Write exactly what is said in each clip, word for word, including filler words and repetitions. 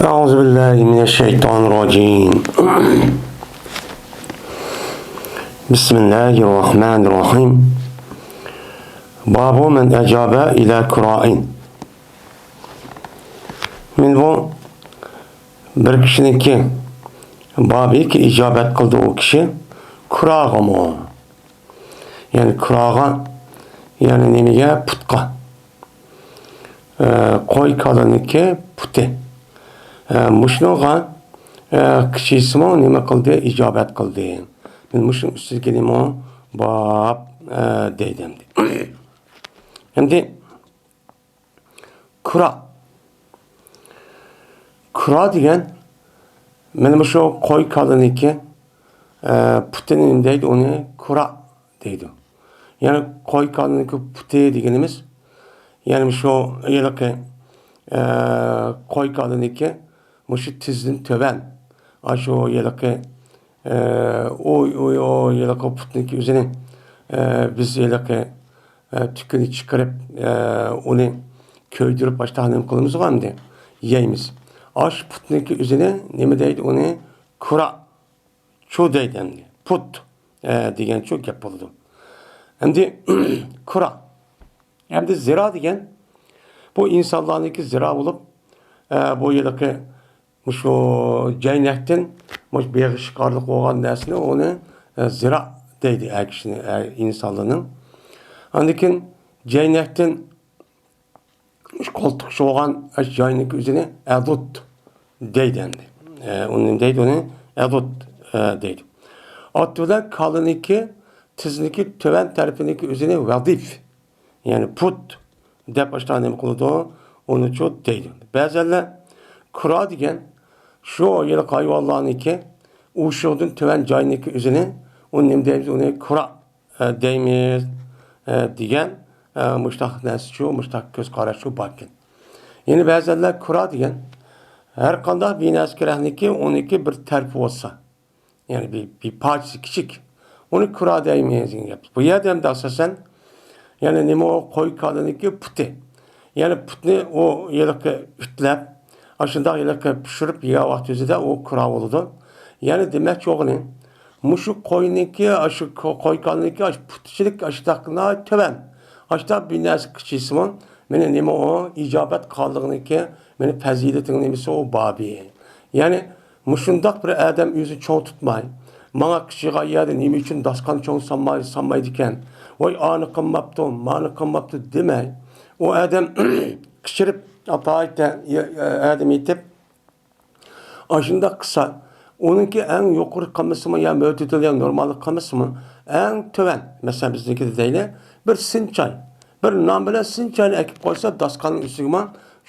أعوذ بالله من الشيطان الرجيم. بسم الله الرحمن الرحيم. باب من أجاب إلى كراء. مانا بۇ بىر كىشىنىڭكى بابىكى، ئىجابەت قىلدى ئۇ كىشى كۇراغىمۇ. يەنى كۇراغا، يەنى نېمىگە؟ پۇتقا. ئە، قوي كالىنىڭكى پۇتى. ئە، مۇشۇنىڭغا، ئە، كىشىسىمۇ نېمە قىلدى؟ ئىجابەت قىلدى. مانا مۇشۇنىڭ ئۈستىدىكى نېمە؟ باب، ئە، دەيدۇ ئەمدى. ئەمدى كۇرا. كۇرا دېگەن، مانا مۇشۇ قوي كالىنىڭكى، ئە، پۇتىنى نېمە دەيدۇ؟ ئۇنى كۇرا دەيدۇ. يەنى قوي كالىنىڭكى پۇتى دېگىنىمىز، يەنى مۇشۇ ھېلىقى، ئە، قوي كالىنىڭكى مۇشۇ تىزدىن تۆۋەن، ئاشۇ ھېلىقى، ئە، ئۇ، ئۇ، ئۇ ھېلىقى پۇتنىڭكى ئۆزىنى، ئە، بىز ھېلىقى، ئە، تۈكىنى چىقىرىپ، ئە، ئۇنى كۆيدۈرۈپ، ئاشۇنداق نېمە قىلىمىزغۇ ئەمدى؟ يەيمىز. ئاشۇ پۇتنىڭكى ئۆزىنى نېمە دەيدۇ؟ ئۇنى كۇرا. چۇ دەيدۇ ئەمدى. پۇت، ئە، دېگەن چۇ گەپ بولىدۇ. ئەمدى كۇرا. ئەمدى زىرا دېگەن، بۇ ئىنسانلارنىڭكى زىرا بولۇپ، ئە، بۇ ھېلىقى مۇشۇ جەينەكتىن مۇشۇ بېغىشقارلىق بولغان نەرسىنى ئۇنى، ئە، زىرا دەيدۇ ئەر كىشىنى، ئە، ئىنسانلارنىڭ. ئاندىن كېيىن جەينەكتىن قولتۇقچە بولغان ئاشۇ جاينىڭكى ئۆزىنى ئەدۇت دەيدۇ ئەمدى. ئە، ئۇنى نېمە دەيدۇ؟ ئۇنى ئەدۇت، ئە، دەيدۇ. ئات بىلەن كالىنىڭكى تىزنىڭكى تۆۋەن تەرىپىنىڭكى ئۆزىنى ۋەدىف، يەنى پۇت دەپ ئاشۇنداق نېمە قىلىدۇ؟ ئۇنىچۇ دەيدۇ. بەزەنلەر كۇرا دېگەن شۇ ھېلىقى ھايۋانلارنىڭكى ئۇششۇقىدىن تۆۋەن جاينىڭكى ئۆزىنى، ئۇنى نېمە دەيمىز؟ ئۇنى كۇرا ئە، دەيمىز، ئە، دېگەن، ئە، مۇشتاق نەرسىچۇ، مۇشتاق كۆز قاراشچۇ باركەن. يەنە بەزەنلەر كۇرا دېگەن، ھەر قانداق بىر نەرسە كېرەكنىكى، ئۇنىڭكى بىر تەرىپى بولسا، يەنى بىر، بىر پارچىسى كىچىك، ئۇنى كۇرا دەيمىز دېگەن گەپ. بۇ يەردە ئەمدى ئاساسەن، يەنى نېمە ئۇ؟ قوي كالىنىڭكى پۇتى. يەنى پۇتنى ئۇ ھېلىقى ئۈتلەپ، ئاشۇنداق ھېلىقى پىشۇرۇپ يېگەن ۋاقتى ئۆزىدە ئۇ كۇرا بولىدۇ. يەنى دېمەكچى بولغىنى، مۇشۇ قوينىڭكى، ئاشۇ كو-، قوي كالىنىڭكى ئاشۇ پۇتىچىلىك ئاشۇنداق ناھايىتى تۆۋەن. ئاشۇنداق بىر نەرسە قىچىسىمۇ، مېنى نېمە ئۇ؟ ئىجابەت قالدىغىنىكى، مېنى پەزىلىتىنىڭ نېمىسى ئۇ؟ بابى. يەنى مۇشۇنداق بىر ئادەم ئۆزىنى چوڭ تۇتماي، ماڭا قىچىغان يەردە نېمە ئۈچۈن داستىخان چوڭ سالماي-، سالمايدىكەن؟ ۋاي، ئانى قىلماپتۇ، مانى قىلماپتۇ دېمەي، ئۇ ئادەم قىچىرىپ، ئاپايىتە، ئادەم ئېيتىپ، ئاشۇنداق قىلسا، ئۇنىڭكى ئەڭ يۇقىرى قىلمىسىمۇ يا مۆتىدىل يا نورماللىق قىلمىسىمۇ، ئەڭ تۆۋەن، مەسىلەن، بىزنىڭكىدە دەيلى، بىر سىنچاي، بىر نان بىلەن سىنچاينى ئەكىپ قويسا، داستىخاننىڭ ئۈستىگىمۇ،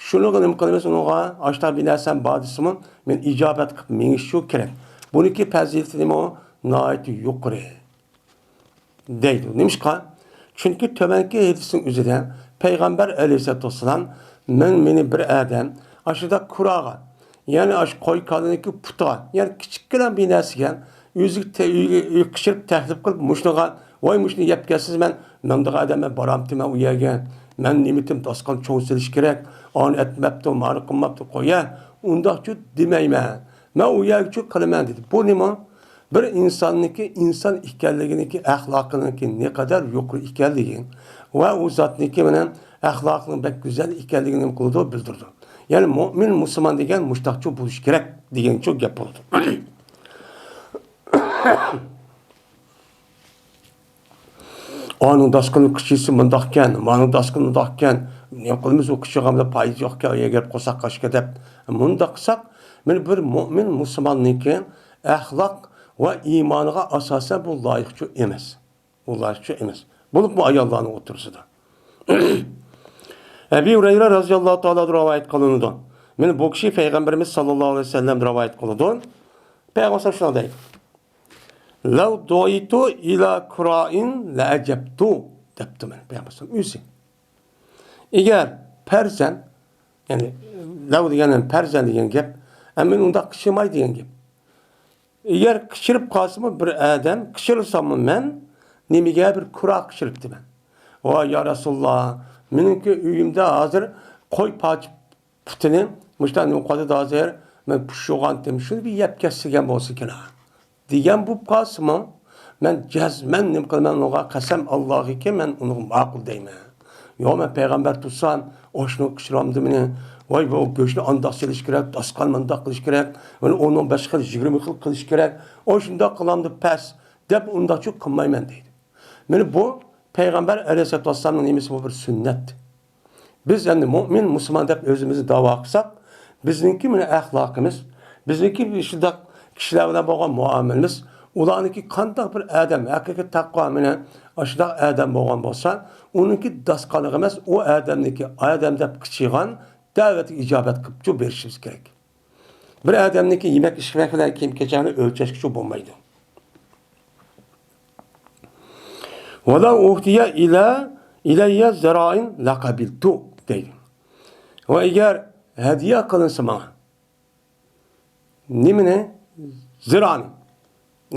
شۇنىڭغا نېمە قىلىمىز؟ ئۇنىڭغا ئاشتا بىر نەرسەم بار دېسىمۇ، مېنى ئىجابەت قىلىپ مېڭىشى كېرەك. بۇنىڭكى پەزىلىتى نېمە؟ ناھايىتى يۇقىرى. دەيدۇ. نېمىشقا؟ چۈنكى تۆۋەنكى ھەدىسنىڭ ئۆزىدە پەيغەمبەر ئەلەيھىسسالاتۇ ۋەسسالام، مەن، مېنى بىر ئادەم ئاشۇنداق كۇراغا، يەنى ئاشۇ قوي كالىنىڭكى پۇتىغا، يەنى كىچىككىنە بىر نەرسىگە ئۆزىگە تە-، ئۆيگە، ئۆيگە قىچىرىپ تەكلىپ قىلىپ، مۇشۇنىغا، ۋاي، مۇشۇنى يەپ كەلسىز، مەن ماندىغان ئادەم، مەن بارامتىمەن ئۇ يەرگە، مەن نېمىتىم، داستىخان چوڭ سېلىش كېرەك، ئانى ئەتمەپتۇ، مانى قىلماپتۇ، قويە، ئۇنداقچۇ دېمەيمەن. مەن ئۇ يەرگىچۇ قىلىمەن، دېدى. بۇ نېمە؟ بىر ئىنساننىڭكى ئىنسان ئىكەنلىكىنىڭكى، ئەخلاقىنىڭكى نەقەدەر يۇقىرى ئىكەنلىكى ۋە ئۇ زاتنىڭكى مانا ئەخلاقىنىڭ بەك گۈزەل ئىكەنلىكىنى نېمە قىلىدۇ؟ بىلدۈرىدۇ. يەنى مۇئمىن، مۇسۇلمان دېگەن مۇشتاقچۇ بولۇشى كېرەك دېگەنچۇ گەپ بولىدۇ. ئانىڭ داستىخىنى قىچىسى مۇنداقكەن، مانىڭ داستىخىنى مۇنداقكەن، نېمە قىلىمىز، ئۇ قىچىغا بىلەن پايدىسى يوقكەن، ئۇ يەرگە بېرىپ قورساق ئاچكەن دەپ. مۇنداق قىلساق، مانا بىر مۇئمىن مۇسۇلماننىڭكى ئەخلاق ۋە ئىمانىغا ئاساسەن بۇ لايىقچۇ ئەمەس. بۇ لايىقچۇ ئەمەس. بولۇپمۇ ئاياللارنىڭ ئوتتۇرىسىدا. ئەبى ھۇرەيرە رەزىياللاھۇ تائالا رىۋايەت قىلىنىدۇ. مانا بۇ كىشى پەيغەمبىرىمىز ساللاللاھۇ ئەلەيھى ۋەسەللەم رىۋايەت قىلىدۇ. پەيغەمبەر شۇنداق دەيدۇ. لەۋ دۇئىتۇ ئىلا كۇرائىن لەئەجەبتۇ، دەپتۇ مانا پەيغەمبەر ئۆزى. ئەگەر پەرزەن، يەنى لەۋ دېگەن پەرزەن دېگەن گەپ، ئەمما ئۇنداق قىچىرماي دېگەن گەپ. ئەگەر قىچىرىپ قالسىمۇ بىر ئادەم، قىچىرساممۇ مەن نېمىگە بىر كۇرا قىچىرىپتىمەن. ۋاي يا رەسۇلاللا، مېنىڭكى ئۆيۈمدە ھازىر قوي پاچ-، پۇتىنى مۇشۇنداق نېمە قىلدى ھازىر، مەن پۇشۇغانتىم، شۇنى بىر يەپ كەتسىگەن بولسا كېرەك دېگەن بولۇپ قالسىمۇ، مەن جەزمەن نېمە قىلىمەن ئۇنىڭغا، قەسەم ئاللاغىكى، مەن ئۇنىڭغا ماقۇل دەيمەن. يوق، مەن پەيغەمبەر تۇرسام، ئاشۇنى قىچۇرامدۇ مېنى؟ ۋاي، بۇ گۆشنى ئانداق سېلىش كېرەك، داستىخان مۇنداق قىلىش كېرەك، مانا ئۇنىڭ بەش خىل، يىگىرمە خىل قىلىش كېرەك، ئاشۇنداق قىلامدۇ پەس، دەپ ئۇنداقچۇ قىلمايمەن دەيدۇ. مانا بۇ پەيغەمبەر ئەلەيھىسسالاتۇ ۋەسسالامنىڭ نېمىسى، بۇ بىر سۈننەت. بىز ئەمدى مۇئمىن، مۇسۇلمان دەپ ئۆزىمىزنى داۋا قىلساق، بىزنىڭكى مانا ئەخلاقىمىز، بىزنىڭكى شۇنداق كىشىلەر بىلەن بولغان مۇئامىلىمىز، ئۇلارنىڭكى قانداق بىر ئادەم، ھەقىقىي تەقۋا مانا ئاشۇنداق ئادەم بولغان بولسا، ئۇنىڭكى داستىخانىغا ئەمەس، ئۇ ئادەمنىڭكى، ئادەم دەپ قىچىغان دەۋەتكە ئىجابەت قىلىپچۇ بېرىشىمىز كېرەك. بىر ئادەمنىڭكى يېمەك ئىچمەك بىلەن كىيىم كېچەكنى ئۆلچەشكىچۇ بولمايدۇ. ۋەلەۋ ئۇھدىيە ئىلە، ئىلەييە زىرائىن لەقەبىلتۇ دەيدۇ. ۋە ئەگەر ھەدىيە قىلىنسا ماڭا، نېمىنى؟ زىرانى.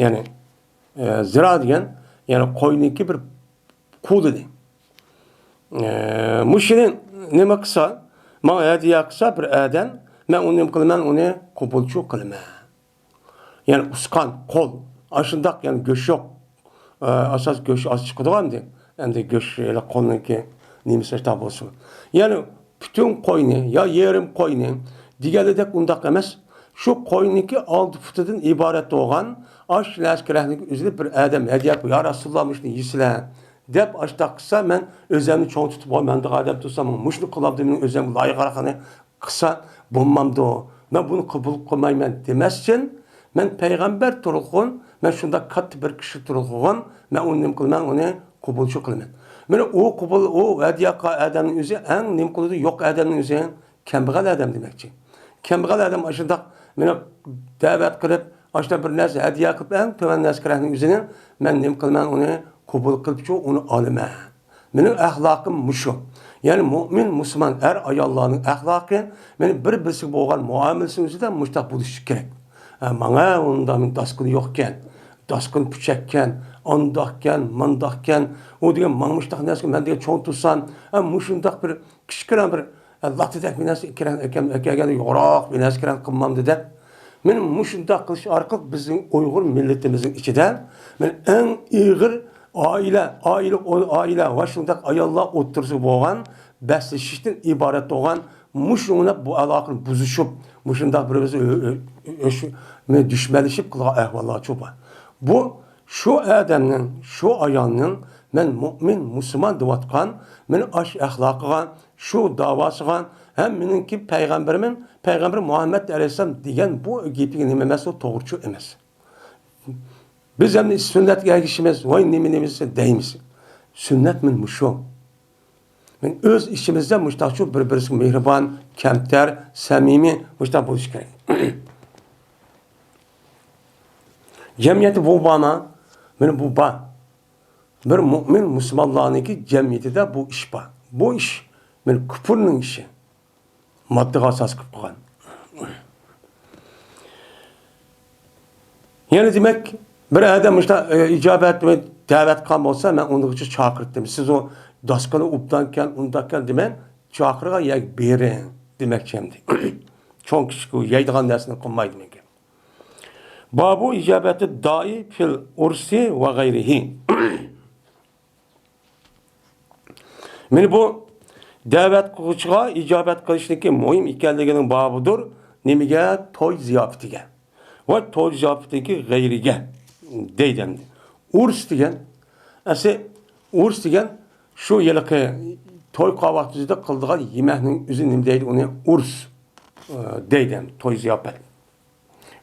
يەنى، ئە، زىرا دېگەن، يەنى قوينىڭكى بىر قۇلىنى. ئە، مۇشۇنى نېمە قىلسا، ماڭا ھەدىيە قىلسا بىر ئادەم، مەن ئۇنى نېمە قىلىمەن؟ ئۇنى قوبۇلچۇ قىلىمەن. يەنى ئۇسقان، قول، ئاشۇنداق، يەنى گۆش يوق. ئە، ئاساس گۆش ئاز چىقىدىغۇ ئەمدى. ئەمدى گۆش ھېلى قولنىڭكى نېمىسى شۇنداق بولسۇن. يەنى پۈتۈن قوينى يا يېرىم قوينى دېگەنلىدەك ئۇنداق ئەمەس. شۇ قوينىڭكى ئالتە پۇتىدىن ئىبارەت بولغان ئاشۇ نەرسە كېرەكلىك ئۆزىنى بىر ئادەم ھەدىيە قىلىپ، يا رەسۇلۇللا، مۇشۇنى يېسىلە دەپ ئاشۇنداق قىلسا، مەن ئۆزۈمنى چوڭ تۇتۇپ، ۋاي، مەندەك ئادەم تۇرسا، مۇشۇنى قىلامدۇ، مېنىڭ ئۆزۈمگە لايىقراقىنى قىلسا بولمامدۇ؟ مەن بۇنى قوبۇل قىلمايمەن دېمەسچىن، مەن پەيغەمبەر تۇرغۇن، مەن شۇنداق كاتتا بىر كىشى تۇرغۇن، مەن ئۇنى نېمە قىلىمەن؟ ئۇنى قوبۇلچۇ قىلىمەن. مانا ئۇ قوبۇل، ئۇ ھەدىيە قىلغان ئادەمنىڭ ئۆزى ئەڭ نېمە قىلىدۇ؟ يوق ئادەمنىڭ ئۆزى، كەمبەغەل ئادەم دېمەكچى. كەمبەغەل ئادەم ئاشۇنداق مېنى دەۋەت قىلىپ، ئاشۇنداق بىر نەرسە ھەدىيە قىلىپ، ئەڭ تۆۋەن نەرسە كېرەكنىڭ ئۆزىنى مەن نېمە قىلىمەن؟ ئۇنى قوبۇل قىلىپچۇ، ئۇنى ئالىمەن. مېنىڭ ئەخلاقىم مۇشۇ. يەنى مۇئمىن، مۇسۇلمان ئەر-ئاياللارنىڭ ئەخلاقى، مېنىڭ بىر-بىرسىگە بولغان مۇئامىلىسىنىڭ ئۆزىدە مۇشۇنداق بولۇشى كېرەك. ھە، ماڭا ئۇنداق مېنىڭ داستىخىنى يوقكەن، داستىخىنى پۈچەككەن، ئانداقكەن، مانداقكەن. ئۇ دېگەن ماڭا مۇشۇنداق نەرسە، مەن دېگەن چوڭ تۇرسام، ھە، مۇشۇنداق بىر كىچىككىنە بىر، ھە، لاتتىدەك بىر نەرسە ئەكەلگەندە يوغراق بىر نەرسە كېرەك قىلمامدۇ دەپ، مانا مۇشۇنداق قىلىش ئارقىلىق بىزنىڭ ئۇيغۇر مىللىتىمىزنىڭ ئىچىدە مانا ئەڭ ئېغىر ئائىلە، ئائىلە، ئائىلە ۋە شۇنداق ئاياللار ئوتتۇرىسىدا بولغان بەسلىشىشتىن ئىبارەت بولغان مۇشۇنداق بۇ ئالاقىنى بۇزۇشۇپ، مۇشۇنداق بىر-بىرىمىزنى ئۆ-، ئۆ-، ئۆ-، شۇ-، مانا دۈشمەنلىشىپ قىلغان ئەھۋاللارچۇ بار. بۇ شۇ ئادەمنىڭ، شۇ ئايالنىڭ مەن مۇئمىن، مۇسۇلمان دەۋاتقان، مانا ئاشۇ ئەخلاقىغا، شۇ داۋاسىغا ھەم مېنىڭكى پەيغەمبىرىمەن، پەيغەمبىر مۇھەممەد ئەلەيھىسسالام دېگەن بۇ گېپىگە نېمە ئەمەس، ئۇ توغرىچۇ ئەمەس. بىز ئەمدى سۈننەتكە ئەگىشىمىز، ۋاي نېمە نېمىسى دەيمىز. سۈننەت مانا مۇشۇ. مانا ئۆز ئىچىمىزدە مۇشۇنداقچۇ بىر-بىرسىگە مېھرىبان، كەمتەر، سەمىمىي مۇشۇنداق بولۇش كېرەك. جەمئىيەتتە بۇ بارمۇ؟ مانا بۇ بار. بىر مۇئمىن مۇسۇلمانلارنىڭكى جەمئىيىتىدە بۇ ئىش بار. بۇ ئىش مانا كۇپۇرنىڭ ئىشى. ماددىغا ئاساس قىلىپ قىلغان. يەنى دېمەك، بىر ئادەم مۇشۇنداق، ئە، ئىجابەت دەۋەت قىلغان بولسا، مەن ئۇنىڭغىچە چاقىرتتىم. سىز ئۇ داستىخىنى ئوبدانكەن، ئۇنداقكەن دېمەي، چاقىرغان يەرگە بېرىڭ دېمەكچى ئەمدى. چوڭ كىچىك ئۇ يەيدىغان نەرسىنى قىلماي دېمەك. بابۇ ئىجابەتى دائى فىل ئۇرسى ۋە غەيرىھى. مانا بۇ دەۋەت قىلغۇچىغا ئىجابەت قىلىشنىڭكى مۇھىم ئىكەنلىكىنىڭ بابىدۇر. نېمىگە؟ توي زىياپىتىگە ۋە توي زىياپىتىدىكى غەيرىگە دەيدۇ ئەمدى. ئۇرۇس دېگەن، ئەسلى ئۇرۇس دېگەن شۇ ھېلىقى توي قىلغان ۋاقتىدا قىلىدىغان يېمەكنىڭ ئۆزى نېمە دەيدۇ؟ ئۇنى ئۇرۇس، ئە، دەيدۇ ئەمدى، توي زىياپەت.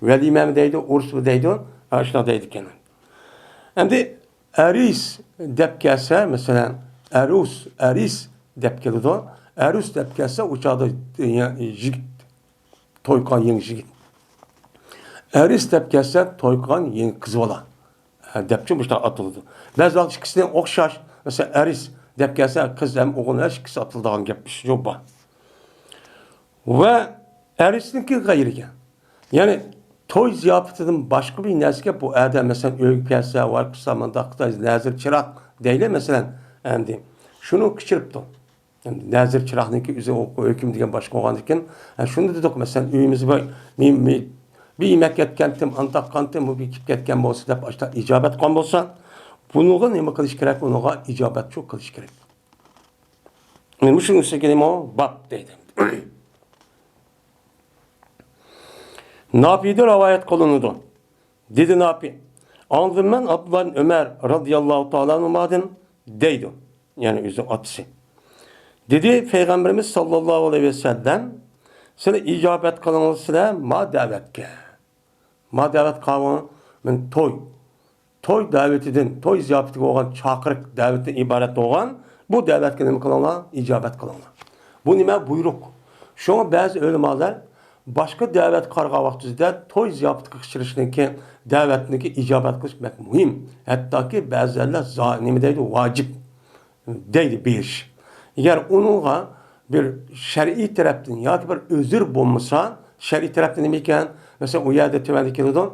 ۋەلىمەمۇ دەيدۇ، ئۇرۇسمۇ دەيدۇ، ئاشۇنداق دەيدىكەن. ئەمدى ئەرىس دەپ كەلسە، مەسىلەن، ئەرۇس، ئەرىس دەپ كېلىدۇ. ئەرۇس دەپ كەلسە، ئۇ چاغدا يىگىت، توي قىلغان يېڭى يىگىت. ئەرىس دەپ كەلسە، توي قىلغان يېڭى قىز بالا، ھە، دەپچۇ مۇشۇنداق ئاتىلىدۇ. بەزى ۋاقىت ئىككىسىنى ئوخشاش، مەسىلەن، ئەرىس دەپ كەلسە، قىز ھەم ئوغۇل ھەر ئىككىسى ئاتىلىدىغان گەپ، ئىش يوق بار. ۋە ئەرىسنىڭكى غەيرىگە. يەنى توي زىياپىتىدىن باشقا بىر نەرسىگە بۇ ئادەم، مەسىلەن، ئۆيگە كەلسە، ۋاي قىلسا، مۇنداق قىلسا، نەزىر چىراغ دەيلى، مەسىلەن، ئەمدى شۇنى كەچۈرۈپتۇ. نەزىر چىراغنىڭكى ئۆزى ھۆكۈم دېگەن باشقا بولغاندىكىن، ھە، شۇنى دېدۇق، مەسىلەن، ئۆيىمىزدە بىر، بىر، بىر، بىر يېمەك يەتكەنتىم، ئانتاق قانتىم، بۇ بىر كېلىپ كەتكەن بولسا دەپ، ئاشۇنداق ئىجابەت قىلغان بولسا، بۇنىڭغا نېمە قىلىش كېرەك؟ ئۇنىڭغا ئىجابەتچۇ قىلىش كېرەك. مانا مۇشۇنىڭ ئۈستىگە نېمە بار دەيدۇ. ناپىدىن رىۋايەت قىلىنىدۇ. دېدى ناپى، ئاڭلىدىم مەن ئابدۇللا ئىبن ئۆمەر رازىياللاھۇ تائالا ئەنھۇمادىن دەيدۇ. يەنى ئۆزىنىڭ ئاتىسى. دېدى، پەيغەمبىرىمىز ساللاللاھۇ ئەلەيھى ۋەسەللەم، سىلەر ئىجابەت قىلىڭلار سىلەر ما دەۋەتكە. ما دەۋەت قاۋۇ، مەن توي. توي دەۋىتىدىن، توي زىياپىتىگە بولغان چاقىرىق دەۋىتىدىن ئىبارەت بولغان بۇ دەۋەتكە نېمە قىلىڭلار؟ ئىجابەت قىلىڭلار. بۇ نېمە؟ بۇيرۇق. شۇڭا بەزى ئۆلىمالار باشقا دەۋەت قارىغان ۋاقتىمىزدا توي زىياپىتىگە قىچىرىشنىڭكى دەۋەتنىڭكى ئىجابەت قىلىش بەك مۇھىم. ھەتتاكى بەزىلەر زا-، نېمە دەيدۇ؟ ۋاجىپ. دەيدۇ بېرىش. ئەگەر ئۇنىڭغا بىر شەرئىي تەرەپتىن ياكى بىر ئۆزۈر بولمىسا، شەرئىي تەرەپتىن نېمە ئىكەن؟ مەسىلەن، ئۇ يەردە تۆۋەندە كېلىدۇ.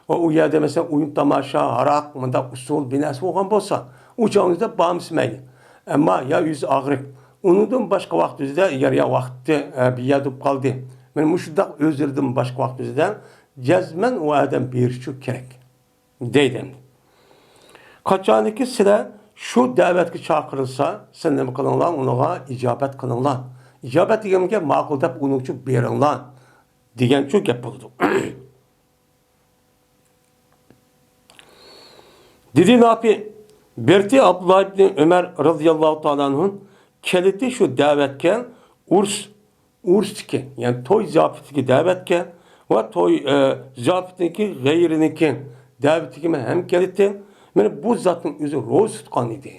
ئۇ، ئۇ يەردە، مەسىلەن، ئويۇن تاماشا، ھاراق، مۇنداق ئۇسسۇل، بىر نەرسە بولغان بولسا، ئۇ چاغنىڭدا بارمىسا مەيلى. ئەمما يا يۈز ئاغرىق، ئۇنىڭدىن باشقا ۋاقىت ئۆزىدە، ئەگەر يا ۋاقتى، ئە، بىر يەردە بولۇپ قالدى. مانا مۇشۇنداق ئۆزرىدىن باشقا ۋاقىت ئۆزىدە جەزمەن ئۇ ئادەم بېرىشى كېرەك. دەيدۇ. قاچانكى سىلەر شۇ دەۋەتكە چاقىرىلسا، سىلەر نېمە قىلىڭلار؟ ئۇنىڭغا ئىجابەت قىلىڭلار. ئىجابەت دېگەن گەپ ماقۇل دەپ ئۇنىڭ ئۈچۈن بېرىڭلار دېگەنچۇ گەپ بولىدۇ. دېدى ناپى، بېرىتى ئابدۇللا ئىبنى ئۆمەر رازىياللاھۇ تائالا ئەنھۇ كەلدى شۇ دەۋەتكە، ئۇرۇس ئۇرۇشتىكى، يەنى توي زىياپىتىدىكى دەۋەتكە ۋە توي، ئە، زىياپىتىنىڭكى غەيرىنىڭكى دەۋىتىگىمۇ ھەم كەلدى. مانا بۇ زاتنىڭ ئۆزى روزا تۇتقان ئىدى.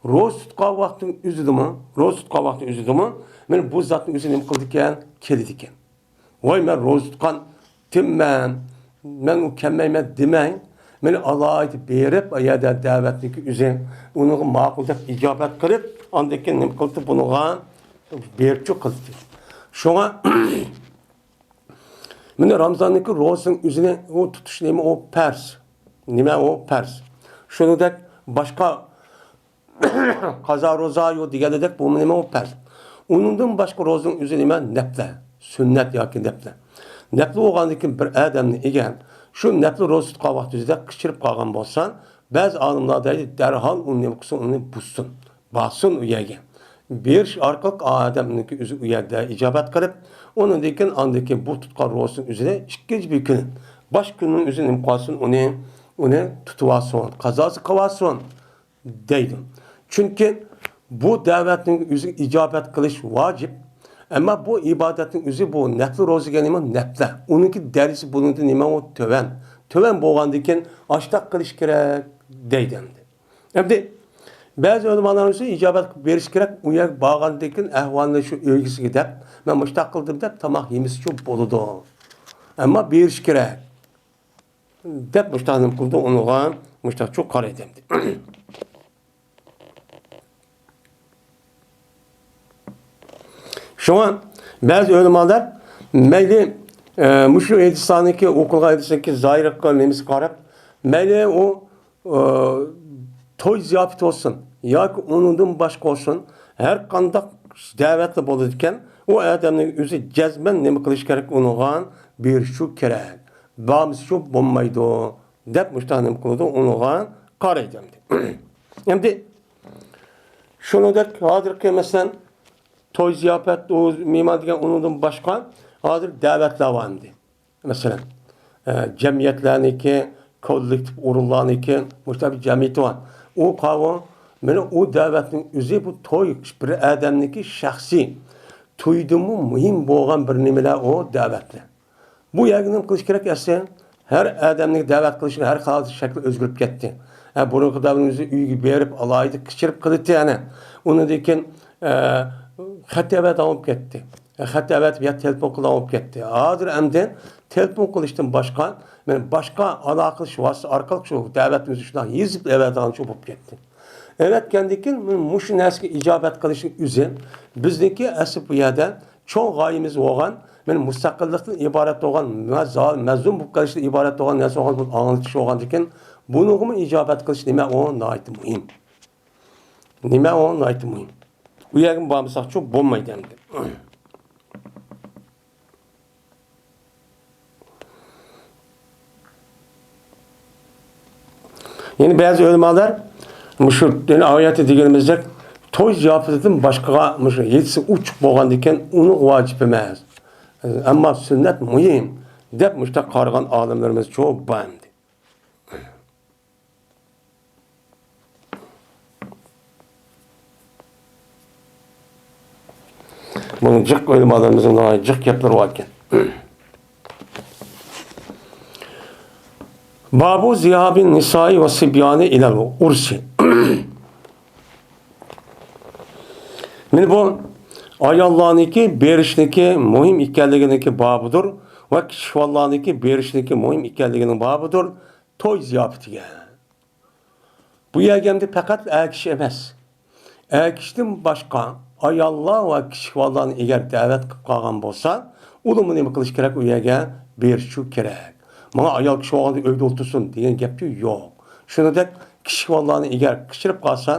روزا تۇتقان ۋاقتىنىڭ ئۆزىدىمۇ، روزا تۇتقان ۋاقتىنىڭ ئۆزىدىمۇ، مانا بۇ زاتنىڭ ئۆزى نېمە قىلىدىكەن؟ كېلىدىكەن. ۋاي، مەن روزا تۇتقان تىممەن، مەن ئۇ كەلمەيمەن دېمەي، مانا ئالاھىدە بېرىپ، ئۇ يەردە دەۋەتنىڭكى ئۆزى ئۇنىڭغا ماقۇل دەپ ئىجابەت قىلىپ، ئاندىن كېيىن نېمە قىلدى؟ بۇنىڭغا بېرىپچۇ قىلدى. شۇڭا مانا رامزاننىڭكى روزىنىڭ ئۆزىنى ئۇ تۇتۇش نېمە ئۇ پەرز. نېمە ئۇ پەرز. شۇنىڭدەك باشقا قازا روزا يوق دېگەندەك بۇمۇ نېمە ئۇ پەرز. ئۇنىڭدىن باشقا روزىنىڭ ئۆزى نېمە؟ نەپلە. سۈننەت ياكى نەپلە. نەپلە بولغاندىن كېيىن بىر ئادەمنى ئىگەن شۇ نەپلە روزا تۇتقان ۋاقتى ئۆزىدە قىچىرىپ قالغان بولسا، بەزى ئالىملار دەيدۇ، دەرھال ئۇنى نېمە قىلسۇن، ئۇنى بۇزسۇن. بارسۇن ئۇ يەرگە. بېرىش ئارقىلىق ئادەمنىڭكى ئۆزى ئۇ يەردە ئىجابەت قىلىپ، ئۇنىڭدىن كېيىن، ئاندىن كېيىن بۇ تۇتقان روزىنىڭ ئۆزىنى ئىككىنچى بىر كۈنى، باش كۈنىنىڭ ئۆزىنى نېمە قىلسۇن، ئۇنى، ئۇنى تۇتۇۋالسۇن، قازاسى قىلىۋالسۇن دەيدۇ. چۈنكى بۇ دەۋەتنىڭ ئۆزىگە ئىجابەت قىلىش ۋاجىپ. ئەمما بۇ ئىبادەتنىڭ ئۆزى بۇ نەپلى روزىگە نېمە؟ نەپلە. ئۇنىڭكى دەرىجىسى بۇنىڭدىن نېمە؟ ئۇ تۆۋەن. تۆۋەن بولغاندىن كېيىن ئاشتاق قىلىش كېرەك دەيدۇ ئەمدى. ئەمدى بەزى ئۆلىمالار ئىجابەت قىلىپ بېرىش كېرەك، ئۇ يەرگە بارغاندىن كېيىن ئەھۋالنى شۇ ئۆگىسىگە دەپ، مەن مۇشتاق قىلدىم دەپ تاماق يېمىسىچۇ بولىدۇ. ئەمما بېرىش كېرەك دەپ مۇشتاق نېمە قىلىدۇ، ئۇنىڭغا مۇشتاقچۇ قارايدۇ ئەمدى. شۇڭا بەزى ئۆلىمالار مەيلى، ئە، مۇشۇ ھەدىسلەرنىڭكى، ئوقۇلغان ھەدىسنىڭكى زاھىرىغا، نېمىسىگە قاراپ، مەيلى ئۇ، ئە، توي زىياپىتى بولسۇن ياكى ئۇنىڭدىن باشقا بولسۇن، ھەر قانداق دەۋەتلەر بولىدىكەن، ئۇ ئادەمنىڭ ئۆزى جەزمەن نېمە قىلىشى كېرەك؟ ئۇنىڭغا بېرىشى كېرەك. بارمىسىچۇ بولمايدۇ دەپ مۇشۇنداق نېمە قىلىدۇ، ئۇنىڭغا قارايدۇ ئەمدى. ئەمدى شۇنىڭدەك ھازىرقى، مەسىلەن، توي زىياپەت، ئۇ مېھمان دېگەن ئۇنىڭدىن باشقا ھازىر دەۋەتلەر بار ئەمدى. مەسىلەن، ئە، جەمئىيەتلەرنىڭكى، كوللېكتىپ ئورۇنلارنىڭكى، مۇشۇنداق بىر جەمئىيىتى بار. ئۇ قاۋۇ، مانا ئۇ دەۋەتنىڭ ئۆزى بۇ توي، بىر ئادەمنىڭكى شەخسىي تويدىنمۇ مۇھىم بولغان بىر نېمىلەر ئۇ دەۋەتلەر. بۇ يەرگە نېمە قىلىش كېرەك ئەسلى؟ ھەر ئادەمنى دەۋەت قىلىشنىڭ ھەر خىل شەكلى ئۆزگىرىپ كەتتى. ھە، بۇرۇنقى دەۋرنىڭ ئۆزى ئۆيگە بېرىپ، ئالاھىدە قىچىرىپ قىلاتتى، ئەنە. ئۇنىڭدىن كېيىن، ئە، خەت ئەۋەتىدىغان بولۇپ كەتتى. خەت ئەۋەتىپ يا تېلېفون قىلىدىغان بولۇپ كەتتى. ھازىر ئەمدى تېلېفون قىلىشتىن باشقا، مانا باشقا ئالاقىلىشىش ۋاسىتىسى ئارقىلىق شۇ دەۋەتنى ئۆزى شۇنداق يېزىپ ئەۋەتىدىغان شۇ بولۇپ كەتتى. ئەۋەتكەندىن كېيىن مۇشۇ نەرسىگە ئىجابەت قىلىشنىڭ ئۆزى بىزنىڭكى ئەسلى بۇ يەردە چوڭ غايىمىز بولغان، مانا مۇستەقىللىقتىن ئىبارەت بولغان، مەزال-، مەزلۇم بولۇپ قېلىشتىن ئىبارەت بولغان نەرسە بولغان، بۇ ئاڭلىتىش بولغاندىكىن، بۇنىڭغىمۇ ئىجابەت قىلىش نېمە ئۇ ناھايىتى مۇھىم. نېمە ئۇ ناھايىتى مۇھىم. ئۇ يەرگە بارمىساقچۇ بولمايدۇ ئەمدى. يەنە بەزى ئۆلىمالار مۇشۇ، يەنە ئايەتتە دېگىنىمىزدەك، توي زىياپىتىدىن باشقىغا مۇشۇ يېتىسى ئوچۇق بولغاندىكىن ئۇنىڭ ۋاجىپ ئەمەس. ئەمما سۈننەت مۇھىم دەپ مۇشۇنداق قارىغان ئالىملىرىمىز چوق بار ئەمدى. بۇنىڭ جىق ئۆلىمالىرىمىزنىڭ ناھايىتى جىق گەپلىرى بار ئىكەن. بابۇ زىيابى نىسائى ۋە سىبيانى ئىلەل ئۇرسى. مانا بۇ ئاياللارنىڭكى بېرىشنىڭكى مۇھىم ئىكەنلىكىنىڭكى بابىدۇر ۋە كىچىك بالىلارنىڭكى بېرىشنىڭكى مۇھىم ئىكەنلىكىنىڭ بابىدۇر توي زىياپىتىگە. بۇ يەرگە ئەمدى پەقەت ئەر كىشى ئەمەس، ئەر كىشىدىن باشقا ئاياللار ۋە كىچىك بالىلارنى ئەگەر دەۋەت قىلىپ قالغان بولسا، ئۇلارمۇ نېمە قىلىش كېرەك؟ ئۇ يەرگە بېرىشى كېرەك. ماڭا ئايال كىشى بولغاندا ئۆيدە ئولتۇرسۇن دېگەن گەپچۇ يوق. شۇنىڭدەك كىچىك بالىلارنى ئەگەر قېچىرىپ قالسا،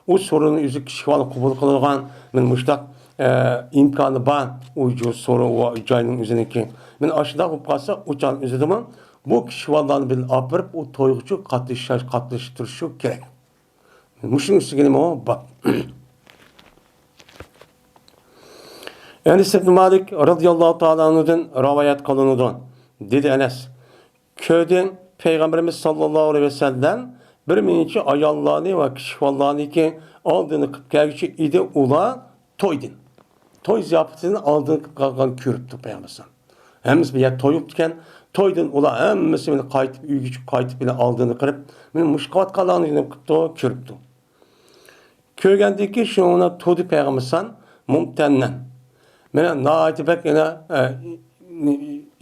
ئۇ سورۇننى ئۆزى كىچىك بالا قوبۇل قىلىدىغان، مانا مۇشۇنداق، ئە، ئىمكانى بار. ئۇ جۇ-، سورۇن، ئۇ جاينىڭ ئۆزىنىڭكى. مانا ئاشۇنداق بولۇپ قالسا، ئۇ چاغ ئۆزىدىمۇ بۇ كىچىك بالىلارنى بىللە ئاپىرىپ، ئۇ تويغىچۇ قاتنىشاش-، قاتنىشتۇرۇشى كېرەك. مۇشۇنىڭ ئۈستىگە نېمە بار؟ ئەنەس ئىبن مالىك رەزىياللاھۇ تائالا ئەنھۇدىن رىۋايەت قىلىنىدۇ. دېدى ئەنەس، كۆردى، پەيغەمبىرىمىز ساللاللاھۇ ئەلەيھى ۋەسەللەم بىر مۇنچە ئاياللارنى ۋە كىچىك بالىلارنىكى ئالدىنى قىلىپ كەلگۈچى ئىدى، ئۇلار تويدىن، توي زىياپىتىدىن ئالدىن قىلىپ قالغان كۆرۈپتۇ پەيغەمبەر. ھەممىسى بىر يەردە توي بوپتىكەن، تويدىن ئۇلار ھەممىسى مانا قايتىپ ئۆيگە چىقىپ، قايتىپ مانا ئالدىنى قىلىپ، مانا مۇشۇ قىلىۋاتقانلارنى نېمە قىپتۇ؟ كۆرۈپتۇ. كۆرگەندىن كېيىن شۇنىڭ بىلەن تۇردى پەيغەمبەر مۇمتەننەن. مانا ناھايىتى بەك يەنە، ئە،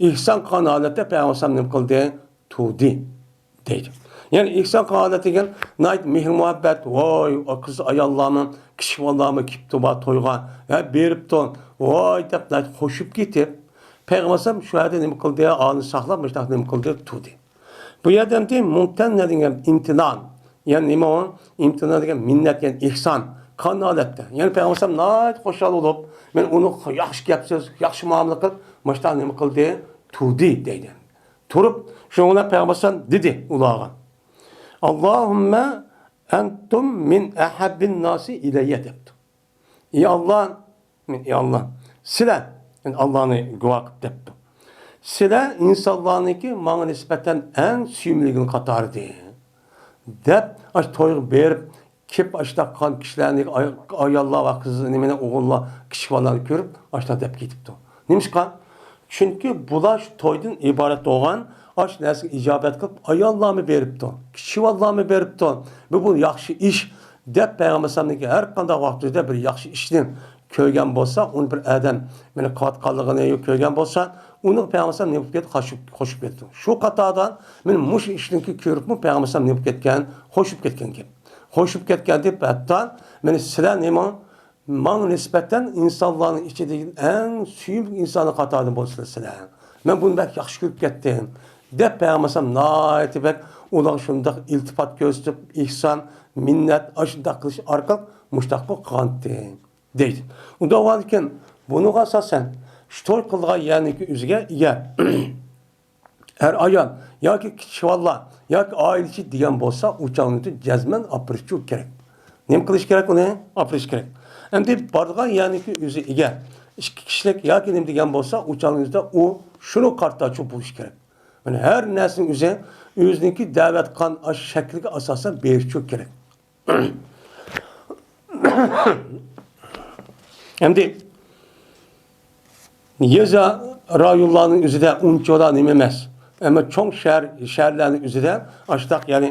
ئېھسان قىلغان ھالەتتە پەيغەمبەر نېمە قىلدى؟ تۇردى. دەيدۇ. يەنى ئېھسان قىلغان ھالەت دېگەن ناھايىتى مېھىر-مۇھەببەت، ۋاي، قىز ئاياللارمۇ، كىچىك بالىلارمۇ كېپتۇ بار تويغا، ھە، بېرىپتۇ، ۋاي دەپ ناھايىتى خوشۇپ كېتىپ، پەيغەمبەر شۇ يەردە نېمە قىلدى؟ ئالنى ساقلاپ، مۇشۇنداق نېمە قىلدى؟ تۇردى. بۇ يەردە ئەمدى مۇمتەننە دېگەن ئىمتىنان، يەنى نېمە ئۇ؟ ئىمتىنان دېگەن مىننەت، يەنى ئېھسان قىلغان ھالەتتە. يەنى پەيغەمبەر ناھايىتى خۇشال بولۇپ، مانا ئۇنى ياخشى گەپ سۆز، ياخشى مۇئامىلە قىلىپ، مۇشۇنداق نېمە قىلدى؟ تۇردى دەيدۇ. تۇرۇپ، شۇنىڭ بىلەن پەيغەمبەر ئەلەيھىسسالام دېدى ئۇلارغا، «ئاللاھۇممە ئەنتۇم مىن ئەھەببىن ناسى ئىلەييە» دەپتۇ. «ئى ئاللا، مەن، ئى ئاللا، سىلەر»، يەنى ئاللانى گۇۋاھ قىلىپ دەپتۇ. «سىلەر ئىنسانلارنىڭكى ماڭا نىسبەتەن ئەڭ سۆيۈملۈكىنىڭ قاتارىدە» دەپ، ئاشۇ تويغا بېرىپ، كېلىپ ئاشۇنداق قىلغان كىشىلەرنى، ئاي-، ئاياللار ۋە قىز، نېمىنى، ئوغۇللار، كىچىك بالىلارنى كۆرۈپ، ئاشۇنداق دەپ كېتىپتۇ. نېمىشقا؟ چۈنكى بۇلار شۇ تويدىن ئىبارەت بولغان ئاشۇ نەرسىگە ئىجابەت قىلىپ، ئاياللارمۇ بېرىپتۇ، كىچىك بالىلارمۇ بېرىپتۇ. بۇ، بۇ ياخشى ئىش دەپ، پەيغەمبەر ئەلەيھىسسالامنىڭكى ھەر قانداق ۋاقتىدا بىر ياخشى ئىشنى كۆرگەن بولسا، ئۇنى بىر ئادەم مانا قىلىۋاتقانلىقىنى كۆرگەن بولسا، ئۇنىڭغا پەيغەمبەر ئەلەيھىسسالام نېمە بولۇپ كەتتى؟ خوشۇپ، خوشۇپ كەتتى. شۇ قاتاردا مانا مۇشۇ ئىشنىڭكى كۆرۈپمۇ پەيغەمبەر ئەلەيھىسسالام نېمە بولۇپ كەتكەن؟ خوشۇپ كەتكەن گەپ. خوشۇپ كەتكەن دەپ، ھەتتا مانا سىلەر نېمە، ماڭا نىسبەتەن ئىنسانلارنىڭ ئىچىدىكى ئەڭ سۆيۈملۈك ئىنسانلار قاتارىدىن بولىسىلەر سىلەر. مەن بۇنى بەك ياخشى كۆرۈپ كەتتىم، دەپ پەيغەمبەر ئەلەيھىسسالام ناھايىتى بەك ئۇلارغا شۇنداق ئىلتىپات كۆرسىتىپ، ئېھسان، مىننەت، ئاشۇنداق قىلىش ئارقىلىق مۇشۇنداق بولۇپ قالغانتى، دەيدۇ. ئۇنداق بولغاندىكىن، بۇنىڭغا ئاساسەن، شۇ توي قىلىدىغان يەرنىڭكى ئۆزىگە ئىگە. ئەر-ئايال ياكى كىچىك بالىلار ياكى ئائىلە ئىچى دېگەن بولسا، ئۇ چاغنى جەزمەن ئاپىرىشى كېرەك. نېمە قىلىش كېرەك ئۇنى؟ ئاپىرىش كېرەك. ئەمدى بارىدىغان يەرنىڭكى ئۆزى ئىگە. ئىككى كىشىلىك ياكى نېمە دېگەن بولسا، ئۇ چاغنىڭ ئۆزىدە ئۇ شۇنىڭ قارىتاچۇ بولۇشى كېرەك. مانا ھەر نەرسىنىڭ ئۆزى ئۆزىنىڭكى دەۋەت قىلغان ئاشۇ شەكلىگە ئاساسەن بېرىشى كېرەك. ئەمدى يېزا رايونلارنىڭ ئۆزىدە ئۇنچىۋالا نېمە ئەمەس. ئەمما چوڭ شەھەر، شەھەرلەرنىڭ ئۆزىدە ئاشتاق، يەنى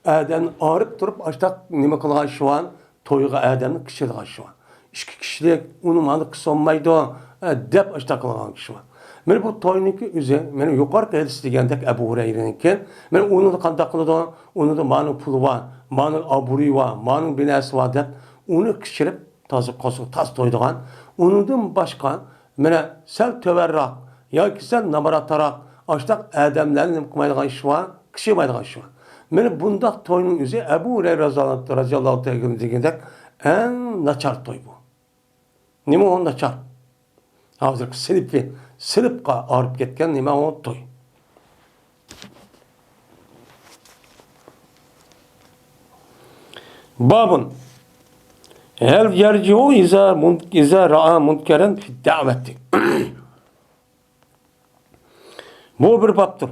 ئادەمنى ئايرىپ تۇرۇپ ئاشتاق نېمە قىلغان ئىشى بار، تويغا ئادەمنى قىچىرىدىغان ئىشى بار. ئىككى كىشىلىك، ئۇنى مانا قىلسا بولمايدۇ، ئە، دەپ ئاشتاق قىلغان كىشى بار. مانا بۇ توينىڭكى ئۆزى، مانا يۇقىرىقى ھەدىس دېگەندەك ئەبۇ ھۇرەيرىنىڭكى، مانا ئۇنى قانداق قىلىدۇ؟ ئۇنىڭدا مانا پۇلى بار، مانا ئابرۇيى بار، مانا بىناسى بار دەپ ئۇنى قىچىرىپ، تازا قوسۇق، تاز تويىدىغان. ئۇنىڭدىن باشقا، مانا سەل تۆۋەنراق ياكى سەل نامراتراق، ئاشۇنداق ئادەملەرنى نېمە قىلمايدىغان ئىش بار، قىچىرمايدىغان ئىش بار. مانا بۇنداق توينىڭ ئۆزى ئەبۇ ھۇرەيرە رازىياللاھۇ، رازىياللاھۇ تائالا دېگەندەك ئەڭ ناچار توي بۇ. نېمە ئۇ ناچار؟ ھازىرقى سىنىپى، سىنىپقا ئايرىپ كەتكەن نېمە ئۇ توي. بابۇن. ھەل يەرجىئۇ ئىزا مۇن-، ئىزا رائا مۇنكەرەن فىددەۋەتى. بۇ بىر بابتۇر.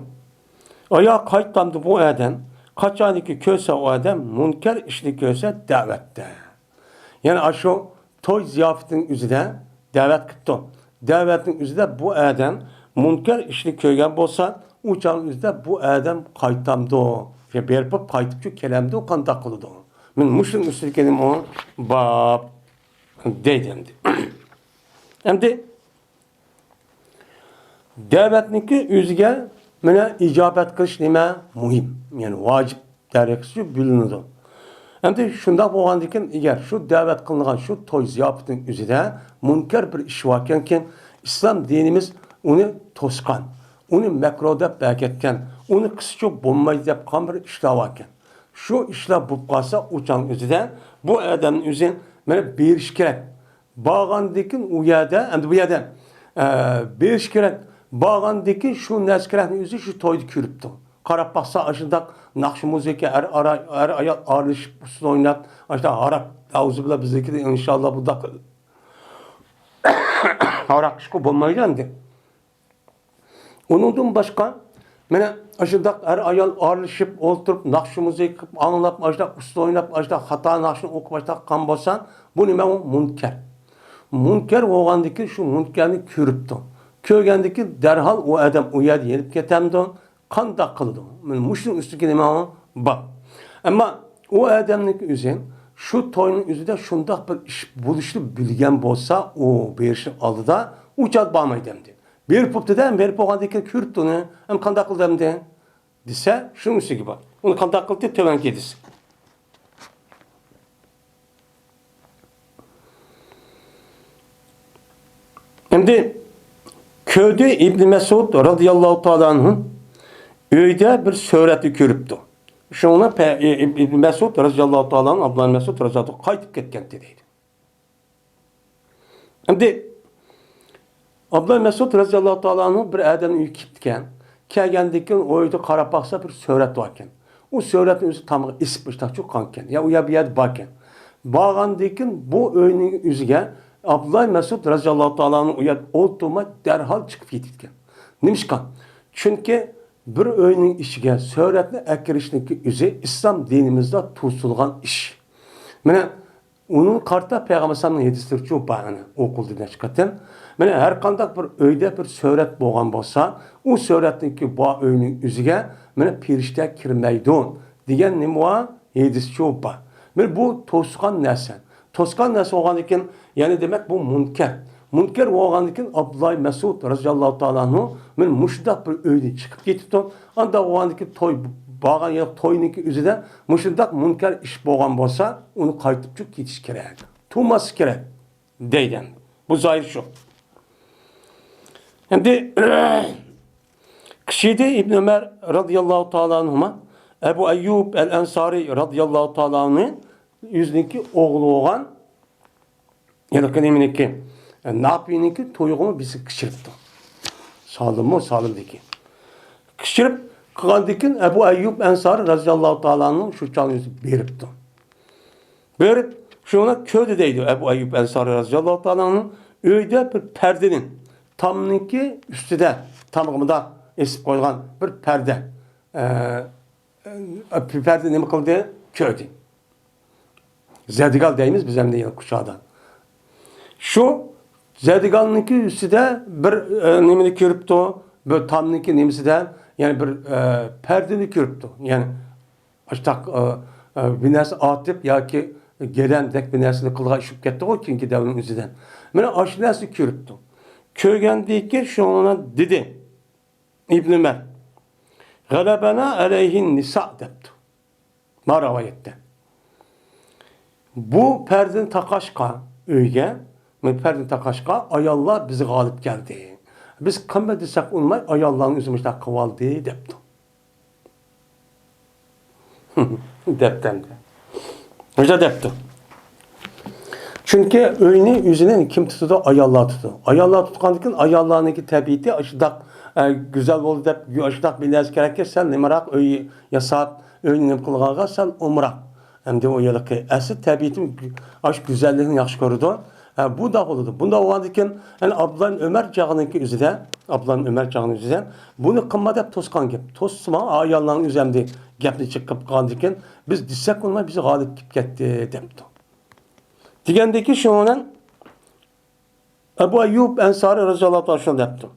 ئايا قايتامدۇ بۇ ئادەم؟ قاچانكى كۆرسە ئۇ ئادەم مۇنكەر ئىشنى كۆرسە دەۋەتتە. يەنى ئاشۇ توي زىياپىتىنىڭ ئۆزىدە دەۋەت قىپتۇ. دەۋەتنىڭ ئۆزىدە بۇ ئادەم مۇنكەر ئىشنى كۆرگەن بولسا، ئۇ چاغنىڭ ئۆزىدە بۇ ئادەم قايتامدۇ؟ يا بېرىپ قايتىپچۇ كېلەمدۇ؟ قانداق قىلىدۇ؟ مەن مۇشۇنىڭ ئۈستىدە كېلىمۇ باب دەيدۇ ئەمدى. ئەمدى دەۋەتنىڭكى ئۆزىگە مانا ئىجابەت قىلىش نېمە؟ مۇھىم، يەنى ۋاجىپ دەرىجىسى بىلىنىدۇ. ئەمدى شۇنداق بولغاندىكىن، ئەگەر شۇ دەۋەت قىلىنغان شۇ توي زىياپىتىنىڭ ئۆزىدە مۇنكەر بىر ئىش باركەنكىن، ئىسلام دىنىمىز ئۇنى توسقان، ئۇنى مەكرۇھ دەپ بەكەتكەن، ئۇنى قىلسىچۇ بولمايدۇ دەپ قالغان بىر ئىشلار باركەن. شۇ ئىشلار بولۇپ قالسا، ئۇ چاغنىڭ ئۆزىدە بۇ ئادەمنىڭ ئۆزى مانا بېرىش كېرەك. بارغاندىكىن ئۇ يەردە، ئەمدى بۇ يەردە، ئە، بېرىش كېرەك. بارغاندىكىن شۇ نەرسە كېرەكنى ئۆزى شۇ تويدا كۆرۈپتۇ. قاراپ باقسا، ئاشۇنداق ناخشا مۇزىكا، ئەر ئارا-، ئەر ئايال ئارىلىشىپ ئۇسسۇل ئويناپ، ئاشۇنداق ھاراق، ئەئۇزۇبىللا، بىزنىڭكىدە ئىنشاللا بۇنداق ھاراق ئىچكىلى بولمايدۇ ئەمدى. ئۇنىڭدىن باشقا، مانا ئاشۇنداق ئەر ئايال ئارىلىشىپ ئولتۇرۇپ، ناخشا مۇزىكا قىلىپ ئاڭلاپ، ئاشۇنداق ئۇسسۇل ئويناپ، ئاشۇنداق خاتا ناخشىنى ئوقۇپ، ئاشۇنداق قىلغان بولسا، بۇ نېمە؟ ئۇ مۇنكەر. مۇنكەر بولغاندىكىن شۇ مۇنكەرنى كۆرۈپتۇ. كۆرگەندىكىن دەرھال ئۇ ئادەم ئۇ يەردىن يېنىپ كېتەمدۇ؟ قانداق قىلىدۇ؟ مانا مۇشۇنىڭ ئۈستىدىكى نېمە بار. ئەمما ئۇ ئادەمنىڭكى ئۆزى شۇ توينىڭ ئۆزىدە شۇنداق بىر ئىش بولۇشىنى بىلگەن بولسا، ئۇ بېرىشنىڭ ئالدىدا ئۇ چاغدا بارمايدۇ ئەمدى. بېرىپ بوپتۇ-دە، بېرىپ بولغاندىن كېيىن كۆرۈپتۇ ئۇنى. ئەمدى قانداق قىلدى ئەمدى؟ دېسە، شۇنىڭ ئۈستىگە بار. ئۇنى قانداق قىلدى؟ تۆۋەنكى دېسە. ئەمدى كۆردى، ئىبنى مەسئۇد رازىياللاھۇ تائالا ئەنھۇ ئۆيدە بىر سۈرەتنى كۆرۈپتۇ. شۇڭا پە-، ئى-، ئىب-، ئىبنى مەسئۇد رازىياللاھۇ تائالا ئەنھۇ، ئابدۇللا مەسئۇد رازىياللاھۇ تائالا قايتىپ كەتكەنتى دەيدۇ. ئەمدى ئابدۇللا مەسئۇد رازىياللاھۇ تائالا ئەنھۇ بىر ئادەمنىڭ ئۆيىگە كېلىپتىكەن. كەلگەندىن كېيىن ئۆيدە قاراپ باقسا، بىر سۈرەت باركەن. ئۇ سۈرەتنى ئۆزى تامغا ئېسىپ، مۇشۇنداق چۇققانكەن. يا ئۇ يەر، بۇ يەردە باركەن. بارغاندىن كېيىن بۇ ئۆينىڭ ئۆزىگە ئابدۇللا مەسئۇد رازىياللاھۇ تائالا ئەنھۇ ئۇ يەردە ئولتۇرماي، دەرھال چىقىپ كېتىپتىكەن. نېمىشقا؟ چۈنكى بىر ئۆينىڭ ئىچىگە سۈرەتنى ئەكىرىشنىڭكى ئۆزى ئىسلام دىنىمىزدا توسۇلغان ئىش. مانا، ئۇنىڭغا قارىتا پەيغەمبەر ئەلەيھىسسالامنىڭ ھەدىسلىرىچۇ بار، ئوقۇلدى نەچچە قېتىم. مانا، ھەر قانداق بىر ئۆيدە بىر سۈرەت بولغان بولسا، ئۇ سۈرەتنىڭكى بار ئۆينىڭ ئۆزىگە مانا پەرىشتە كىرمەيدۇ دېگەن نېمە بار؟ ھەدىسچۇ بار. مانا بۇ توسقان نەرسە. توسقان نەرسە بولغاندىكىن، يەنى دېمەك، بۇ مۇنكەر. مۇنكەر بولغاندىكىن، ئابدۇللا مەسئۇد رازىياللاھۇ تائالا ئەنھۇ مانا مۇشۇنداق بىر ئۆيدىن چىقىپ كېتىپتۇ. ئانداق بولغاندىكىن، توي بارغان يەر، توينىڭكى ئۆزىدە مۇشۇنداق مۇنكەر ئىش بولغان بولسا، ئۇنى قايتىپچۇ كېتىش كېرەك، تۇرماسلىق كېرەك دەيدۇ. بۇ زاھىر شۇ. ئەمدى قىشىدى ئىبن ئۆمەر رازىياللاھۇ تائالا ئەنھۇما، ئەبۇ ئەييۇب ئەل ئەنسارى رازىياللاھۇ تائالا ئەنھۇ ئۆزىنىڭكى ئوغلى بولغان، يەنى نېمىنىڭكى، ناپىنىڭكى تويىغىمۇ بىزگە قىچىرىپتۇ. سالىممۇ سالىمدىكى. قىچىرىپ قىلغاندىن كېيىن ئەبۇ ئەييۇب ئەنسارى رازىياللاھۇ تائالا ئەنھۇ شۇ چاغنى ئۆزى بېرىپتۇ. بېرىپ، شۇنى كۆردى دەيدۇ ئەبۇ ئەييۇب ئەنسارى رازىياللاھۇ تائالا ئەنھۇ ئۆيدە بىر پەردىنى، تامنىڭكى ئۈستىدە، تامغا مۇنداق ئېسىپ قويغان بىر پەردە، ئە، ئە، پەردە نېمە قىلدى؟ كۆردى. زەدىگال دەيمىز بىز ئەمدى يەنە قۇچادا. شۇ زەدىگالنىڭكى ئۈستىدە بىر، ئە، نېمىنى كۆرۈپتۇ؟ بىر تامنىڭكى نېمىسىدە، يەنى بىر، ئە، پەردىنى كۆرۈپتۇ. يەنى ئاشتاق، ئە، ئە، بىر نەرسە ئاتىپ ياكى گەدەندەك بىر نەرسىنى قىلغان ئىش بولۇپ كەتتىغۇ كېيىنكى دەۋرنىڭ ئۆزىدە. مانا ئاشۇ نەرسىنى كۆرۈپتۇ. كۆرگەندىن كېيىن شۇنى دېدى. ئىبن ئۆمەر، «غەلەبەنا ئەلەيھىن نىسا» دەپتۇ. ما رىۋايەتتە. بۇ پەردىنى تاقاشقا ئۆيگە، بۇ پەردىنى تاقاشقا ئاياللار بىزگە غالىب كەلدى. بىز قىلما دېسەك ئۇنىماي، ئاياللارنىڭ ئۆزى مۇشۇنداق قىلىۋالدى دەپتۇ. دەپتۇ ئەمدى. مۇشۇنداق دەپتۇ. چۈنكى ئۆينى ئۆزىنى كىم تۇتىدۇ؟ ئاياللار تۇتىدۇ. ئاياللار تۇتقاندىن كېيىن ئاياللارنىڭكى تەبىئىتى ئاشۇنداق، ئە، گۈزەل بولدى دەپ، ئاشۇنداق بىر نەرسە كېرەككى، سەن نېمىراق ئۆي ياساپ، ئۆينى نېمە قىلغانغا سەن ئومراق. ئەمدى ئۇ ھېلىقى ئەسلى تەبىئىتىم ئاشۇ گۈزەللىكنى ياخشى كۆرىدۇ. ھە، بۇنداق بولىدۇ. بۇنداق بولغاندىن كېيىن، يەنى ئابدۇللا ئۆمەر چاغىنىڭكى ئۆزىدە، ئابدۇللا ئۆمەر چاغىنىڭ ئۆزىدە، بۇنى قىلما دەپ توسقان گەپ. توسسىما ئاياللارنىڭ ئۆزى ئەمدى گەپنى چىقىپ قالغاندىن كېيىن، بىز دېسەك ئۇنىماي، بىز غالىب كېلىپ كەتتى دەپتۇ. دېگەندىكى شۇنىڭ بىلەن ئەبۇ ئەييۇب ئەنسارى رەزىياللاھۇ تائالا شۇنى دەپتۇ.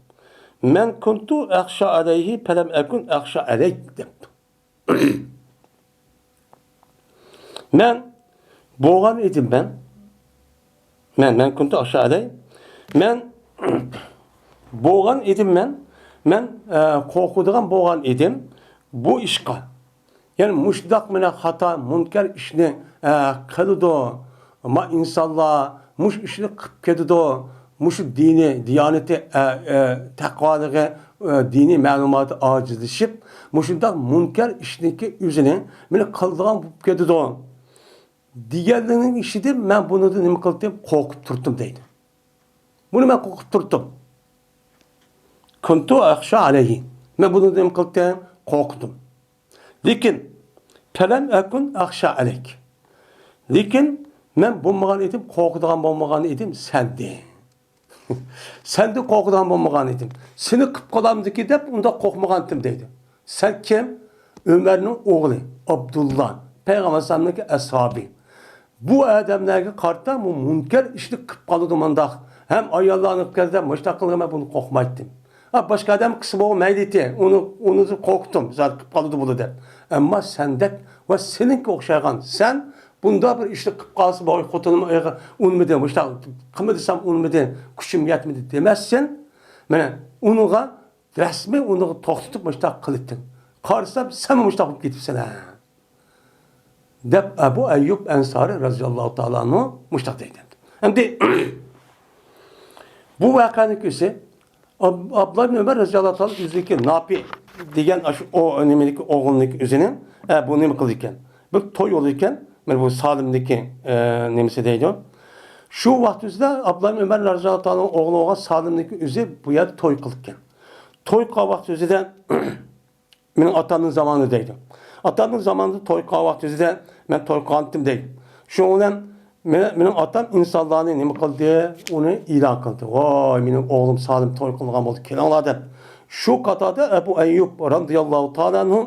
مەن كۇنتۇ ئەخشا ئەلەيھى پەلەم ئەكۇن ئەخشا ئەلەيك دەپتۇ. مەن بولغان ئىدىم مەن. مەن، مەن كۇنتۇ ئەخشا ئەلەي. مەن بولغان ئىدىم مەن. مەن، ئە، قورقىدىغان بولغان ئىدىم بۇ ئىشقا. يەنى مۇشۇنداق مانا خاتا، مۇنكەر ئىشنى، ئە، قىلىدۇ. ما ئىنسانلار مۇشۇ ئىشنى قىلىپ كېتىدۇ. مۇشۇ دىنىي دىيانىتى، ئە، ئە، تەقۋالىقى، ئە، دىنىي مەلۇماتى ئاجىزلىشىپ، مۇشۇنداق مۇنكەر ئىشنىڭكى ئۆزىنى مانا قىلىدىغان بولۇپ كېتىدۇ. دېگەنلىرىنىڭ ئىچىدە مەن بۇنىڭدىن نېمە قىلدىم؟ قورقۇپ تۇردۇم دەيدۇ. بۇنى مەن قورقۇپ تۇردۇم. كۇنتۇ ئەخشا ئەلەيھى. مەن بۇنىڭدىن نېمە قىلدىم؟ قورقتۇم. لېكىن، پەلەم ئەكۇن ئەخشا ئەلەيك. لېكىن، مەن بولمىغان ئىدىم، قورقىدىغان بولمىغان ئىدىم سەندىن. سەندىن قورقىدىغان بولمىغان ئىدىم. سېنى قىپ قالامدىكى دەپ ئۇنداق قورقمىغانتىم دەيدۇ. سەن كىم؟ ئۆمەرنىڭ ئوغلى ئابدۇللا، پەيغەمبەر ئەلەيھىسسالامنىڭكى ئەسھابى. بۇ ئادەملەرگە قارىتا بۇ مۇنكەر ئىشنى قىپ قالىدۇ مۇنداق. ھەم ئاياللارنى قىپ كەلدى، مۇشۇنداق قىلغان مەن بۇنى قورقمايتتىم. ھا، باشقا ئادەم قىلسا بولغان مەيلى ئىدى. ئۇنى، ئۇنى قورقتۇم، زادى قىپ قالىدۇ بۇلار دەپ. ئەمما سەندەك ۋە سېنىڭكى ئوخشايدىغان سەن بۇنداق بىر ئىشنى قىپ قالسا، بۇ خوتۇنۇم ئۇنىمىدى، مۇشۇنداق قىلما دېسەم ئۇنىمىدى، كۈچۈم يەتمىدى دېمەسسەن. مانا ئۇنىڭغا رەسمىي ئۇنىڭغا توختىتىپ مۇشۇنداق قىلىتتىڭ. قارىسام سەنمۇ مۇشۇنداق بولۇپ كېتىپسەن ھە. دەپ ئەبۇ ئەييۇب ئەنسارى رەزىياللاھۇ تائالا ئەنھۇ مۇشۇنداق دەيدۇ. ئەمدى بۇ ۋەقەنىڭ كۆزى ئاب-، ئابدۇللا ئىبن ئۆمەر رەزىياللاھۇ تائالا ئۆزىنىڭكى ناپى دېگەن ئاشۇ ئۇ نېمىدىكى ئوغلىنىڭكى ئۆزىنى، ئە، بۇ نېمە قىلىدىكەن؟ بىر توي بولىدىكەن. مانا بۇ سالىمدىكى، ئە، نېمىسى دەيدۇ. شۇ ۋاقىت ئۆزىدە ئابدۇللا ئىبن ئۆمەر رەزىياللاھۇ تائالا ئوغلى بولغان سالىمدىكى ئۆزى بۇ يەردە توي قىلىدىكەن. توي قىلغان ۋاقىت ئۆزىدە مېنىڭ ئاتامنىڭ زامانى دەيدۇ. ئاتامنىڭ زامانىدا توي قىلغان ۋاقتى ئۆزىدە مەن توي قىلغانتىم دەيدۇ. شۇنىڭ بىلەن مېنىڭ، مېنىڭ ئاتام ئىنسانلارنى نېمە قىلدى؟ ئۇنى ئېلان قىلدى. ۋاي، مېنىڭ ئوغلۇم سالىم توي قىلغان بولدى، كېلىڭلار دەپ. شۇ قاتاردا ئەبۇ ئەييۇب رەزىياللاھۇ تائالا ئەنھۇ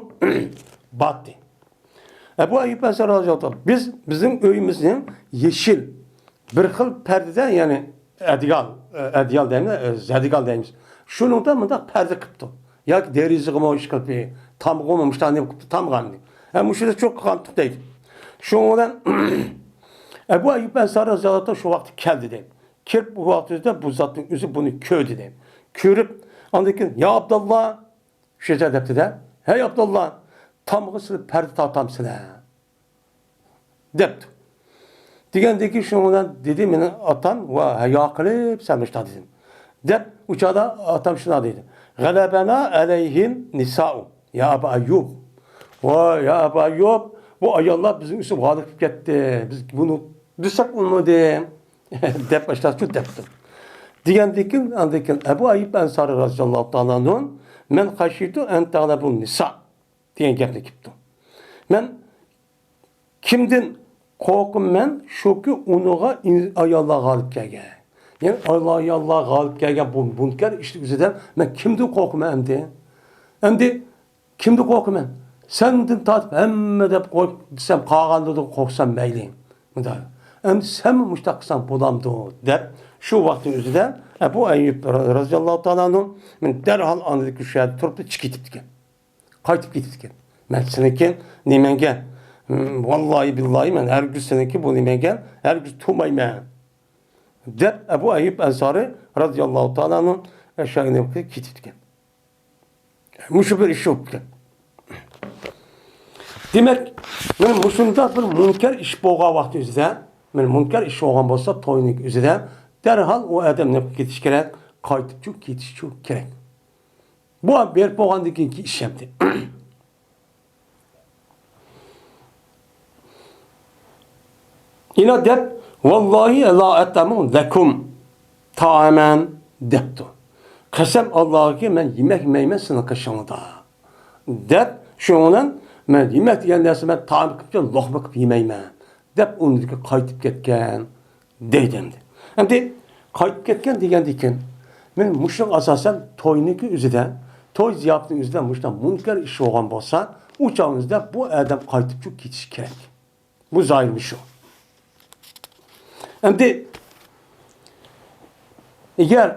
باتتى. ئەبۇ ئەييۇب ئەنسارى رەزىياللاھۇ تائالا، بىز، بىزنىڭ ئۆيىمىزنىڭ يېشىل، بىر خىل پەردىدە، يەنى ئەدىيال، ئەدىيال دەيمىز، زەدىگال دەيمىز. شۇنىڭدا مۇنداق پەردە قىپتۇ. ياكى دېرىزىغىمۇ ئىش قىلىپ، تامغىمۇ مۇشتانى قىپتۇ، تامغاننى. ھە، مۇشۇدا چوق قىلغانتۇق دەيدۇ. شۇنىڭ بىلەن ئەبۇ ئەييۇب ئەنسارى رەزىياللاھۇ تائالا شۇ ۋاقىتتا كەلدى دەيدۇ. كېلىپ بۇ ۋاقىت ئۆزىدە بۇ زاتنىڭ ئۆزى بۇنى كۆردى دەيدۇ. كۆرۈپ، ئاندىن كېيىن، يا ئابداللا، شۇ يەردە دەپتۇ-دە، ھەي ئابدۇللا، تامغا سېلىپ پەردە تارتامسىلەر؟ دەپتۇ. دېگەندىن كېيىن شۇنىڭ بىلەن دېدى مېنىڭ ئاتام، ۋا ھەيا قىلىپ سەن مۇشۇنداق دېدىڭ. دەپ ئۇ چاغدا ئاتام شۇنداق دېدى. غەلەبەنا ئەلەيھىن نىسائۇ، يا ئەبا ئەييۇب. ۋاي يا ئەبا ئەييۇب، بۇ ئاياللار بىزنىڭ ئۈستىمىزگە غالىب كېلىپ كەتتى. بىز بۇنى دېسەك ئۇنىمىدى. دەپ ئاشۇنداق دەپتۇ. دېگەندىن كېيىن، ئاندىن كېيىن ئەبۇ ئەييۇب ئەنسارى رەزىياللاھۇ تائالا ئەنھۇ، مەن خەشىتۇ ئەن تەغلەبۇن نىسا دېگەن گەپنى قىپتۇ. مەن كىمدىن قورقىمەن؟ شۇكى ئۇنىڭغا ئاياللار غالىب كەلگەن. يەنى ئاياللار غالىب كەلگەن بۇ مۇنكەر ئىشنىڭ ئۆزىدە مەن كىمدىن قورقىمەن ئەمدى؟ ئەمدى كىمدىن قورقىمەن؟ سەندىن تارتىپ ھەممە دەپ قويۇپ دېسەم، قالغانلىرىدىن قورقسام مەيلى. مۇنداق. ئەمدى سەنمۇ مۇشۇنداق قىلساڭ بولامدۇ؟ دەپ شۇ ۋاقىتنىڭ ئۆزىدە ئەبۇ ئەييۇب رەزىياللاھۇ تائالا ئەنھۇ مەن دەرھال ئاندىن شۇ يەردە تۇرۇپ چىقىپ كېتىپتىكەن. قايتىپ كېتىپتىكەن. مەن سېنىڭكى نېمەڭگە، م، ۋاللاھى بىللاھى مەن ھەرگىز سېنىڭكى بۇ نېمەڭگە ھەرگىز تۇرمايمەن. دەپ ئەبۇ ئەييۇب ئەنسارى رەزىياللاھۇ تائالا ئەنھۇ ئەشەگىنى كېتىپتىكەن. مۇشۇ بىر ئىش بوپتىكەن. دېمەك، مانا مۇشۇنداق بىر مۇنكەر ئىش بولغان ۋاقىت ئۆزىدە، مانا مۇنكەر ئىش بولغان بولسا توينىڭ ئۆزىدە دەرھال ئۇ ئادەم نېمە قىلىپ كېتىش كېرەك؟ قايتىپ چۈ-، كېتىش چۈ-، كېرەك. بۇ بېرىپ بولغاندىن كېيىنكى ئىش ئەمدى. يەنە دەپ، ۋاللاھى لا ئەتئەمۇ لەكۇم تائامەن دەپتۇ. قەسەم ئاللاغىكى، مەن يېمەك يېمەيمەن سىزنىڭ قېشىڭلاردا دەپ، شۇنىڭ بىلەن مەن يېمەك دېگەن نەرسە، مەن تائام قىلىپ، لوقما قىلىپ يېمەيمەن دەپ، ئۇنىڭدىكى قايتىپ كەتكەن دەيدۇ ئەمدى. ئەمدى قايتىپ كەتكەن دېگەندىكىن، مەن مۇشۇنىڭ ئاساسەن توينىڭكى ئۆزىدە، توي زىياپىتىنىڭ ئۆزىدە مۇشۇنداق مۇنكەر ئىش بولغان بولسا، ئۇ چاغنىڭ ئۆزىدە بۇ ئادەم قايتىپ چۈشۈپ كېتىشى كېرەك. بۇ زاھىر مۇشۇ. ئەمدى ئەگەر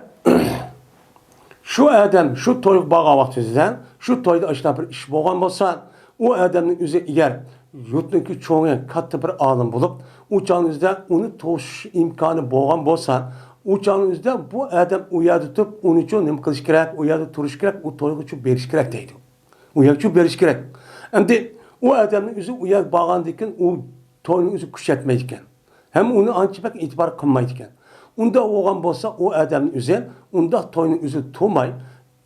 شۇ ئادەم شۇ تويغا بارغان ۋاقتىدا، شۇ تويدا ئاشۇنداق بىر ئىش بولغان بولسا، ئۇ ئادەمنىڭ ئۆزى ئەگەر يۇرتنىڭكى چوڭى، كاتتا بىر ئالىم بولۇپ، ئۇ چاغنىڭ ئۆزىدە ئۇنى توسۇش ئىمكانى بولغان بولسا، ئۇ چاغنىڭ ئۆزىدە بۇ ئادەم ئۇ يەردە تۇرۇپ، ئۇنىچۇ نېمە قىلىش كېرەك، ئۇ يەردە تۇرۇش كېرەك، ئۇ تويغىچۇ بېرىش كېرەك دەيدۇ. ئۇ يەرگىچۇ بېرىش كېرەك. ئەمدى ئۇ ئادەمنىڭ ئۆزى ئۇ يەرگە بارغاندىن كېيىن ئۇ توينىڭ ئۆزى كۈچەتمەيدىكەن. ھەم ئۇنى ئانچە بەك ئېتىبار قىلمايدىكەن. ئۇنداق بولغان بولسا، ئۇ ئادەمنىڭ ئۆزى ئۇنداق توينىڭ ئۆزى تۇرماي،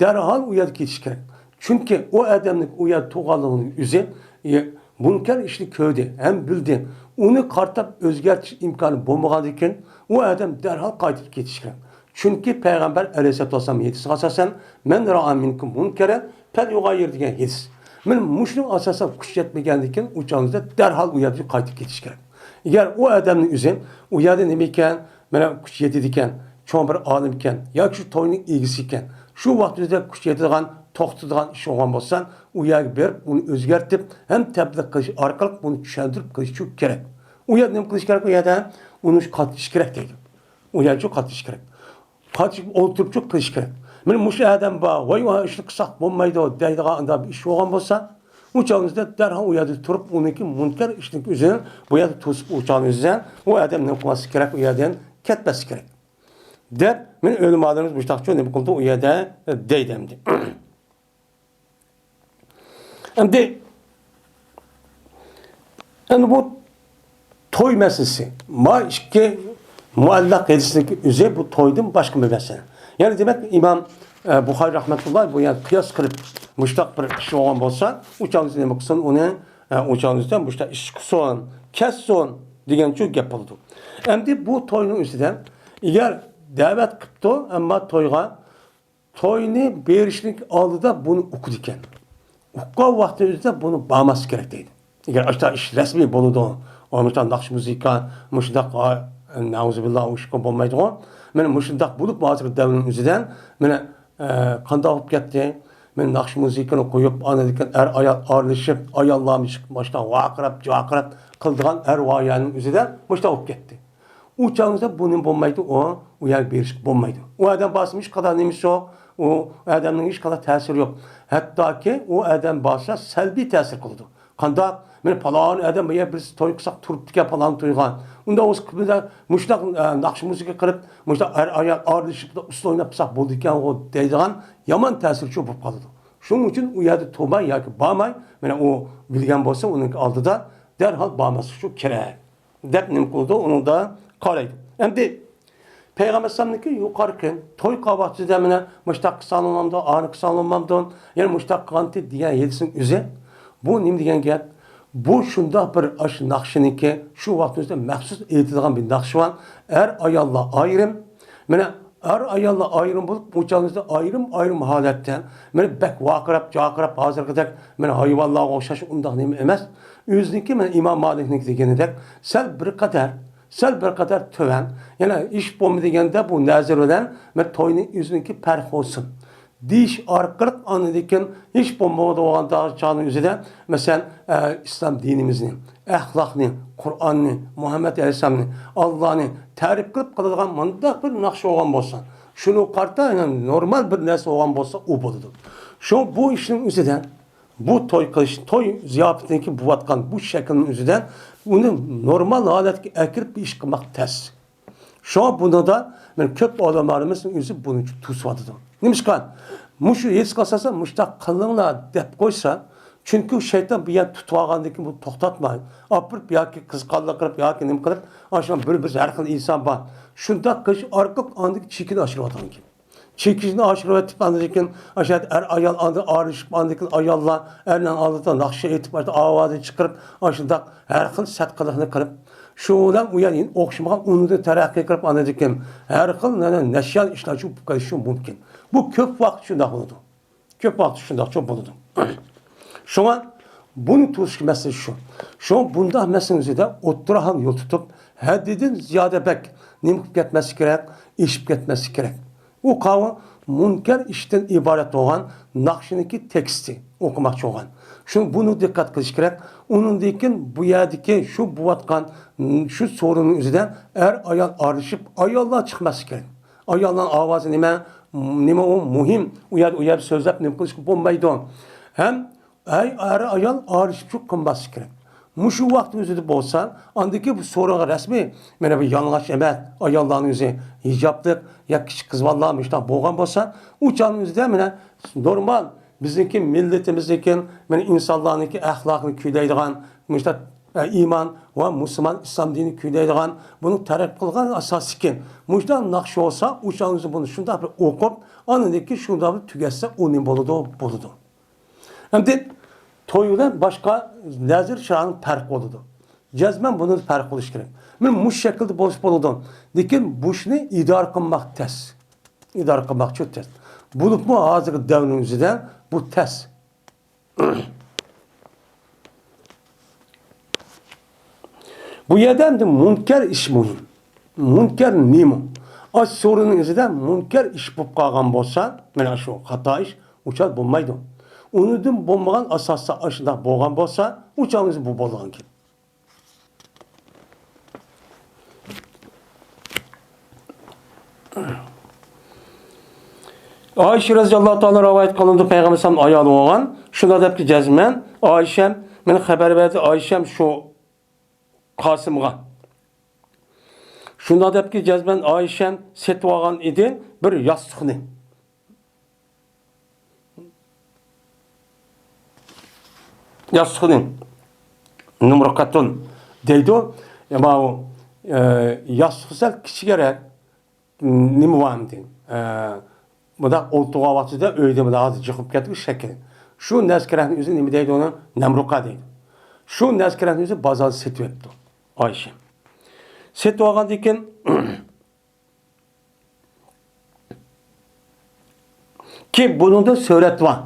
دەرھال ئۇ يەردىن كېتىش كېرەك. چۈنكى ئۇ ئادەمنىڭ ئۇ يەردە تۇرغانلىقىنىڭ ئۆزى، ئى، مۇنكەر ئىشنى كۆردى ھەم بىلدى. ئۇنى قارىتىپ ئۆزگەرتىش ئىمكانى بولمىغاندىن كېيىن، ئۇ ئادەم دەرھال قايتىپ كېتىشى كېرەك. چۈنكى پەيغەمبەر ئەلەيھىسسالاتۇ ۋەسسالام ھەدىسىگە ئاساسەن، مەن رائا مىنكۇم مۇنكەرەن پەليۇغاييىر دېگەن ھەدىس. مانا مۇشۇنىڭ ئاساسىدا كۈچەتمىگەندىن كېيىن، ئۇ چاغدا دەرھال ئۇ يەردىن قايتىپ كېتىش كېرەك. ئەگەر ئۇ ئادەمنىڭ ئۆزى ئۇ يەردە نېمە ئىكەن، مانا كۈچ يېتىدىكەن، چوڭ بىر ئالىم ئىكەن ياكى شۇ توينىڭ ئىگىسى ئىكەن، شۇ ۋاقتىدا كۈچ يېتىدىغان، توختىتىدىغان ئىش بولغان بولسا، ئۇ يەرگە بېرىپ ئۇنى ئۆزگەرتىپ ھەم تەبلىغ قىلىش ئارقىلىق ئۇنى چۈشەندۈرۈپ قىلىش كېرەك. ئۇ يەردە نېمە قىلىش كېرەك؟ ئۇ يەردە ئۇنى قاتنىشىش كېرەك دەيدۇ. ئۇ يەرگىچۇ قاتنىشىش كېرەك. قاتنىشىپ ئولتۇرۇپچۇ قىلىش كېرەك. مانا مۇشۇ ئادەم بار، ۋاي، ئۇ ئىشنى قىلساق بولمايدۇ دەيدىغان ئانداق بىر ئىش بولغان بولسا، ئۇ چاغنىڭىزدا دەرھال ئۇ يەردە تۇرۇپ، ئۇنىڭكى مۇنكەر ئىشنىڭ ئۆزىنى بۇ يەردە توسۇپ، ئۇ چاغنىڭىزدا ئۇ ئادەم نېمە قىلماسلىقى كېرەك، ئۇ يەردىن كەتمەسلىكى كېرەك دەپ، مانا ئۆلىمالىرىمىز مۇشۇنداقچۇ نېمە قىلدى، ئۇ يەردە دەيدۇ ئەمدى. ئەمدى، ئەمدى بۇ توي مەسىلىسى. ما ئىككى مۇئەللەق ھەدىسنىڭ ئۆزى بۇ تويدىن باشقا بىر مەسىلە. يەنى دېمەك، ئىمام، ئە، بۇخارىي رەھمەتۇللا بۇ يەنى قىياس قىلىپ مۇشتاق بىر ئىش بولغان بولسا، ئۇ چاغدا نېمە قىلسۇن ئۇنى، ئە، ئۇ چاغدا مۇشتاق ئىش قىلسۇن، كەسسۇن دېگەنچۇ گەپ بولىدۇ. ئەمدى بۇ توينىڭ ئۈستىدە ئەگەر دەۋەت قىپتۇ، ئەمما تويغا توينى بېرىشنىڭ ئالدىدا بۇنى ئۇقىدىكەن. ئۇققان ۋاقتىنىڭ ئۆزىدە بۇنى بارماسلىق كېرەك دەيدۇ. ئەگەر ئاشۇنداق ئىش رەسمىي بولىدۇ، مۇشۇنداق ناخشا مۇزىكا، مۇشۇنداق، نەئۇزۇبىللا، ئۇ ئىشقا بولمايدىغۇ. مانا مۇشۇنداق بولۇپ، ھازىرقى دەۋرنىڭ ئۆزىدە، مانا، ئە، قانداق بولۇپ كەتتى؟ مانا ناخشا مۇزىكىنى قويۇپ، ئاندىن كېيىن ئەر ئايال ئارىلىشىپ، ئاياللارمۇ چىقىپ، مۇشۇنداق ۋارقىراپ، جارقىراپ قىلىدىغان ئەر ۋايانىڭ ئۆزىدە مۇشۇنداق بولۇپ كەتتى. ئۇ چاغىڭىزدا بۇ نېمە بولمايدۇ، ئۇ، ئۇ يەرگە بېرىشكە بولمايدۇ. ئۇ ئادەم بارسا ھېچقانداق نېمىسى يوق، ئۇ ئادەمنىڭ ھېچقانداق تەسىرى يوق. ھەتتاكى ئۇ ئادەم بارسا سەلبىي تەسىر قىلىدۇ. قانداق؟ مانا پالان ئادەم بۇ يەردە بىرسى توي قىلساق تۇرۇپتىكەن پالان تويغا. ئۇنداق بولسا قىلمىدا مۇشۇنداق، ئە، ناخشا مۇزىكا قىلىپ، مۇشۇنداق ئەر ئايال ئارىلىشىپ ئۇسسۇل ئويناپ تۇرساق بولىدىكەنغۇ دەيدىغان يامان تەسىرچۇ بولۇپ قالىدۇ. شۇنىڭ ئۈچۈن ئۇ يەردە تۇرماي ياكى بارماي، مانا ئۇ بىلگەن بولسا ئۇنىڭ ئالدىدا دەرھال بارماسلىق شۇ كېرەك. دەپ نېمە قىلىدۇ، ئۇنىڭدا قارايدۇ. ئەمدى پەيغەمبەر ئەلەيھىسسالامنىڭكى يۇقىرىقى توي قىلغان ۋاقتىدا مانا مۇشتاق قىلساڭلامدۇ، ئانى قىلساڭلامدۇ، يەنە مۇشتاق قىلغانتى دېگەن ھەدىسنىڭ ئۆزى بۇ نېمە دېگەن گەپ؟ بۇ شۇنداق بىر ئاشۇ ناخشىنىڭكى شۇ ۋاقىتنىڭ ئۆزىدە مەخسۇس ئېيتىدىغان بىر ناخشا بار. ئەر ئاياللار ئايرىم. مانا ئەر ئاياللار ئايرىم بولۇپ، ئۇ چاغىڭىزدا ئايرىم-ئايرىم ھالەتتە، مانا بەك ۋارقىراپ، جارقىراپ، ھازىرقىدەك مانا ھايۋانلارغا ئوخشاش ئۇنداق نېمە ئەمەس. ئۆزىنىڭكى مانا ئىمام مالىكنىڭكى دېگىنىدەك سەل بىر قەدەر، سەل بىر قەدەر تۆۋەن. يەنە ھېچ بولمىدى دېگەندە بۇ نەزىر بىلەن مانا توينى ئۆزىنىڭكى پەرق بولسۇن دېيىش ئارقىلىق ئاندىن كېيىن ھېچ بولمىغان چاغنىڭ ئۆزىدە، مەسىلەن، ئە، ئىسلام دىنىمىزنى، ئەخلاقنى، قۇرئاننى، مۇھەممەد ئەلەيھىسسالامنى، ئاللانى تەرىپ قىلىپ قىلىدىغان مۇنداق بىر ناخشا بولغان بولسا، شۇنى قارىتا، يەنى نورمال بىر نەرسە بولغان بولسا، ئۇ بولىدۇ. شۇ بۇ ئىشنىڭ ئۆزىدە، بۇ توي قىلىش، توي زىياپىتىنىڭكى بولۇۋاتقان بۇ شەكىلنىڭ ئۆزىدە ئۇنى نورمال ھالەتكە ئەكىرىپ بىر ئىش قىلماق تەس. شۇڭا بۇنىڭدا مانا كۆپ ئۆلىمالىرىمىز ئۆزى بۇنى توسۇۋاتىدۇ. نېمىشقا؟ مۇشۇ ھېسقا ئاساسەن مۇشۇنداق قىلىڭلار دەپ قويسا، چۈنكى شەيتان بۇ يەرنى تۇتۇۋالغاندىن كېيىن بۇنى توختاتماي، ئاپىرىپ ياكى قىزىقارلىق قىلىپ ياكى نېمە قىلىپ، ئاشۇ بىر، بىر ھەر خىل ئىنسان بار. شۇنداق قىلىش ئارقىلىق ئاندىن كېيىن چېكىنى ئاشۇرۇۋاتىدىكەن. چېكىنى ئاشۇرۇۋېتىپ، ئاندىن كېيىن ئاشۇ ئەر ئايال ئاندىن ئايرىلىشىپ، ئاندىن كېيىن ئاياللار ئەرنىڭ ئالدىدا ناخشا ئېيتىپ، ئاشۇ ئاۋازىنى چىقىرىپ، ئاشۇنداق ھەر خىل سەت قىلىقنى قىلىپ، شۇ بىلەن ئۇ يەر ئوخشىمىغان، ئۇنىڭدىن تەرەققىي قىلىپ، ئاندىن كېيىن ھەر خىل نە-، نە-، نەشيان ئىشلار چۈشۈپ كېتىشى مۇمكىن. بۇ كۆپ ۋاقىت شۇنداق بولىدۇ. كۆپ ۋاقىت شۇنداق چوق بولىدۇ. شۇڭا بۇنى توسۇش مەسىلىسى شۇ. شۇڭا بۇنداق مەسىلىنىڭ ئۆزىدە ئوتتۇرا ھال يول تۇتۇپ، ھەددىدىن زىيادە بەك نېمە قىلىپ كەتمەسلىك كېرەك، ئېشىپ كەتمەسلىك كېرەك. ئۇ قاۋۇ مۇنكەر ئىشتىن ئىبارەت بولغان ناخشىنىڭكى تېكىستى ئوقۇماقچى بولغان. شۇ بۇنى دىققەت قىلىش كېرەك. ئۇنىڭدىن كېيىن بۇ يەردىكى شۇ بوۋاتقان، شۇ سورۇننىڭ ئۆزىدە ئەر-ئايال ئارىلىشىپ، ئاياللار چىقماسلىق كېرەك. ئاياللارنىڭ ئاۋازى نېمە؟ نېمە ئۇ مۇھىم؟ ئۇ يەردە، ئۇ يەردە سۆزلەپ نېمە قىلىشقا بولمايدۇ. ھەم ئەي ئەر-ئايال ئارىلىشىپ شۇ قىلماسلىق كېرەك. مۇشۇ ۋاقىت ئۆزىدە بولسا، ئاندىكى بۇ سورۇنغا رەسمىي، مانا بۇ يالىڭاچ ئەمەس، ئاياللارنىڭ ئۆزى ھىجابلىق يا كىچىك قىز بالىلار مۇشۇنداق بولغان بولسا، ئۇ چاغنىڭ ئۆزىدە مانا نورمال بىزنىڭكى مىللىتىمىزنىڭكى، مانا ئىنسانلارنىڭكى ئەخلاقىنى كۈيلەيدىغان، مۇشۇنداق، ئە، ئىمان ۋە مۇسۇلمان ئىسلام دىنىنى كۈيلەيدىغان، بۇنى تەرەققىي قىلغان ئاساسىكى مۇشۇنداق ناخشا بولسا، ئۇ چاغنىڭ ئۆزىدە بۇنى شۇنداق بىر ئوقۇپ، ئاندىن كېيىن شۇنداق بىر تۈگەتسە، ئۇ نېمە بولىدۇ؟ بولىدۇ. ئەمدى توي بىلەن باشقا نەزىر شەرئانىڭ پەرقى بولىدۇ. جەزمەن بۇنىڭ پەرقى بولۇشى كېرەك. مانا مۇشۇ شەكىلدە بولسا بولىدۇ. لېكىن بۇشنى ئىدارە قىلماق تەس. ئىدارە قىلماق شۇ تەس. بولۇپمۇ ھازىرقى دەۋرنىڭ ئۆزىدە بۇ تەس. بۇ يەردە ئەمدى مۇنكەر ئىش مۇھىم. مۇنكەر نېمە؟ ئاشۇ سورۇننىڭ ئىچىدە مۇنكەر ئىش بولۇپ قالغان بولسا، مانا شۇ خاتا ئىش، ئۇچار بولمايدۇ. ئۇنىڭدىن بولمىغان ئاساستا ئاشۇنداق بولغان بولسا، ئۇچار بۇ بولغان گەپ. ئائىشە رەزىياللاھۇ تائالا رىۋايەت قىلىنىدۇ، پەيغەمبەر ئەلەيھىسسالام ئايالى بولغان. شۇنداق دەپتۇ جەزمەن، ئائىشەم، مېنى خەۋەر بەردى، ئائىشەم شۇ قاسىمغا. شۇنداق دەپتۇ جەزمەن، ئائىشەم سېتىۋالغان ئىدى بىر ياستۇقنى. ياستۇقنى نۇمرۇقەتۇن دەيدۇ. ماۋۇ، ئە، ياستۇقى سەل كىچىكرەك. نېمە بار ئەمدى؟ ئە، مۇنداق ئولتۇرغان ۋاقتىدا ئۆيدە مۇنداق ھازىر جىقىپ كەتكەن شەكىل. شۇ نەسكىرەكنىڭ ئۆزى نېمە دەيدۇ ئۇنى؟ نەمرۇقا دەيدۇ. شۇ نەسكىرەكنىڭ ئۆزى بازاردا سېتىۋېتىپتۇ ئائىشە. سېتىۋالغاندىن كېيىن كېيىن بۇنىڭدا سۆرەت بار.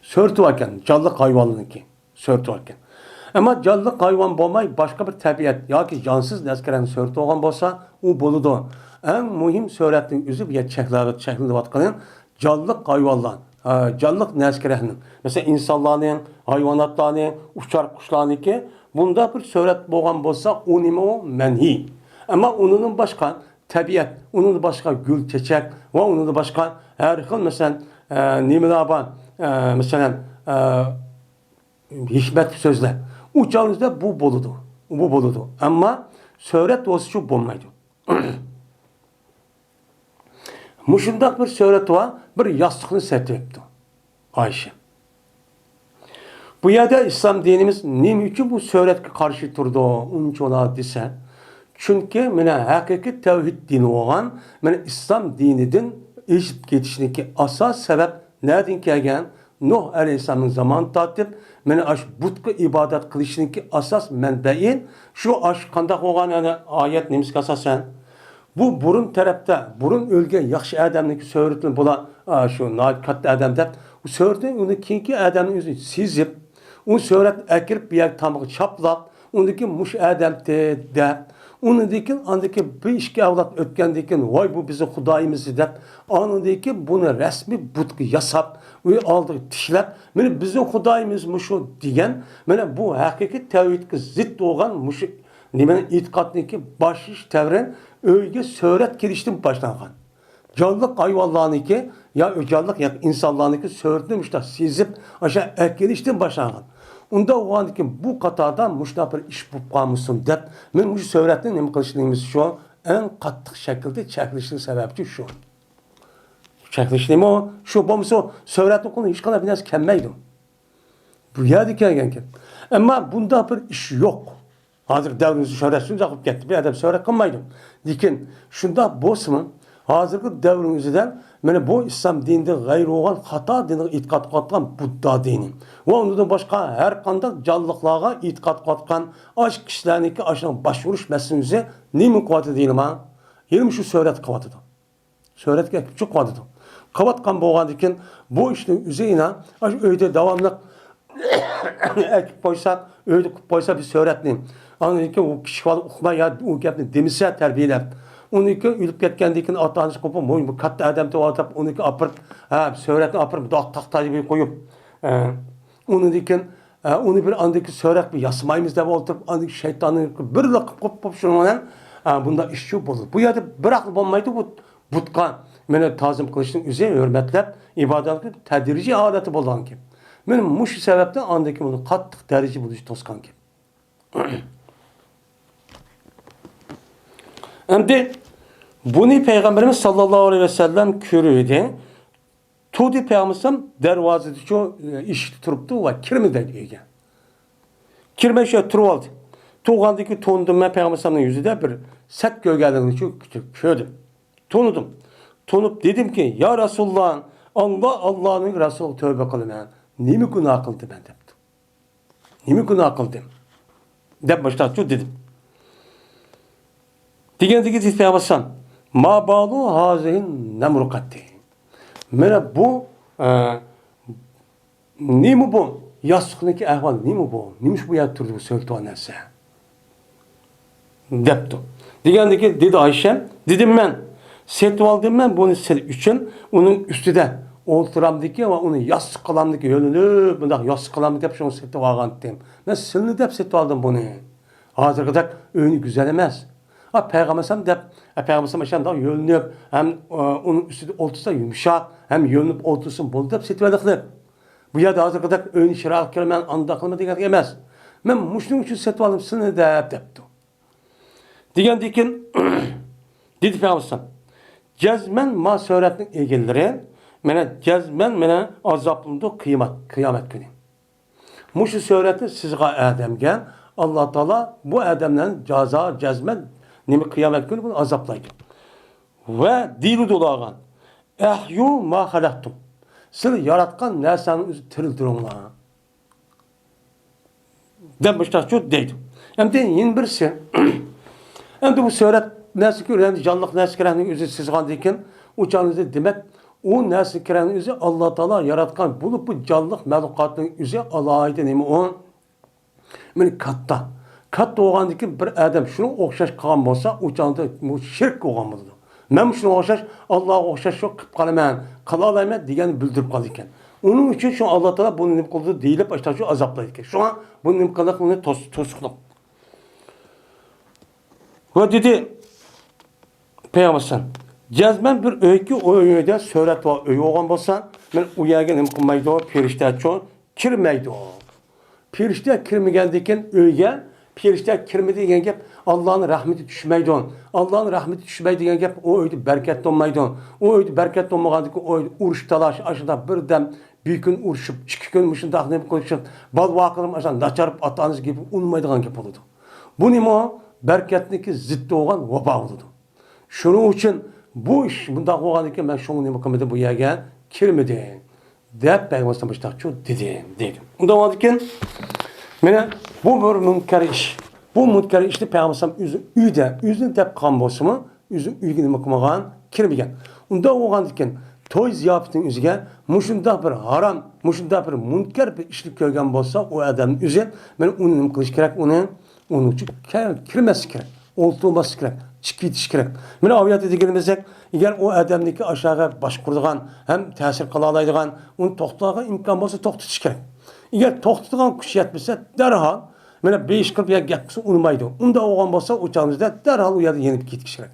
سۆرىتى بار ئىكەن، جانلىق ھايۋانلارنىڭكى سۆرىتى بار ئىكەن. ئەمما جانلىق ھايۋان بولماي، باشقا بىر تەبىئەت ياكى جانسىز نەسكىرەنىڭ سۆرىتى بولغان بولسا، ئۇ بولىدۇ. ئەڭ مۇھىم سۆرەتنىڭ ئۆزى بۇ يەر چەكلەنگەن، چەكلىنىۋاتقىنى جانلىق ھايۋانلار، ھە، جانلىق نەسكىرەننىڭ، مەسىلەن، ئىنسانلارنىڭ، ھايۋاناتلارنىڭ، ئۇچار قۇشلارنىڭكى بۇنداق بىر سۆرەت بولغان بولسا، ئۇ نېمە ئۇ؟ مەنھىي. ئەمما ئۇنىڭدىن باشقا تەبىئەت، ئۇنىڭدىن باشقا گۈل، چېچەك ۋە ئۇنىڭدىن باشقا ھەر خىل، مەسىلەن، ئە، نېمىلەر بار، ئە، مەسىلەن، ئە، ھېكمەتلىك سۆزلەر. ئۇ چاغدا بۇ بولىدۇ، بۇ بولىدۇ. ئەمما سۆرەت بولسىچۇ بولمايدۇ. مۇشۇنداق بىر سۆرەت بار، بىر ياستۇقنى سېتىۋېپتۇ ئائىشە. بۇ يەردە ئىسلام دىنىمىز نېمە ئۈچۈن بۇ سۆرەتكە قارشى تۇرىدۇ ئۇنچىۋالا دېسە، چۈنكى مانا ھەقىقىي تەۋھىد دىنى بولغان، مانا ئىسلام دىنىدىن ئېزىپ كېتىشنىڭكى ئاساس سەۋەب نەدىن كەلگەن؟ نۇھ ئەلەيھىسسالامنىڭ زامانى تارتىپ، مانا ئاشۇ بۇتقا ئىبادەت قىلىشنىڭكى ئاساس مەنبەئى شۇ، ئاشۇ قانداق بولغان، يەنى ئايەت نېمىسىگە ئاساسەن؟ بۇ بۇرۇن تەرەپتە، بۇرۇن ئۆلگەن ياخشى ئادەمنىڭكى سۆرىتىنى بۇلار، ئا، شۇ ناھايىتى كاتتا ئادەم دەپ، ئۇ سۆرىتىنى ئۇنى كېيىنكى ئادەمنىڭ ئۆزى سېزىپ، ئۇ سۆرەت ئەكىرىپ بۇ يەرگە تامغا چاپلاپ، ئۇندىكى مۇشۇ ئادەمتى دەپ، ئۇنىڭدىن كېيىن ئاندىكى بىر ئىككى ئەۋلاد ئۆتكەندىن كېيىن، ۋاي، بۇ بىزنىڭ خۇدايىمىز دەپ، ئاندىن كېيىن بۇنى رەسمىي بۇتقا ياساپ، ئۇ ئالدىغا تىكلەپ، مانا بىزنىڭ خۇدايىمىز مۇشۇ دېگەن، مانا بۇ ھەقىقىي تەۋھىدكە زىت بولغان مۇشۇ نېمىنى، ئېتىقادنىڭكى باشلىنىش دەۋرى ئۆيگە سۆرەت كېلىشتىن باشلانغان. جانلىق ھايۋانلارنىڭكى يا جانلىق يا ئىنسانلارنىڭكى سۆرىتىنى مۇشۇنداق سېزىپ، ئاشۇ ئەكېلىشتىن باشلانغان. ئۇنداق بولغاندىكىن بۇ قاتاردا مۇشۇنداق بىر ئىش بولۇپ قالمىسۇن دەپ، مەن مۇشۇ سۆرەتنى نېمە قىلىشنىڭ شۇ ئەڭ قاتتىق شەكىلدە چەكلىشنىڭ سەۋەبى شۇ. چەكلىشنىمۇ شۇ بولمىسا، سۆرەتنى قولىدىن ھېچقانداق بىر نەرسە كەلمەيدۇ. بۇ يەردە كەلگەن گەپ. ئەمما بۇنداق بىر ئىش يوق. ھازىر دەۋرىمىزدە شۆھرەت شۇنداق بولۇپ كەتتى. بىر ئادەم شۆھرەت قىلمايدۇ. لېكىن شۇنداق بولسىمۇ، ھازىرقى دەۋرنىڭ ئۆزىدە مانا بۇ ئىسلام دىنىدىن غەيرىي بولغان خاتا دىنغا ئېتىقاد قىلىۋاتقان بۇددا دىنى ۋە ئۇنىڭدىن باشقا ھەر قانداق جانلىقلارغا ئېتىقاد قىلىۋاتقان ئاشۇ كىشىلەرنىڭكى ئاشۇنىڭ باش ئۇرۇش مەسىلىسى نېمە قىلىۋاتىدۇ دېيىلما؟ يەنە شۇ سۆرەت قىلىۋاتىدۇ. سۆرەتكە ئەكىپ چىقىۋاتىدۇ. قىلىۋاتقان بولغاندىكىن بۇ ئىشنىڭ ئۆزى يەنە ئاشۇ ئۆيدە داۋاملىق ئەكىپ قويسا، ئۆيدە قىلىپ قويسا بىر سۆرەتنى. ئاندىن كېيىن ئۇ كىچىك بالا ئۇقماي يا ئۇ گەپنى دېمىسە تەربىيەلەپ. ئۇنىڭ كېيىن ئۆلۈپ كەتكەندىن كېيىن ئاتا-ئانىسى قوپۇپ، بۇ، بۇ كاتتا ئادەم دەپ ئاتاپ، ئۇنىڭكى ئاپىرىپ، ھە، سۆرەتنى ئاپىرىپ، مۇنداق تاختايغا قويۇپ. ئە، ئۇنىڭدىن كېيىن، ئە، ئۇنى بىر ئاندىن كېيىن سۆرەت ياسىمايمىز دەپ ئولتۇرۇپ، ئاندىن كېيىن شەيتاننى بىرلا قىلىپ قويۇپ، قويۇپ شۇنىڭ بىلەن، ئە، بۇنداق ئىش شۇ بولىدۇ. بۇ يەردە بىراقلا بولمايدۇ، بۇ بۇتقا مانا تازىم قىلىشنىڭ ئۆزى ھۆرمەتلەپ، ئىبادەت قىلىپ، تەدرىجىي ھالەتتە بولىدىغان گەپ. مانا مۇشۇ سەۋەبتىن ئاندىن كېيىن بۇنى قاتتىق دەرىجە بولۇشى توسقان گەپ. ئەمدى بۇنى پەيغەمبىرىمىز ساللاللاھۇ ئەلەيھى ۋەسەللەم كۆرۈۋىدى. تۇردى پەيغەمبەر دەرۋازىدىچۇ، ئىشىكتە تۇرۇپتۇ ۋە كىرمىدى ئۆيگە. كىرمەي شۇ تۇرۇۋالدى. تۇرغاندىن كېيىن تونۇدۇم مەن پەيغەمبەرنىڭ يۈزىدە بىر سەت كۆرگەنلىكىنى شۇ كۆردۈم. تونۇدۇم. تونۇپ دېدىمكى، يا رەسۇلاللا، ئاللا، ئاللانىڭ رەسۇلىغا تەۋبە قىلىمەن. نېمە گۇناھ قىلدىم مەن دەپتۇ. نېمە گۇناھ قىلدىم؟ دەپ مۇشۇنداقچۇ دېدىم. دېگەندىكى دېدى پەيغەمبەر، ما بالۇ ھازىھىن نەمرۇقەتى. مانا بۇ، ئە، نېمە بۇ؟ ياستۇقنىڭكى ئەھۋالى نېمە بۇ؟ نېمىش بۇ يەردە تۇرىدۇ بۇ سۆرىتىۋالغان نەرسە؟ دەپتۇ. دېگەندىكى دېدى ئايشەم، دېدىم مەن، سېتىۋالدىم مەن بۇنى سىز ئۈچۈن، ئۇنىڭ ئۈستىدە ئولتۇرامدىكى ۋە ئۇنى ياستۇق قىلامدىكى يۆلىنىپ، بۇنداق ياستۇق قىلامدىكى دەپ شۇنى سېتىۋالغانتىم. مەن سىلنى دەپ سېتىۋالدىم بۇنى. ھازىرقىدەك ئۆينى گۈزەل ئەمەس. ئا، پەيغەمبەر دەپ، ئە، پەيغەمبەر ئاشۇنداق يۆلىنىپ، ھەم، ئۇنىڭ ئۈستىدە ئولتۇرسا يۇمشاق، ھەم يۆلىنىپ ئولتۇرسۇن بولدى دەپ سېتىۋالدى قىلىپ. بۇ يەردە ھازىرقىدەك ئۆينى چىرايلىق كۆرىمەن، ئانداق قىلىمەن دېگەن ئەمەس. مەن مۇشۇنىڭ ئۈچۈن سېتىۋالدىم سىلنى دەپ، دەپتۇ. دېگەندىن كېيىن دېدى پەيغەمبەر، جەزمەن ما سۆرەتنىڭ ئىگىلىرى، مانا جەزمەن مانا ئازابلىنىدۇ قىيامەت، قىيامەت كۈنى. مۇشۇ سۆرەتنى سىزغان ئادەمگە ئاللا تائالا بۇ ئادەملەرنى جازا، جەزمەن نېمە قىيامەت كۈنى بۇنى ئازابلايدۇ. ۋە دېيىلىدۇ ئۇلارغا، ئەھيۇ ما خەلەقتۇم. سىلەر ياراتقان نەرسەڭنى ئۆزى تىرىلدۈرۈڭلار. دەپ مۇشۇنداقچۇ دەيدۇ. ئەمدى يەنە بىرسى، ئەمدى بۇ سۆرەت نەرسە كۆرگەن، جانلىق نەرسە كېرەكنى ئۆزى سىزغاندىن كېيىن، ئۇ چاغنىڭ ئۆزى، دېمەك، ئۇ نەرسە كېرەكنى ئۆزى ئاللا تائالا ياراتقان بولۇپ، بۇ جانلىق مەخلۇقاتنىڭ ئۆزى ئالاھىدە نېمە ئۇ؟ مانا كاتتا. كاتتا بولغاندىن كېيىن بىر ئادەم شۇنىڭغا ئوخشاش قىلغان بولسا، ئۇ چاغدا بۇ شىرك بولغان بولىدۇ. مەن شۇنىڭغا ئوخشاش، ئاللاغا ئوخشاش شۇ قىلىپ قالىمەن، قىلالايمەن دېگەننى بىلدۈرۈپ قالىدىكەن. ئۇنىڭ ئۈچۈن شۇ ئاللا تائالا بۇنى نېمە قىلىدۇ دېيىلىپ، ئاشۇنداق شۇ ئازابلايدىكەن. شۇڭا بۇنى نېمە قىلىدۇ، بۇنى توس-، توسۇقلۇق. ۋە دېدى پەيغەمبەر، جەزمەن بىر ئۆيكى، ئۇ ئۆيدە سۆرەت بار ئۆي بولغان بولسا، مەن ئۇ يەرگە نېمە قىلمايدۇ، پېرىشتەچۇ كىرمەيدۇ. پېرىشتە كىرمىگەندىن كېيىن ئۆيگە پېرىشتە كىرمىدى دېگەن گەپ ئاللانىڭ رەھمىتى چۈشمەيدۇ. ئاللانىڭ رەھمىتى چۈشمەيدۇ دېگەن گەپ ئۇ ئۆيدە بەرىكەت بولمايدۇ. ئۇ ئۆيدە بەرىكەت بولمىغاندىن كېيىن ئۇ ئۆيدە ئۇرۇش تالاش، ئاشۇنداق بىردەم بىر كۈن ئۇرۇشۇپ، ئىككى كۈن مۇشۇنداق نېمە قىلىشىپ، بالا ۋاقىتلىرىم ئاشۇنداق ناچار، ئاتا-ئانىسى گېپى ئۇنىمايدىغان گەپ بولىدۇ. بۇ نېمە؟ بەرىكەتنىڭكى زىتى بولغان ۋابا بولىدۇ. شۇنىڭ ئۈچۈن بۇ ئىش مۇنداق بولغاندىكىن، مەن شۇڭا نېمە قىلمىدىم، بۇ يەرگە كىرمىدىم، دەپ پەيغەمبەر مۇشۇنداقچۇ دېدى، دەيدۇ. ئۇنداق بولغاندىكىن، مانا بۇ بىر مۇنكەر ئىش. بۇ مۇنكەر ئىشنى پەيغەمبەر ئۆزى ئۆيدە، ئۆزىنى دەپ قىلغان بولسىمۇ، ئۆزى ئۆيگە نېمە قىلمىغان، كىرمىگەن. ئۇنداق بولغاندىكىن، توي زىياپىتىنىڭ ئۆزىگە مۇشۇنداق بىر ھارام، مۇشۇنداق بىر مۇنكەر بىر ئىشنى كۆرگەن بولسا، ئۇ ئادەمنىڭ ئۆزى، مانا ئۇنى نېمە قىلىش كېرەك، ئۇنى ئۇنىڭ ئۈچۈن كە-، كىرمەسلىك كېرەك، ئولتۇرماسلىق كېرەك، چىقىپ كېتىش كېرەك. مانا ئاۋۇ يەردە دېگىنىمىزدەك، ئەگەر ئۇ ئادەمنىڭكى ئاشۇ يەرگە باشقۇرىدىغان ھەم تەسىر قىلالايدىغان، ئۇنى توختىتىدىغان ئىمكان بولسا توختىتىش كېرەك. ئەگەر توختىتىدىغان كۈچ يەتمىسە، دەرھال مانا بىر ئىش قىلىپ يەنە گەپ قىلسا ئۇنىمايدۇ. ئۇنداق بولغان بولسا، ئۇ چاغىمىزدا دەرھال ئۇ يەردىن يېنىپ كېتىش كېرەك.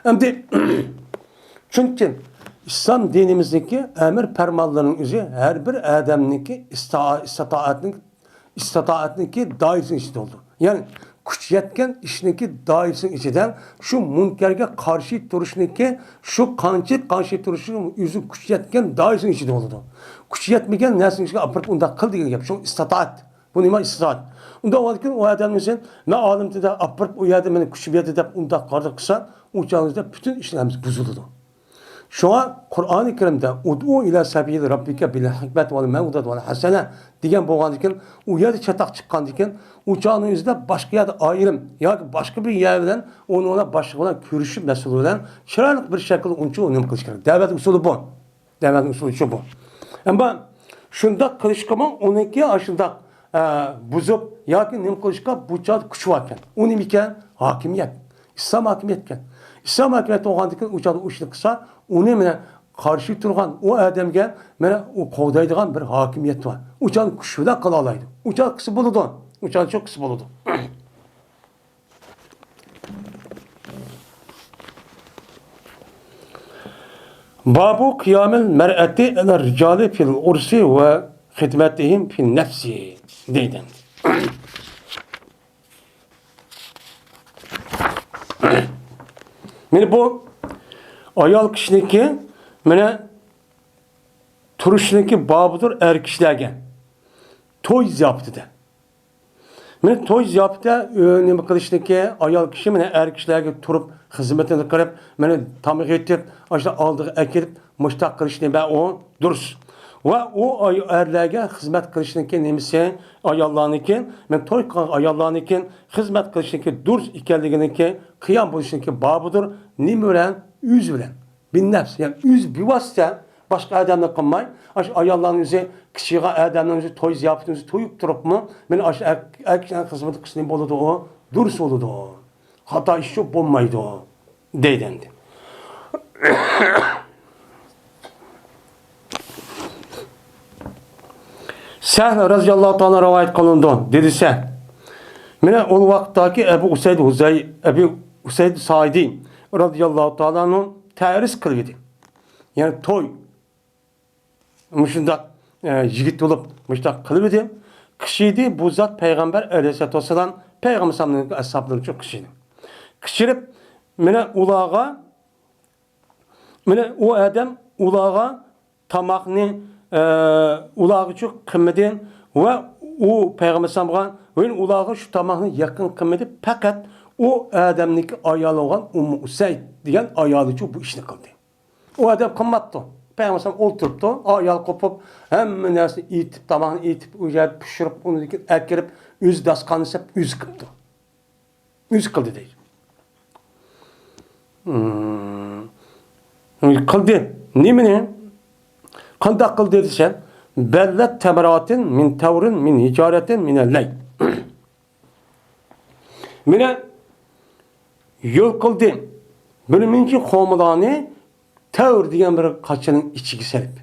ئەمدى چۈنكى ئىسلام دىنىمىزدىكى ئەمىر پەرمانلىرىنىڭ ئۆزى ھەر بىر ئادەمنىڭكى ئىستىئا-، ئىستىتائەتنىڭ ئىستىتائەتنىڭكى دائىرىسىنىڭ ئىچىدە بولىدۇ. يەنى كۈچ يەتكەن ئىشنىڭكى دائىرىسىنىڭ ئىچىدە شۇ مۇنكەرگە قارشى تۇرۇشنىڭكى، شۇ قانچە قارشى تۇرۇشنىڭ ئۆزى كۈچ يەتكەن دائىرىسىنىڭ ئىچىدە بولىدۇ. كۈچ يەتمىگەن نەرسىنىڭ ئىچىگە ئاپىرىپ ئۇنداق قىل دېگەن گەپ. شۇ ئىستىتائەت. بۇ نېمە ئىستىتائەت؟ ئۇنداق بولغاندىكىن ئۇ ئادەمنى سەن، مەن ئالىمتىدە ئاپىرىپ ئۇ يەردە مېنى كۈچۈم يەتتى دەپ ئۇنداق قارار قىلسا، ئۇ چاغدا پۈتۈن ئىشنىڭ ھەممىسى بۇزۇلىدۇ. شۇڭا قۇرئانى كەرىمدە «ئۇدئۇ ئىلە سەبىلى رەببىكە بىل ھىكمەتى ۋەل مەۋئىزەتى ۋەل ھەسەنە» دېگەن بولغاندىكىن، ئۇ يەردە چاتاق چىققاندىكىن، ئۇ چاغنىڭ ئۆزىدە باشقا يەردە ئايرىم ياكى باشقا بىر يەر بىلەن ئۇنىڭ بىلەن باشلىق بىلەن كۆرۈشۈپ، مەسىلە بىلەن چىرايلىق بىر شەكىلدە ئۇنچە نېمە قىلىش كېرەك. دەۋەت ئۇسۇلى بۇ. دەۋەت ئۇسۇلى شۇ بۇ. ئەمما شۇنداق قىلىشقىمۇ ئۇنىڭكى ئاشۇنداق، ئە، بۇزۇپ ياكى نېمە قىلىشقا بۇ چاغدا كۈچ باركەن. ئۇ نېمىكەن؟ ھاكىمىيەت. ئىسلام ھاكىمىيەتكەن. ئىسلام ھاكىمىيەت بولغاندىكىن ئۇ چاغدا ئۇ ئىشنى قىلسا، ئۇنى مانا قارشى تۇرغان ئۇ ئادەمگە مانا ئۇ قوغدايدىغان بىر ھاكىمىيەت بار. ئۇ چاغدا كۈچ بىلەن قىلالايدۇ. ئۇ چاغدا قىلسا بولىدۇ. ئۇ چاغدا شۇ قىلسا بولىدۇ. بابۇ قىيامىل مەرئەتى ئەلەر رىجالى فىل ئۇرسى ۋە خىدمەتىھىم فىل نەفسى دەيدۇ. مانا بۇ ئايال كىشىنىڭكى مانا تۇرۇشىنىڭكى بابىدۇر ئەر كىشىلەرگە توي زىياپىتىدە. مانا توي زىياپىتىدە، ئۆ، نېمە قىلىشنىكى، ئايال كىشى مانا ئەر كىشىلەرگە تۇرۇپ، خىزمىتىنى قىلىپ، مانا تاماق ئېتىپ، ئاشۇ ئالدىغا ئەكېلىپ، مۇشتاق قىلىشنى بە ئۇ دۇرۇس. ۋە ئۇ ئاي-، ئەرلەرگە خىزمەت قىلىشنىكى نېمىسى، ئاياللارنىكى، مانا توي قىلغان ئاياللارنىكى خىزمەت قىلىشنىكى دۇرۇس ئىكەنلىكىنىكى، قىيام بولۇشنىكى بابىدۇر. نېمە بىلەن؟ ئۆزى بىلەن. بىننەپس، يەنى ئۆزى بىۋاسىتە باشقا ئادەمنى قىلماي، ئاشۇ ئاياللارنىڭ ئۆزى، كىچىك ئادەمنىڭ ئۆزى توي زىياپىتىنىڭ ئۆزى تويۇپ تۇرۇپمۇ، مانا ئاشۇ ئەر-، ئەر كىشىنىڭ خىزمىتى قىلسا نېمە بولىدۇ ئۇ؟ دۇرۇس بولىدۇ. خاتا ئىش شۇ بولمايدۇ، دەيدۇ ئەمدى. سەھل رەزىياللاھۇ تائالا رىۋايەت قىلىنىدۇ، دېدى سەھل. مانا ئۇ ۋاقىتتاكى ئەبۇ ئۇسەيد ھۇزەي-، ئەبۇ ئۇسەيد سائىدى رەزىياللاھۇ تائالا ئەنھۇ تەرىز قىلىۋىدى. يەنى توي. مۇشۇنداق، ئە، يىگىت بولۇپ مۇشۇنداق قىلىۋىدى. قىچىدى بۇ زات پەيغەمبەر ئەلەيھىسسالاتۇ ۋەسسالام، پەيغەمبەر ئەلەيھىسسالامنىڭ ئەسھابلىرىچۇ قىچىدى. قىچىرىپ، مانا ئۇلارغا، مانا ئۇ ئادەم ئۇلارغا تاماقنى، ئە، ئۇلارغىچۇ قىلمىدى ۋە ئۇ پەيغەمبەر ئەلەيھىسسالامغا، ۋە ئۇلارغا شۇ تاماقنى يېقىن قىلمىدى، پەقەت ئۇ ئادەمنىڭكى ئايالى بولغان ئۇممۇ ئۇسەيد دېگەن ئايالىچۇ بۇ ئىشنى قىلدى. ئۇ ئادەم قىلماپتۇ. پەيغەمبەر ئەلەيھىسسالام ئولتۇرۇپتۇ، ئايال قوپۇپ، ھەممە نەرسىنى ئېتىپ، تاماقنى ئېتىپ، ئۇ يەردە پىشۇرۇپ، ئۇنى ئەكىرىپ، ئۆزى داستىخاننى سېلىپ، ئۆزى قىپتۇ. ئۆزى قىلدى دەيدۇ. مم. قىلدى. نېمىنى؟ قانداق قىلدى دېسە، بەللەت تەمراتىن مىن تەۋرىن مىن ھىجارەتىن مىنەللەي. مانا يول قىلدى بىر مۇنچە خورمىلارنى تەۋر دېگەن بىر قاچىنىڭ ئىچىگە سېلىپ.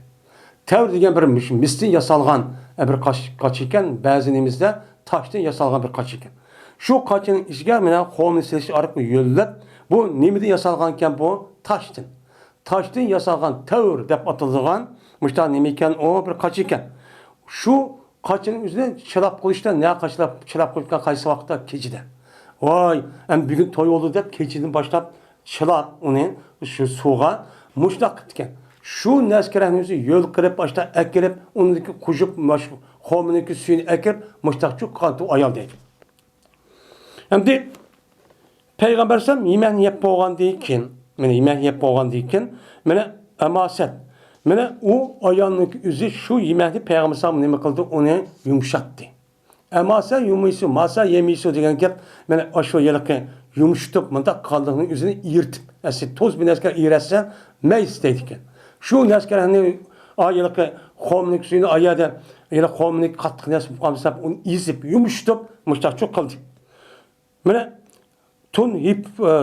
تەۋر دېگەن بىر مىس-، مىستىن ياسالغان، ئە، بىر قاچ-، قاچا ئىكەن، بەزى نېمىسىدە تاشتىن ياسالغان بىر قاچا ئىكەن. شۇ قاچىنىڭ ئىچىگە مانا خورمىنى سېلىش ئارقىلىق يۆلەپ، بۇ نېمىدىن ياسالغان ئىكەن بۇ؟ تاشتىن. تاشتىن ياسالغان تەۋر دەپ ئاتىلىدىغان مۇشۇنداق نېمە ئىكەن ئۇ؟ بىر قاچا ئىكەن. شۇ قاچىنىڭ ئۆزىنى چىلاپ قويۇشتا، نە قاچىلاپ، چىلاپ قويۇشقا قايسى ۋاقىتتا؟ كېچىدە. ۋاي، ئەمدى بۈگۈن توي بولدى دەپ كېچىدىن باشلاپ چىلاپ ئۇنى شۇ سۇغا مۇشتاق قىپتىكەن. شۇ نەسكىرەكنى ئۆزى يۆل قىلىپ، باشتا ئەكىرىپ، ئۇنىڭدىكى قوشۇپ، ماش-، خورمىنىڭكى سۈيىنى ئەكىرىپ، مۇشتاق چۇ قالدى ئايال دەيدۇ. ئەمدى پەيغەمبەر ئەلەيھىسسالام يېمەكنى يەپ بولغاندىن كېيىن، مانا يېمەكنى يەپ بولغاندىن كېيىن، مانا ئەماسەت، مانا ئۇ ئايالنىڭ ئۆزى شۇ يېمەكنى پەيغەمبەر ئەلەيھىسسالام نېمە قىلدى؟ ئۇنى يۇمشاتتى. ئەماسە يۇمۇيسۇ، ماسە يېمىيسۇ دېگەن گەپ، مانا ئاشۇ ھېلىقى يۇمشىتىپ، مۇنداق قانلىقنىڭ ئۆزىنى ئېرىتىپ، ئەسلى توز بىلەن ئېرەتسە مەيس دەيدىكەن. شۇ نەسكەرەنى، ئا، ھېلىقى خورمىنىڭ سۈيىنى ئايادا، ھېلىقى خورمىنىڭ قاتتىق نەرسە بولۇپ قالمىسا، ئۇنى ئېزىپ، يۇمشىتىپ، مۇشتاق چۇ قىلدى. مانا تۇن ھىپ-، ئە،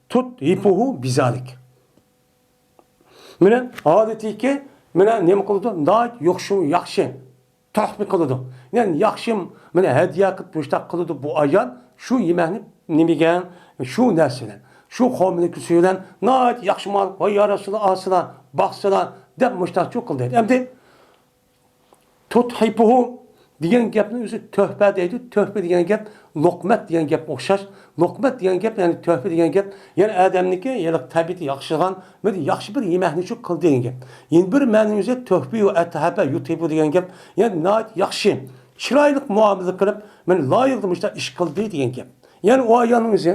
تۇت ھىپۇھۇ بىزالىك. مانا ھالىتىكى، مانا نېمە قىلىدۇ؟ ناھايىتى يوخشى، ياخشى، تۆھپە قىلىدۇ. يەنى ياخشى، مانا ھەدىيە قىلىپ مۇشتاق قىلىدۇ بۇ ئايال. شۇ يېمەكنى نېمىگە؟ شۇ نەرسە بىلەن. شۇ خورمىنىڭكى سۈيى بىلەن ناھايىتى ياخشى مال، ۋاي يا رەسۇلاللا، ئالسىلا، باقسىلا، دەپ مۇشتاق چۇ قىلدى. ئەمدى تۇتھىپۇھۇ دېگەن گەپنىڭ ئۆزى تۆھپە دەيدۇ. تۆھپە دېگەن گەپ لوقمەت دېگەن گەپكە ئوخشاش. لوقمەت دېگەن گەپ، يەنى تۆھپە دېگەن گەپ، يەنى ئادەمنىڭكى ھېلىقى تەبىئىتى ياخشىغان بىر ياخشى بىر يېمەكنى شۇ قىلدى دېگەن گەپ. يەنە بىر مەنىنىڭ ئۆزى تۆھپىيۇ ئەتھەبە يۇتھىپۇ دېگەن گەپ، يەنى ناھايىتى ياخشى، چىرايلىق مۇئامىلە قىلىپ، مانا لايىقلىق مۇشۇنداق ئىش قىلدى دېگەن گەپ. يەنى ئۇ ئايالنىڭ ئۆزى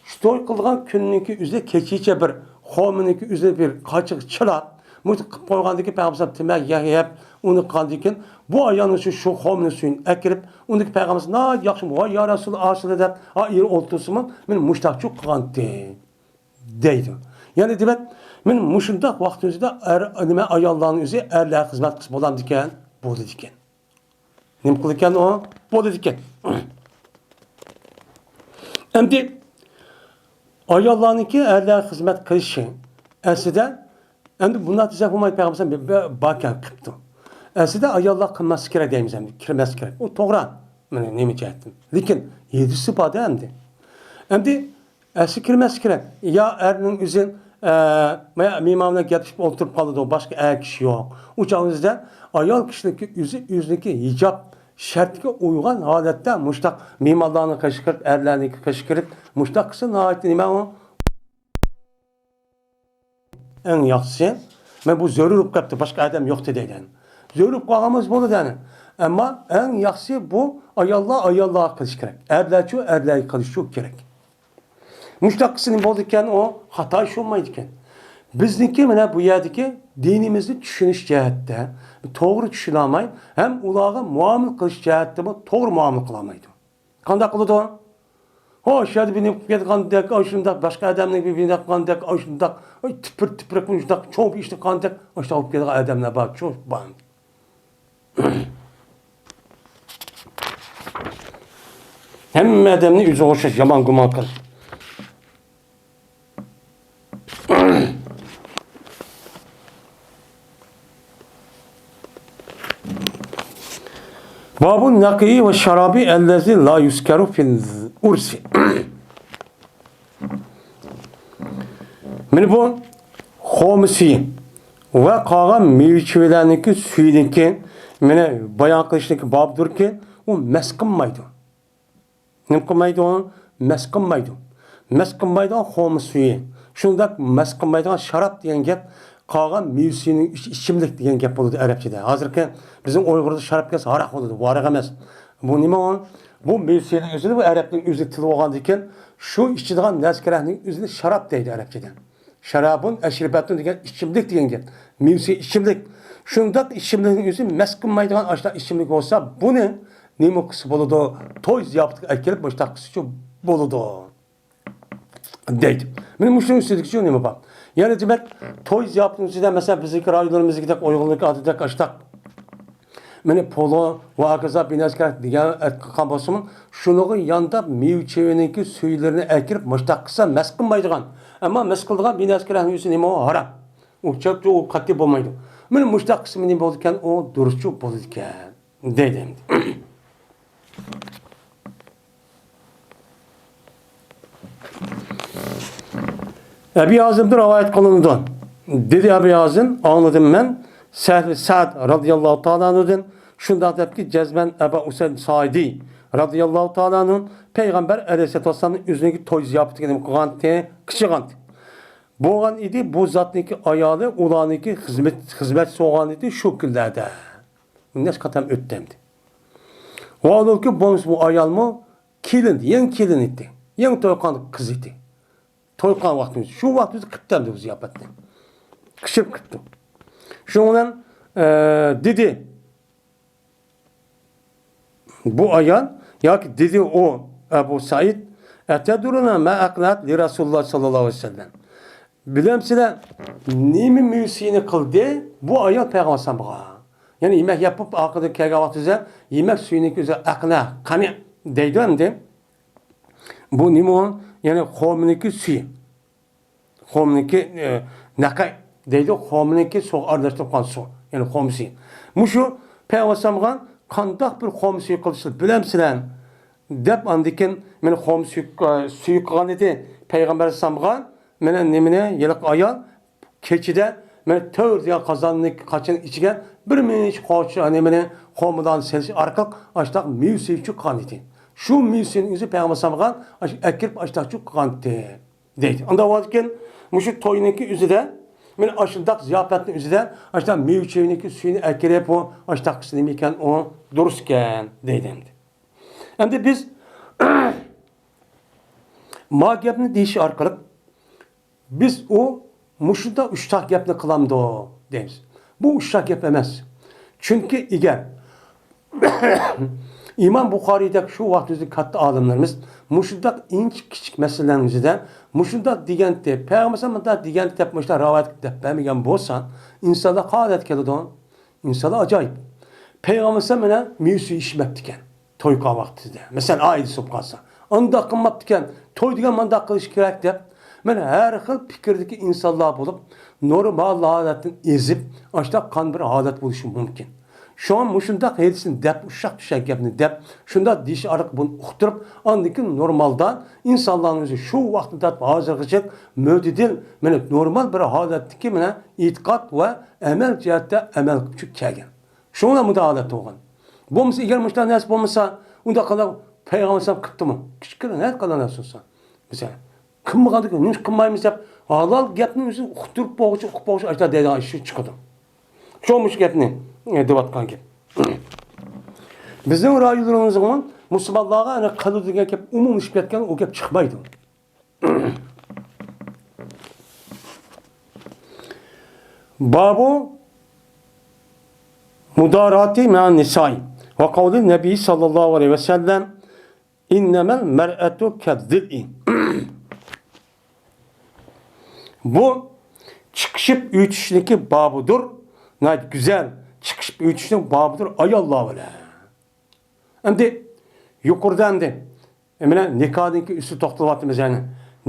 شۇ توي قىلىدىغان كۈننىڭكى ئۆزىدە كېچىچە بىر خورمىنىڭكى ئۆزىنى بىر قاچىغا چىلاپ، مۇشۇ قىلىپ قويغاندىن كېيىن پەيغەمبەر تېمەك يەپ، ئۇنى قىلغاندىن كېيىن، بۇ ئايالنىڭ شۇ، شۇ خورمىنىڭ سۈيىنى ئەكىرىپ، ئۇنىڭ پەيغەمبەر ناھايىتى ياخشى، ۋاي يا رەسۇل، ئاشۇلا دەپ، ئا، ئېرى ئولتۇرسىمۇ، مېنى مۇشتاقچۇ قىلغانتى، دەيدۇ. يەنى دېمەك، مېنى مۇشۇنداق ۋاقىتنىڭ ئۆزىدە ئەر، نېمە، ئاياللارنىڭ ئۆزى ئەرلەرگە خىزمەت قىلسا بولامدىكەن؟ بولىدىكەن. نېمە قىلىدىكەن ئۇ؟ بولىدىكەن. ئەمدى ئاياللارنىڭكى ئەرلەرگە خىزمەت قىلىشى ئەسلىدە، ئەمدى بۇنداق دېسەك بولمايدۇ، پەيغەمبەر باركەن قىپتۇ. ئەسلىدە ئاياللار قىلماسلىقى كېرەك دەيمىز، ئەمدى كىرمەسلىكى كېرەك. ئۇ توغرا، مانا نېمە جەھەتتىن. لېكىن ھەدىسى بار-دە ئەمدى. ئەمدى ئەسلى كىرمەسلىكى كېرەك. يا ئەرنىڭ ئۆزى، ئە، مېھمان بىلەن گەپلىشىپ ئولتۇرۇپ قالىدۇ، باشقا ئەر كىشى يوق. ئۇ چاغىمىزدا ئايال كىشىنىڭكى ئۆزى ئۆزىنىڭكى ھىجاب شەرتىگە ئۇيغان ھالەتتە مۇشتاق مېھمانلارنى قېشىغا كىرىپ، ئەرلەرنىڭكى قېشىغا كىرىپ، مۇشتاق قىلسا ناھايىتى نېمە ئۇ؟ ئەڭ ياخشىسى، مەن بۇ زۆرۈر بولۇپ قاپتۇ، باشقا ئادەم يوق دەيدۇ. زۆرۈر بولۇپ قالغان بولسا بولىدۇ ئەنە. ئەمما ئەڭ ياخشىسى بۇ ئاياللار ئاياللارغا قىلىش كېرەك. ئەرلەرچۇ ئەرلەرگە قىلىشچۇ كېرەك. مۇشۇنداق قىلسا نېمە بولىدىكەن؟ ئۇ خاتا ئىش بولمايدىكەن. بىزنىڭكى مانا بۇ يەردىكى دىنىمىزنى چۈشىنىش جەھەتتە، توغرا چۈشىنەلمەي، ھەم ئۇلارغا مۇئامىلە قىلىش جەھەتتىمۇ توغرا مۇئامىلە قىلالمايدۇ. قانداق قىلىدۇ؟ ھو، شۇ يەردە بىر نېمە قىلىپ كەتكەندەك، ئاشۇنداق، باشقا ئادەمنىڭ بىر نېمە قىلغاندەك، ئاشۇنداق، ئاي، تىپىر-تىپىرىق، مۇشۇنداق چوڭ بىر ئىشنى قىلغاندەك، ئاشۇنداق بولۇپ كېتىدىغان ئادەملەر بار، شۇ بار. ھەممە ئادەمنى ئۆزىگە ئوخشاش يامان گۇمان قىل. بابۇ نەقىي ۋە شارابى ئەللەزى لا يۇسكەرۇ فىل ئۇرسى. مانا بۇ خورما سۈيى ۋە قالغان مېۋە چېۋىلەرنىڭكى سۈيىنىڭكى مانا بايان قىلىشنىڭكى بابىدۇركى، ئۇ مەس قىلمايدۇ. نېمە قىلمايدۇ؟ مەس قىلمايدۇ. مەس قىلمايدىغان خورما سۈيى. شۇنداق مەس قىلمايدىغان شاراب دېگەن گەپ، قالغان مېۋە سۈيىنىڭ ئىچ-، ئىچىملىك دېگەن گەپ بولىدۇ ئەرەبچىدە. ھازىرقى بىزنىڭ ئۇيغۇردا شاراب دېسە ھاراق بولىدۇ. بۇ ھاراق ئەمەس. بۇ نېمە ئۇ؟ بۇ مېۋە سۈيىنىڭ ئۆزىنى، بۇ ئەرەبنىڭ ئۆزى تىلى بولغاندىكىن، شۇ ئىچىدىغان نەرسە-كەرەكنىڭ ئۆزىنى شاراب دەيدۇ ئەرەبچىدە. شارابۇن ئەشرىبەتۇن دېگەن ئىچىملىك دېگەن گەپ. مېۋىسى ئىچىملىك. شۇنداق ئىچىملىكنىڭ ئۆزى مەس قىلمايدىغان ئاشۇنداق ئىچىملىك بولسا، بۇنى نېمە قىلسا بولىدۇ؟ توي زىياپىتىگە ئەكىرىپ مۇشۇنداق قىلسىچۇ بولىدۇ. دەيدۇ. مانا مۇشۇنىڭ ئۈستىدىكىچۇ نېمە بار؟ يەنە دېمەك، توي زىياپىتىنىڭ ئۈستىدە، مەسىلەن، بىزنىڭكى رايونلىرىمىزدىكىدەك، ئۇيغۇرلارنىڭكى ئادىتىدەك ئاشۇنداق مانا پولۇ ۋە ھاكازا بىنەسكەر دېگەن ئەتقىلغان بولسىمۇ، شۇنىڭغا يانداپ مېۋە چېۋىنىڭكى سۈيلىرىنى ئەكىرىپ مۇشتاق قىلسا مەس قىلمايدىغان، ئەمما مەس قىلىدىغان بىنەسكەرنىڭ ئۆزى نېمە ئۇ؟ ھارام. ئۇ چەكتە ئۇ قەتئىي بولمايدۇ. مانا مۇشتاق قىلسا نېمە بولىدىكەن؟ ئۇ دۇرۇسچۇ بولىدىكەن دەيدۇ ئەمدى. ئەبى ھازىمدىن رىۋايەت قىلىنىدۇ. دېدى ئەبى ھازىم، ئاڭلىدىم مەن سەھلى سەئد رازىياللاھۇ تائالا ئەنھۇدىن شۇنداق دەپتىكى، جەزمەن ئەبا ئۇسەيد سائىدى رازىياللاھۇ تائالا ئەنھۇ پەيغەمبەر ئەلەيھىسسالاتۇ ۋەسسالامنىڭ ئۆزىنىڭكى توي زىياپىتىگە نېمە قىلغانتى؟ قىچىغانتى. بولغان ئىدى، بۇ زاتنىڭكى ئايالى ئۇلارنىڭكى خىزمەت، خىزمەتچىسى بولغان ئىدى شۇ كۈنلەردە. نەچچە قېتىم ئۆتتى ئەمدى. ۋە ئۇنىڭكى بولمىسا بۇ ئايالمۇ كېلىن، يېڭى كېلىن ئىدى. يېڭى توي قىلغان قىز ئىدى. توي قىلغان ۋاقتىمىز، شۇ ۋاقتىمىزدا قىپتۇ ئەمدى بۇ زىياپەتنى. قىچىپ قىپتۇ. شۇنىڭ بىلەن، ئە، دېدى بۇ ئايال، ياكى دېدى ئۇ ئەبۇ سەئىد، ئەتەدرۇنە مە ئەقنەت لى رەسۇلىللا ساللاللاھۇ ئەلەيھى ۋەسەللەم. بىلەمسىلەر، نېمە مېۋە سۈيىنى قىلدى بۇ ئايال پەيغەمبەر ئەلەيھىسسالامغا؟ يەنى يېمەك يەپ بولۇپ، ئارقىدىن كەلگەن ۋاقتىدا يېمەك سۈيىنىڭكى ئۆزى ئەقنە، قەنە دەيدۇ ئەمدى. بۇ نېمە ئۇ؟ يەنى خورمىنىڭكى سۈيى. خورمىنىڭكى، ئە، نەقەي دەيدۇ، خورمىنىڭكى سۇغا ئارىلاشتۇرۇلغان سۇ. يەنى خورما سۈيى. مۇشۇ پەيغەمبەر ئەلەيھىسسالامغا قانداق بىر خورما سۈيى قىلىشنى بىلەمسىلەر؟ دەپ ئاندىن كېيىن مېنى خورما سۈيى، ئە، سۈيى قىلغان ئىدى پەيغەمبەر ئەلەيھىسسالامغا. مانا نېمىنى، ھېلىقى ئايال كېچىدە مانا تۆت يا قازاننى قاچان ئىچىگە بىر مىنچە قوچ نېمىنى، خورمىدان سېلىش ئارقىلىق ئاشتاق مېۋە سۈيى چىققان ئىدى. شۇ مېۋە سۈيىنى ئۆزى پەيغەمبەر ئەلەيھىسسالامغا ئاش-، ئەكىرىپ ئاشتاق چىققانتى دەيدۇ. ئانداق بولىدىكەن، مۇشۇ توينىڭكى ئۆزىدە، مانا ئاشۇنداق زىياپەتنىڭ ئۆزىدە ئاشتاق مېۋە چېۋىنىڭكى سۈيىنى ئەكىرىپ ئۇ ئاشتاق قىلسا نېمە ئىكەن، ئۇ دۇرۇس ئىكەن دەيدۇ ئەمدى. ئەمدى بىز ما گەپنى دېيىش ئارقىلىق بىز ئۇ مۇشۇنداق ئۇششاق گەپنى قىلامدۇ دەيمىز. بۇ ئۇششاق گەپ ئەمەس. چۈنكى ئەگەر ئىمام بۇخارىيدەك شۇ ۋاقتىمىزدىكى كاتتا ئالىملىرىمىز مۇشۇنداق ئىنچىكە كىچىك مەسىلىلەرنىڭ ئۆزىدە مۇشۇنداق دېگەنتى، پەيغەمبەر مۇنداق دېگەنتى دەپ مۇشۇنداق رىۋايەت دەپ بەرمىگەن بولسا، ئىنسانلار قانداق كېلىدۇ؟ ئىنسانلار ئاجايىپ. پەيغەمبەر مانا مېۋە سۈيى ئىچمەپتىكەن توي قىلغان ۋاقتىدا. مەسىلەن، ئائىلىسى بولۇپ قالسا، ئانداق قىلماپتىكەن، توي دېگەن مانداق قىلىش كېرەك دەپ، مانا ھەر خىل پىكىردىكى ئىنسانلار بولۇپ، نورمال ھالەتتىن ئېزىپ، ئاشۇنداق قان بىر ھالەت بولۇشى مۇمكىن. شۇڭا مۇشۇنداق ھېلىسىنى دەپ، ئۇششاق چۈشەك گەپنى دەپ، شۇنداق دېيىش ئارقىلىق بۇنى ئۇقتۇرۇپ، ئاندىن كېيىن نورمالدا ئىنسانلارنىڭ ئۆزى شۇ ۋاقىتتىن تارتىپ ھازىرغىچە مۆتىدىل، مانا نورمال بىر ھالەتتىكى مانا ئېتىقاد ۋە ئەمەل جەھەتتە ئەمەل قىلىپ كەلگەن. شۇڭا مۇنداق ھالەت بولغان. بولمىسا، ئەگەر مۇشۇنداق نەرسە بولمىسا، ئۇنداق قىلىپ پەيغەمبەر ئەلەيھىسسالام قىپتىمۇ؟ كىچىككىنە نەدە قىلغان نەرسە بولسا. مەسىلەن، قىلمىغاندىكىن نېمىش قىلمايمىز دەپ، ھالال گەپنى ئۆزى ئۇقتۇرۇپ بولغۇچە، ئۇقۇپ بولغۇچە ئاشۇنداق دەيدىغان ئىش چىقىدۇ. شۇ مۇشۇ گەپنى، ئە، دەۋاتقان گەپ. بىزنىڭ رايونلىرىمىزغىمۇ مۇسۇلمانلارغا ئەنە قىلىدۇ دېگەن گەپ ئومۇملىشىپ كەتكەن، ئۇ گەپ چىقمايدۇ. بابۇ مۇداراتى مەن نىسائى ۋە قەۋلى نەبىي ساللاللاھۇ ئەلەيھى ۋەسەللەم، ئىننەمەل مەرئەتۇ كەززىلئى. بۇ چىقىشىپ ئۆتۈشنىڭكى بابىدۇر. ناھايىتى گۈزەل چىقىشىپ ئۆتۈشنىڭ بابىدۇر ئاياللار بىلەن. ئەمدى يۇقىرىدا ئەمدى، مانا نىكاھنىڭكى ئۈستىدە توختىلىۋاتىمىز يەنە.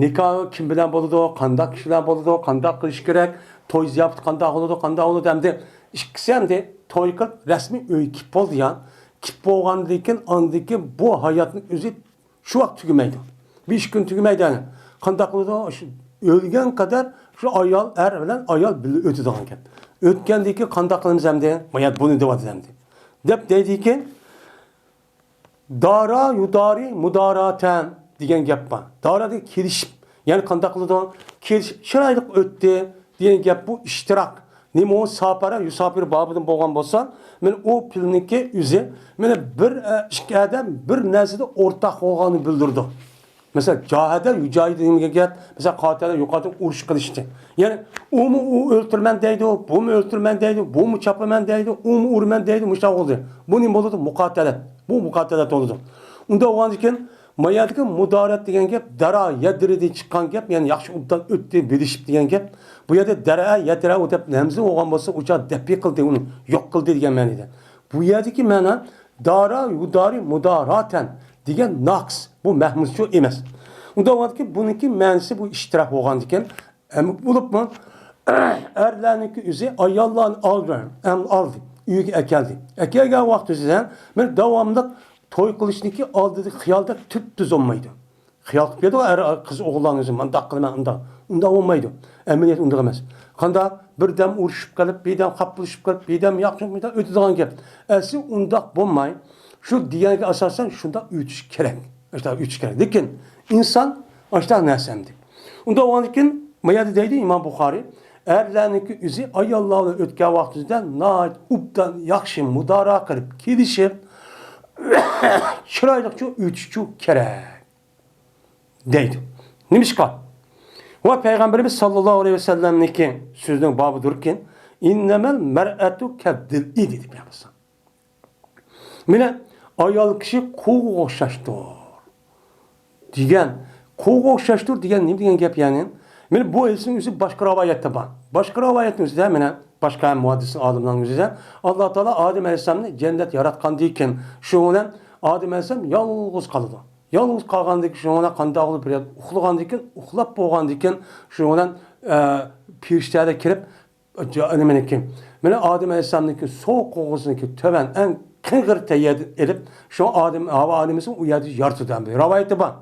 نىكاھ كىم بىلەن بولىدۇ، قانداق كىشى بىلەن بولىدۇ، قانداق قىلىش كېرەك، توي زىياپىتى قانداق بولىدۇ، قانداق بولىدۇ. ئەمدى ئىككىسى ئەمدى توي قىلىپ رەسمىي ئۆيگە كىرىپ بولدى يا. كىرىپ بولغاندىن كېيىن، ئاندىن كېيىن بۇ ھاياتنىڭ ئۆزى شۇ ۋاقىت تۈگىمەيدۇ. بىر ئىككى كۈن تۈگىمەيدۇ يەنە. قانداق قىلىدۇ؟ شۇ ئۆلگەن قەدەر شۇ ئايال، ئەر بىلەن ئايال بىللە ئۆتىدىغان گەپ. ئۆتكەندىن كېيىن قانداق قىلىمىز ئەمدى؟ مايا بۇنى دەۋاتىدۇ ئەمدى. دەپ دەيدىكەن، دارا يۇدارى مۇداراتەن دېگەن گەپ بار. دارا دېگەن كېلىشىپ، يەنى قانداق قىلىدۇ؟ كېلىشىپ چىرايلىق ئۆتتى دېگەن گەپ بۇ ئىشتىراك. نېمە ئۇ ساپارە، يۇساپىر بابىدىن بولغان بولسا، مانا ئۇ پېئىلنىڭكى ئۆزى، مانا بىر، ئە، ئىككى ئادەم بىر نەرسىدە ئورتاق بولغاننى بىلدۈرىدۇ. مەسىلەن، جاھەدە يۇجاھىدۇ دېگەن گەپ، مەسىلەن، قاتەلە يۇقاتىل ئۇرۇش قىلىشتى. يەنى ئۇمۇ ئۇ ئۆلتۈرىمەن دەيدۇ، بۇمۇ ئۆلتۈرىمەن دەيدۇ، بۇمۇ چاپىمەن دەيدۇ، ئۇمۇ ئۇرىمەن دەيدۇ، مۇشۇنداق بولدى. بۇ نېمە بولىدۇ؟ مۇقاتەلەت. بۇ مۇقاتەلەت بولىدۇ. ئۇنداق بولغاندىكىن، ما يەردىكى مۇدارەت دېگەن گەپ دارا يەدرىدىن چىققان گەپ، يەنى ياخشى ئوبدان ئۆتتى، بىلىشىپ دېگەن گەپ. بۇ يەردە دەرە يەدرە ئۇ دەپ ھەمزە بولغان بولسا، ئۇ چاغ دەپئى قىلدى، ئۇنى يوق قىلدى دېگەن مەنىدە. بۇ يەردىكى مەنا دارا يۇدارى مۇداراتەن دېگەن ناقىس. بۇ مەھمۇزچۇ ئەمەس. ئۇنداق بولغاندىكىن بۇنىڭكى مەنىسى بۇ ئىشتىراك بولغاندىكىن، ئەم، بولۇپمۇ ئەرلەرنىڭكى ئۆزى ئاياللارنى ئالدى، ئەم، ئالدى، ئۆيگە ئەكەلدى. ئەكەلگەن ۋاقتى ئۆزىدە بىر داۋاملىق توي قىلىشنىكى ئالدىدىكى خىيالدەك تۈپتۈز بولمايدۇ. خىيال قىلىپ كېتىدۇ ئەر قىز ئوغۇللارنىڭ ئۆزى مانداق قىلىمەن، ئۇنداق. ئۇنداق بولمايدۇ. ئەمەلىيەت ئۇنداق ئەمەس. قانداق بىردەم ئۇرۇشۇپ قېلىپ، بىردەم خاپىلىشىپ قېلىپ، بىردەم ياخشى، بىردەم ئۆتىدىغان گەپ. ئەسلى ئۇنداق بولماي، شۇ دېگەنگە ئاساسەن شۇنداق ئۆتۈش كېرەك. ئاشۇنداق ئۆتۈش كېرەك. لېكىن ئىنسان ئاشۇنداق نەرسە ئەمدى. ئۇنداق بولغاندىن كېيىن، ما يەردە دەيدۇ ئىمام بۇخارىي، ئەرلەرنىڭكى ئۆزى ئاياللار بىلەن ئۆتكەن ۋاقتىدا ناھايىتى ئوبدان، ياخشى مۇدارا قىلىپ كېلىشىپ، چىرايلىقچە ئۆتۈشچۇ كېرەك دەيدۇ. نېمىشقا؟ ۋە پەيغەمبىرىمىز ساللاللاھۇ ئەلەيھى ۋەسەللەمنىڭكى سۆزىنىڭ بابىدۇركى، ئىننەمەل مەرئەتۇ كەددىلئى دېدى پەيغەمبەر. مانا ئايال كىشى قوغا ئوخشاشتۇر دېگەن. قوغا ئوخشاشتۇر دېگەن نېمە دېگەن گەپ يەنى؟ مانا بۇ ھەدىسنىڭ ئۆزى باشقا رىۋايەتتە بار. باشقا رىۋايەتنىڭ ئۆزىدە مانا باشقا ھەم مۇھەددىس ئالىملارنىڭ ئۆزىدە ئاللا تائالا ئادەم ئەلەيھىسسالامنى جەننەت ياراتقاندىن كېيىن شۇنىڭ بىلەن ئادەم ئەلەيھىسسالام يالغۇز قالىدۇ. يالغۇز قالغاندىن كېيىن شۇنىڭ بىلەن قانداق بولۇپ بىر يەردە ئۇخلىغاندىن كېيىن، ئۇخلاپ بولغاندىن كېيىن شۇنىڭ بىلەن، ئە، پېرىشتەلەر كىرىپ، جا-، نېمىنىڭكى، مانا ئادەم ئەلەيھىسسالامنىڭكى سول قوغىسىنىڭكى تۆۋەن ئەڭ قىڭغىر يەردىن ئېلىپ، شۇ ئادەم، ھاۋا ئادىمىسى ئۇ يەردە يارىتىدۇ دەپ رىۋايىتى بار.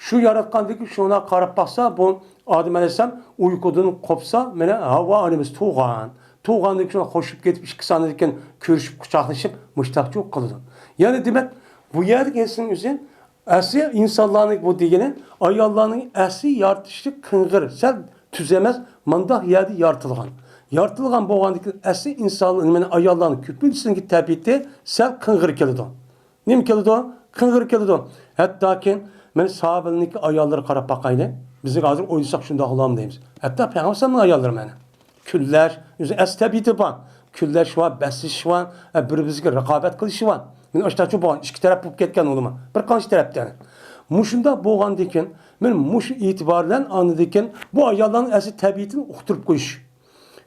شۇ ياراتقاندىن كېيىن شۇنىڭغا قاراپ باقسا، بۇ ئادەم ئەلەيھىسسالام ئۇيقۇدىن قوپسا، مانا ھاۋا ئادىمىسى تۇغان. تۇغاندىن كېيىن شۇنى قوشۇپ كېتىپ، ئىككى سانىدىن كېيىن كۆرۈشۈپ، قۇچاقلىشىپ، مۇشتاقچۇ قىلىدۇ. يەنى دېمەك، بۇ يەردىكى ھەدىسنىڭ ئۆزى ئەسلى ئىنسانلارنىڭ بۇ دېگىنى، ئاياللارنىڭ ئەسلى يارىتىلىشى قىڭغىر، سەل تۈز ئەمەس، مانداق يەردە يارىتىلغان. يارىتىلغان بولغاندىن كېيىن ئەسلى ئىنسانلار، مانا ئاياللارنىڭ كۆپىنچىسىنىڭكى تەبىئىتى سەل قىڭغىر كېلىدۇ. نېمە كېلىدۇ؟ قىڭغىر كېلىدۇ. ھەتتاكى مانا ساھابىلەرنىڭكى ئاياللىرىغا قاراپ باقايلى. بىزگە ھازىر ئويلىساق شۇنداق بولامدۇ دەيمىز. ھەتتا پەيغەمبەر ئەلەيھىسسالامنىڭ ئاياللىرى مانا. كۈنلەش، ئۆزى ئەس تەبىئىتى بار. كۈنلەش بار، بەسلىشىش بار، ھە، بىر-بىرىگە رىقابەت قىلىشى بار. مانا ئاشتاچۇ بولغان ئىككى تەرەپ بولۇپ كەتكەن ئۇلىمۇ. بىر قانچە تەرەپتە. مۇشۇنداق بولغاندىكىن، مانا مۇشۇ ئېتىبار بىلەن ئاندىن كېيىن بۇ ئاياللارنىڭ ئەسلى تەبىئىتىنى ئۇقتۇرۇپ قويۇش.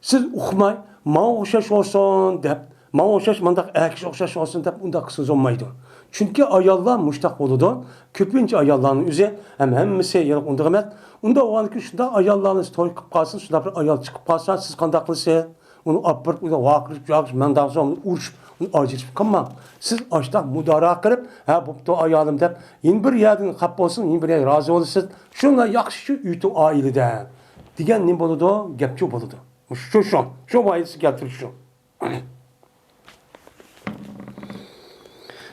سىز ئۇقماي، ماڭا ئوخشاش بولسۇن دەپ، ماڭا ئوخشاش مانداق ئەر كىشى ئوخشاش بولسۇن دەپ ئۇنداق قىلسىڭىز بولمايدۇ. چۈنكى ئاياللار مۇشتاق بولىدۇ. كۆپىنچە ئاياللارنىڭ ئۆزى، ھەم ھەممىسى يەنە ئۇنداق ئەمەس. ئۇنداق بولغاندىكىن شۇنداق ئاياللارنى توي قىلىپ قالسىڭىز، شۇنداق بىر ئايال چىقىپ قالسا، سىز قانداق قىلىسىز؟ ئۇنى ئاپىرىپ، ئۇنى ۋارقىراپ، جاقىش، مەنداق سوڭ ئۇنى ئۇرۇشۇپ، ئۇنى ئاجرىتىپ قىلماڭ. سىز ئاشتاق مۇدارا قىلىپ، ھە، بوپتۇ ئايالىم دەپ، يەنە بىر يەردىن خەپ بولسۇن، يەنە بىر يەرگە رازى بولىسىز. شۇنىڭ ياخشى ئۆيتۈڭ ئائىلىدە دېگەن نېمە بولىدۇ؟ گەپچۇ بولىدۇ. شۇ، شۇ، شۇ ۋايىسى كەلتۈرۈش شۇ.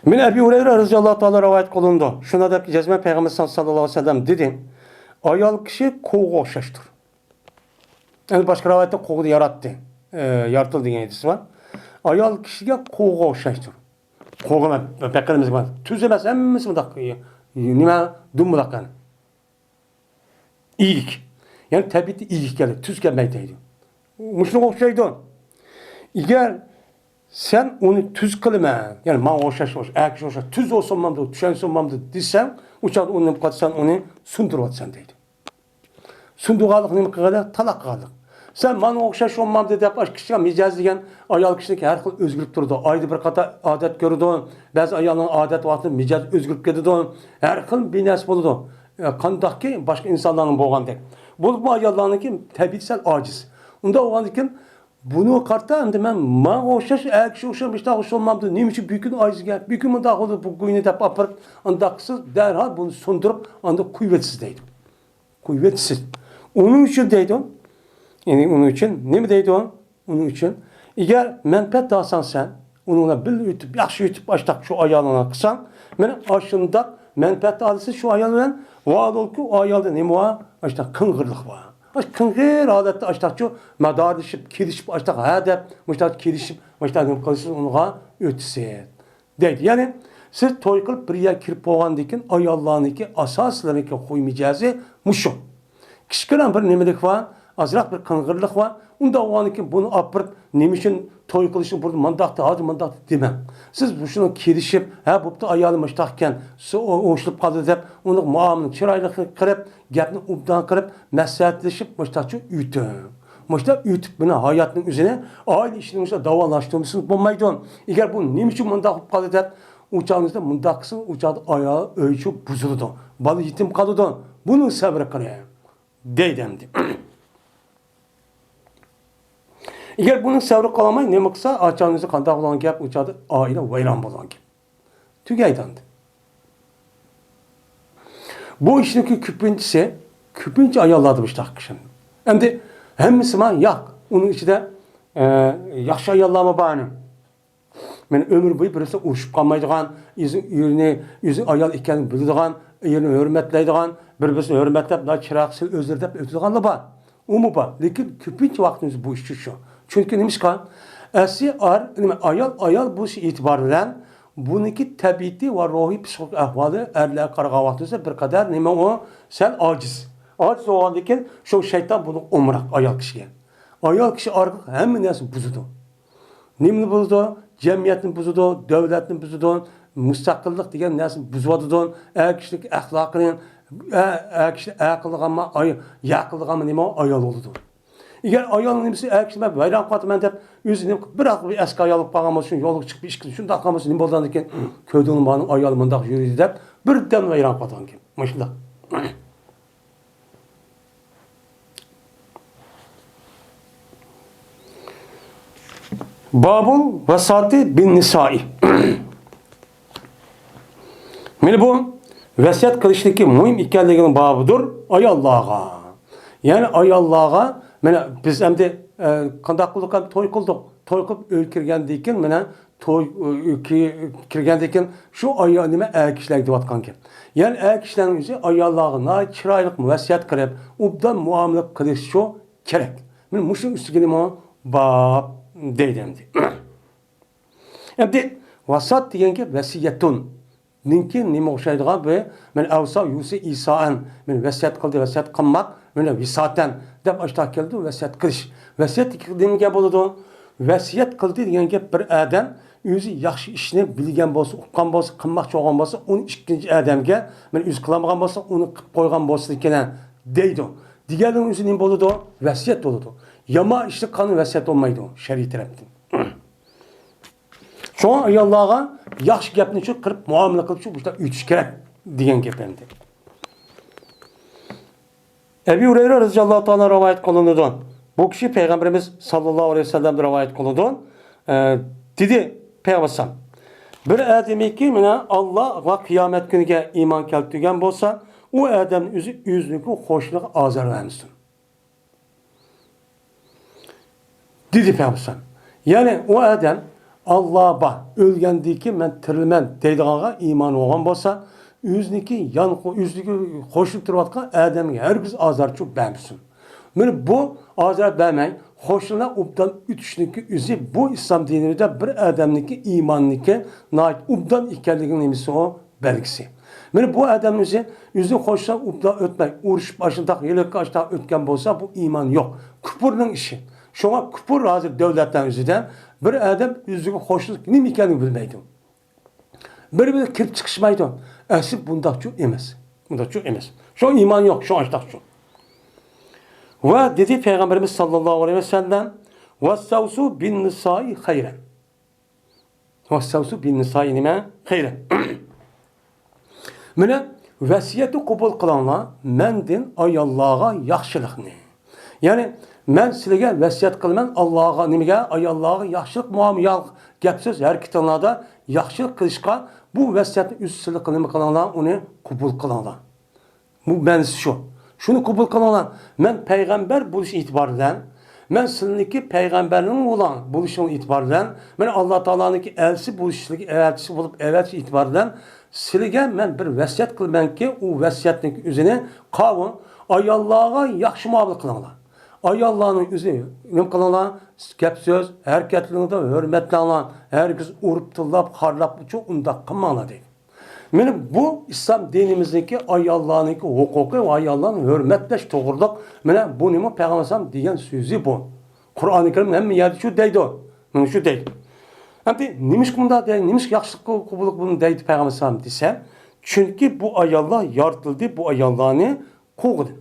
مىن ئەبى ھۇرەيرە رەزىياللاھۇ تائالا رىۋايەت قىلىنىدۇ. شۇنداق دەپتۇ، جەزمەن پەيغەمبەر ساللاللاھۇ ئەلەيھى ۋەسەللەم دېدى، ئايال كىشى قوغا ئوخشاشتۇر. يەنى باشقا رىۋايەتتە قوغدا ياراتتى، ئە، يارىتىلدى دېگەن ھەدىس بار. ئايال كىشىگە قوغا ئوخشاشتۇر. قوغا بەقىرىمىز بار. تۈز ئەمەس، ھەممىسى مۇنداق، نېمە، دۇمبىلاق يەنى. ئىگىك. يەنى تەبىئىتى ئىگىك كەلدى، تۈز كەلمەيدۇ دەيدۇ. مۇشۇنىڭغا ئوخشايدۇ. ئەگەر سەن ئۇنى تۈز قىلىمەن، يەنى ماڭا ئوخشاش، ئوخشاش، ئەر كىشى ئوخشاش، تۈز بولسۇن مامدۇ، چۈشەنسۇن مامدۇ دېسەڭ، ئۇ چاغدا ئۇنى نېمە قىلىۋاتىسەن، ئۇنى سۇندۇرۇۋاتىسەن دەيدۇ. سۇندۇرغانلىق نېمە قىلغانلىق؟ تالاق قىلغانلىق. سەن ماڭا ئوخشاش بولمامدۇ دەپ، ئاشۇ كىشىگە مىجەز دېگەن ئايال كىشىنىڭكى ھەر خىل ئۆزگىرىپ تۇرىدۇ. ئايدا بىر قاتار ئادەت كۆرىدۇ. بەزى ئايالنىڭ ئادەت ۋاقتىدا مىجەز ئۆزگىرىپ كېتىدۇ. ھەر خىل بىر نەرسە بولىدۇ. ئە، قانداقكى باشقا ئىنسانلارنىڭ بولغاندەك. بولۇپمۇ ئاياللارنىڭكى تەبىئىتى سەل ئاجىز. ئۇنداق بولغاندىكىن بۇنىڭغا قارىتا ئەمدى مەن ماڭا ئوخشاش، ئەر كىشى ئوخشاش، مۇشتاق ئوخشاش بولمامدۇ، نېمە ئۈچۈن بۈگۈن ئاجىز گەپ، بۈگۈن مۇنداق بولدى، بۇ گۇينى دەپ ئاپىرىپ، ئۇنداق قىلسىز، دەرھال بۇنى سۇندۇرۇپ، ئاندىن قويۇۋېتىسىز دەيدۇ. قويۇۋېتىسىز. ئۇنىڭ ئۈچۈن دەيدۇ. يەنى ئۇنىڭ ئۈچۈن نېمە دەيدۇ؟ ئۇنىڭ ئۈچۈن، ئەگەر مەنپەئەت ئالساڭ سەن، ئۇنىڭ بىللە ئۆتۈپ، ياخشى ئۆتۈپ، ئاشتاق شۇ ئايالىڭنى قىلساڭ، مانا ئاشۇنداق مەنپەئەت ئالىسىز شۇ ئايال بىلەن. ۋاھالەنكى، ئۇ ئايالدا نېمە بار؟ ئاشتاق قىڭغىرلىق بار. ئاشۇ قىڭغىر ھالەتتە ئاشتاقچۇ مادارلىشىپ، كېلىشىپ، ئاشتاق ھە دەپ، مۇشتاق كېلىشىپ، مۇشتاق نېمە قىلىسىز، ئۇنىڭغا ئۆتىسىز. دەيدۇ. يەنى سىز توي قىلىپ بىر يەرگە كىرىپ بولغاندىن كېيىن ئاياللارنىڭكى ئاساسلىرىنىڭكى خۇي مىجەزى مۇشۇ. كىچىككىنە بىر نېمىلىك بار، ئازراق بىر قىڭغىرلىق بار. ئۇنداق بولغاندىن كېيىن بۇنى ئاپىرىپ، نېمە ئۈچۈن توي قىلىشنى بۇرۇن مانداقتا، ھازىر مانداقتا دېمەڭ. سىز مۇشۇنىڭ كېلىشىپ، ھە، بوپتۇ، ئايالىم مۇشتاق ئىكەن، سۇ-، ئوڭشىلىپ قالدى دەپ، ئۇنىڭ مۇئامىلىنى چىرايلىق قىلىپ، گەپنى ئوبدان قىلىپ، مەسلىھەتلىشىپ، مۇشتاقچە ئۆتۈڭ. مۇشۇنداق ئۆتۈپ، مانا ھاياتنىڭ ئۆزىنى، ئائىلە ئىشىنى مۇشۇنداق داۋاملاشتۇرمىسىڭىز بولمايدۇ. ئەگەر بۇ نېمە ئۈچۈن مۇنداق بولۇپ قالدى دەپ، ئۇ چاغىڭىزدا مۇنداق قىلسىڭىز، ئۇ چاغدا ئايال ئۆيچۇ بۇزۇلىدۇ. بالا يېتىم قالىدۇ. بۇنىڭ سەۋرى قىلىڭ. دەيدۇ ئەمدى. ئەگەر بۇنىڭ سەۋرى قىلالماي نېمە قىلسا، ئاچاڭىزدا قانداق بولغان گەپ، ئۇ چاغدا ئائىلە ۋەيران بولغان گەپ. تۈگەيدۇ ئاندىن. بۇ ئىشنىڭكى كۆپىنچىسى، كۆپىنچە ئاياللاردا مۇشۇنداق قىلىشىم. ئەمدى ھەممىسىما ياق. ئۇنىڭ ئىچىدە، ئە، ياخشى ئاياللارمۇ بار ئەنە. مانا ئۆمۈر بويى بىرسى ئۇرۇشۇپ قالمايدىغان، ئۆزى ئېرىنى، ئۆزى ئايال ئىكەنلىكىنى بىلىدىغان، ئېرىنى ھۆرمەتلەيدىغان، بىر-بىرسىنى ھۆرمەتلەپ، مۇنداق چىراغ سىل ئۆزلىرى دەپ ئۆتىدىغانلار بار. ئۇمۇ بار. لېكىن كۆپىنچە ۋاقتىمىز بۇ ئىش ئۈچۈن شۇ. چۈنكى نېمىشقا؟ ئەسلى ئار-، نېمە، ئايال، ئايال بولۇش ئېتىبارى بىلەن بۇنىڭكى تەبىئىتى ۋە روھىي پسىخىك ئەھۋالى ئەرلەرگە قارىغان ۋاقتىمىزدا بىر قەدەر نېمە ئۇ؟ سەل ئاجىز. ئاجىز بولغاندىن كېيىن شۇ شەيتان بۇنى ئومراق ئايال كىشىگە. ئايال كىشى ئارقىلىق ھەممە نەرسىنى بۇزىدۇ. نېمىنى بۇزىدۇ؟ جەمئىيەتنى بۇزىدۇ، دۆلەتنى بۇزىدۇ، مۇستەقىللىق دېگەن نەرسىنى بۇزۇۋاتىدۇ. ئەر كىشىلىك ئەخلاقىنى، ئە-، ئەر كىشى ئەر قىلىدىغانما، ئاي-، يەر قىلىدىغانما نېمە ئايال بولىدۇ. ئەگەر ئايالنىڭ نېمىسى ئەر كىشى مەن ۋەيران قىلىۋاتىمەن دەپ، ئۆزى نېمە قىلىپ، بىراق بىر ئەسكى ئايال بولۇپ قالغان بولسا، شۇ يولغا چىقىپ ئىشقىلىپ شۇنداق قىلغان بولسا، نېمە بولىدىكىن؟ كۆردۈڭلارمۇ، ئايال مۇنداق يۈرىدۇ دەپ، بىردەم ۋەيران قىلىدىغان گەپ. مۇشۇنداق. بابۇل ۋەساتى بىن نىسائى. مانا بۇ ۋەسىيەت قىلىشنىڭكى مۇھىم ئىكەنلىكىنىڭ بابىدۇر ئاياللارغا. يەنى ئاياللارغا، مانا بىز ئەمدى، ئە، قانداق قىلدۇق؟ توي قىلدۇق. توي قىلىپ ئۆيگە كىرگەندىن كېيىن، مانا توي، ئۆيگە كىرگەندىن كېيىن شۇ ئايال نېمە ئەر كىشىلەرگە دەۋاتقان گەپ. يەنى ئەر كىشىلەرنىڭ ئۆزى ئاياللارغا ناھايىتى چىرايلىق ۋەسىيەت قىلىپ، ئوبدان مۇئامىلە قىلىشى كېرەك. مانا مۇشۇنىڭ ئۈستىگە نېمە باب دەيدۇ ئەمدى. ئەمدى ۋاسات دېگەن گەپ ۋەسىيەتۇن. نىڭكى نېمە ئوخشايدىغان بىر، مەن ئەۋسا يۇسى ئىسائەن، مەن ۋەسىيەت قىلدى، ۋەسىيەت قىلماق، مەن ۋىساتەن دەپ ئاشۇنداق كېلىدۇ، ۋەسىيەت قىلىش. ۋەسىيەت نېمىگە بولىدۇ؟ ۋەسىيەت قىلدى دېگەن گەپ بىر ئادەم ئۆزى ياخشى ئىشنى بىلگەن بولسا، ئۇققان بولسا، قىلماقچى بولغان بولسا، ئۇنى ئىككىنچى ئادەمگە، مەن ئۆزى قىلالمىغان بولسا، ئۇنى قىلىپ قويغان بولسىدىكىن دەيدۇ. دېگەننىڭ ئۆزى نېمە بولىدۇ؟ ۋەسىيەت بولىدۇ. يامان ئىشنى قىلغان ۋەسىيەت بولمايدۇ شەرئىي تەرەپتىن. شۇڭا ئاياللارغا ياخشى گەپنى شۇ قىلىپ مۇئامىلە قىلىپ شۇ بۇ ئۆتۈش كېرەك دېگەن گەپ ئەمدى. ئەبى ھۇرەيرە رەزىياللاھۇ تائالا رىۋايەت قىلىنىدۇ. بۇ كىشى پەيغەمبىرىمىز ساللاللاھۇ ئەلەيھى ۋەسەللەمدىن رىۋايەت قىلىنىدۇ. ئە، دېدى پەيغەمبەر، بىر ئادەمكى مانا ئاللا ۋە قىيامەت كۈنىگە ئىمان كەلتۈرگەن بولسا، ئۇ ئادەمنىڭ ئۆزى ئۆزىنىڭكى قوشنىغا ئازار بەرمىسۇن. دېدى پەيغەمبەر. يەنى ئۇ ئادەم ئاللا بار، ئۆلگەندىن كېيىن مەن تىرىلىمەن دەيدىغانغا ئىمان بولغان بولسا، ئۆزىنىڭكى يان، ئۆزىنىڭكى قوشنىدا تۇرۇۋاتقان ئادەمگە ھەرگىز ئازار چۇ بەرمىسۇن. مانا بۇ ئازار بەرمەي، قوشنىلار ئوبدان ئۆتۈشنىڭكى ئۆزى بۇ ئىسلام دىنىمىزدا بىر ئادەمنىڭكى ئىماننىڭكى ناھايىتى ئوبدان ئىكەنلىكىنىڭ نېمىسى ئۇ؟ بەلگىسى. مانا بۇ ئادەمنىڭ ئۆزى، ئۆزى قوشنا ئوبدان ئۆتمەي، ئۇرۇشۇپ، ئاشۇنداق ھېلىقى ئاشۇنداق ئۆتكەن بولسا، بۇ ئىمان يوق. كۇپۇرنىڭ ئىشى. شۇڭا كۇپۇر ھازىر دۆلەتلەرنىڭ ئۆزىدە بىر ئادەم ئۆزىگە قوشنا نېمە ئىكەنلىكىنى بىلمەيدۇ. بىر-بىرىگە كىرىپ چىقىشمايدۇ. ئەسلى بۇنداقچۇ ئەمەس. بۇنداقچۇ ئەمەس. شۇ ئىمان يوق، شۇ ئاشۇنداقچۇ. ۋە دېدى پەيغەمبىرىمىز ساللاللاھۇ ئەلەيھى ۋەسەللەم، ۋەستەۋسۇ بىن نىسائى خەيرەن. ۋەستەۋسۇ بىن نىسائى نېمە؟ خەيرەن. مانا، ۋەسىيەتنى قوبۇل قىلىڭلار، مەندىن ئاياللارغا ياخشىلىقنى. يەنى، مەن سىلىگە ۋەسىيەت قىلىمەن، ئاللاغا، نېمىگە؟ ئاياللارغا ياخشىلىق مۇئامىلە، گەپ-سۆز، ھەرىكىتىڭلاردا ياخشىلىق قىلىشقا، بۇ ۋەسىيەتنى ئۆزى سىلى قىلىمەن قىلىڭلار، ئۇنى قوبۇل قىلىڭلار. بۇ مەنىسى شۇ. شۇنى قوبۇل قىلىڭلار. مەن پەيغەمبەر بولۇش ئېتىبارى بىلەن، مەن سىلىنىڭكى پەيغەمبەرنىڭ بولۇشىنىڭ ئېتىبارى بىلەن، مەن ئاللا تائالانىڭكى ئەلچىسى بولۇشلۇقى، ئەلچىسى بولۇپ ئەۋەتىش ئېتىبارى بىلەن سىلىگە مەن بىر ۋەسىيەت قىلىمەنكى، ئۇ ۋەسىيەتنىڭ ئۆزىنى قاۋۇ، ئاياللارغا ياخشى مۇئامىلە قىلىڭلار. ئاياللارنىڭ ئۆزىنى نېمە قىلىڭلار؟ گەپ-سۆز، ھەرىكەتلىرىڭدە ھۆرمەتلەڭلار. ھەرگىز ئۇرۇپ، تىللاپ، خارلاپ، ئۇنداق قىلماڭلار دەيدۇ. مانا بۇ ئىسلام دىنىمىزنىڭكى ئاياللارنىڭكى ھوقۇقى ۋە ئاياللارنى ھۆرمەتلەش توغرىلىق، مانا بۇنىمۇ پەيغەمبەر ئەلەيھىسسالام دېگەن سۆزى بۇ. قۇرئانى كەرىم ھەممە يەردە شۇ دەيدۇ. مانا شۇ دەيدۇ. ئەمدى نېمىشقا بۇنداق دەيدۇ؟ نېمىشقا ياخشىلىق قىلغۇلۇق بۇنى دەيدۇ پەيغەمبەر ئەلەيھىسسالام دېسە، چۈنكى بۇ ئاياللار يارىتىلدى، بۇ ئاياللارنى قوغدىدى.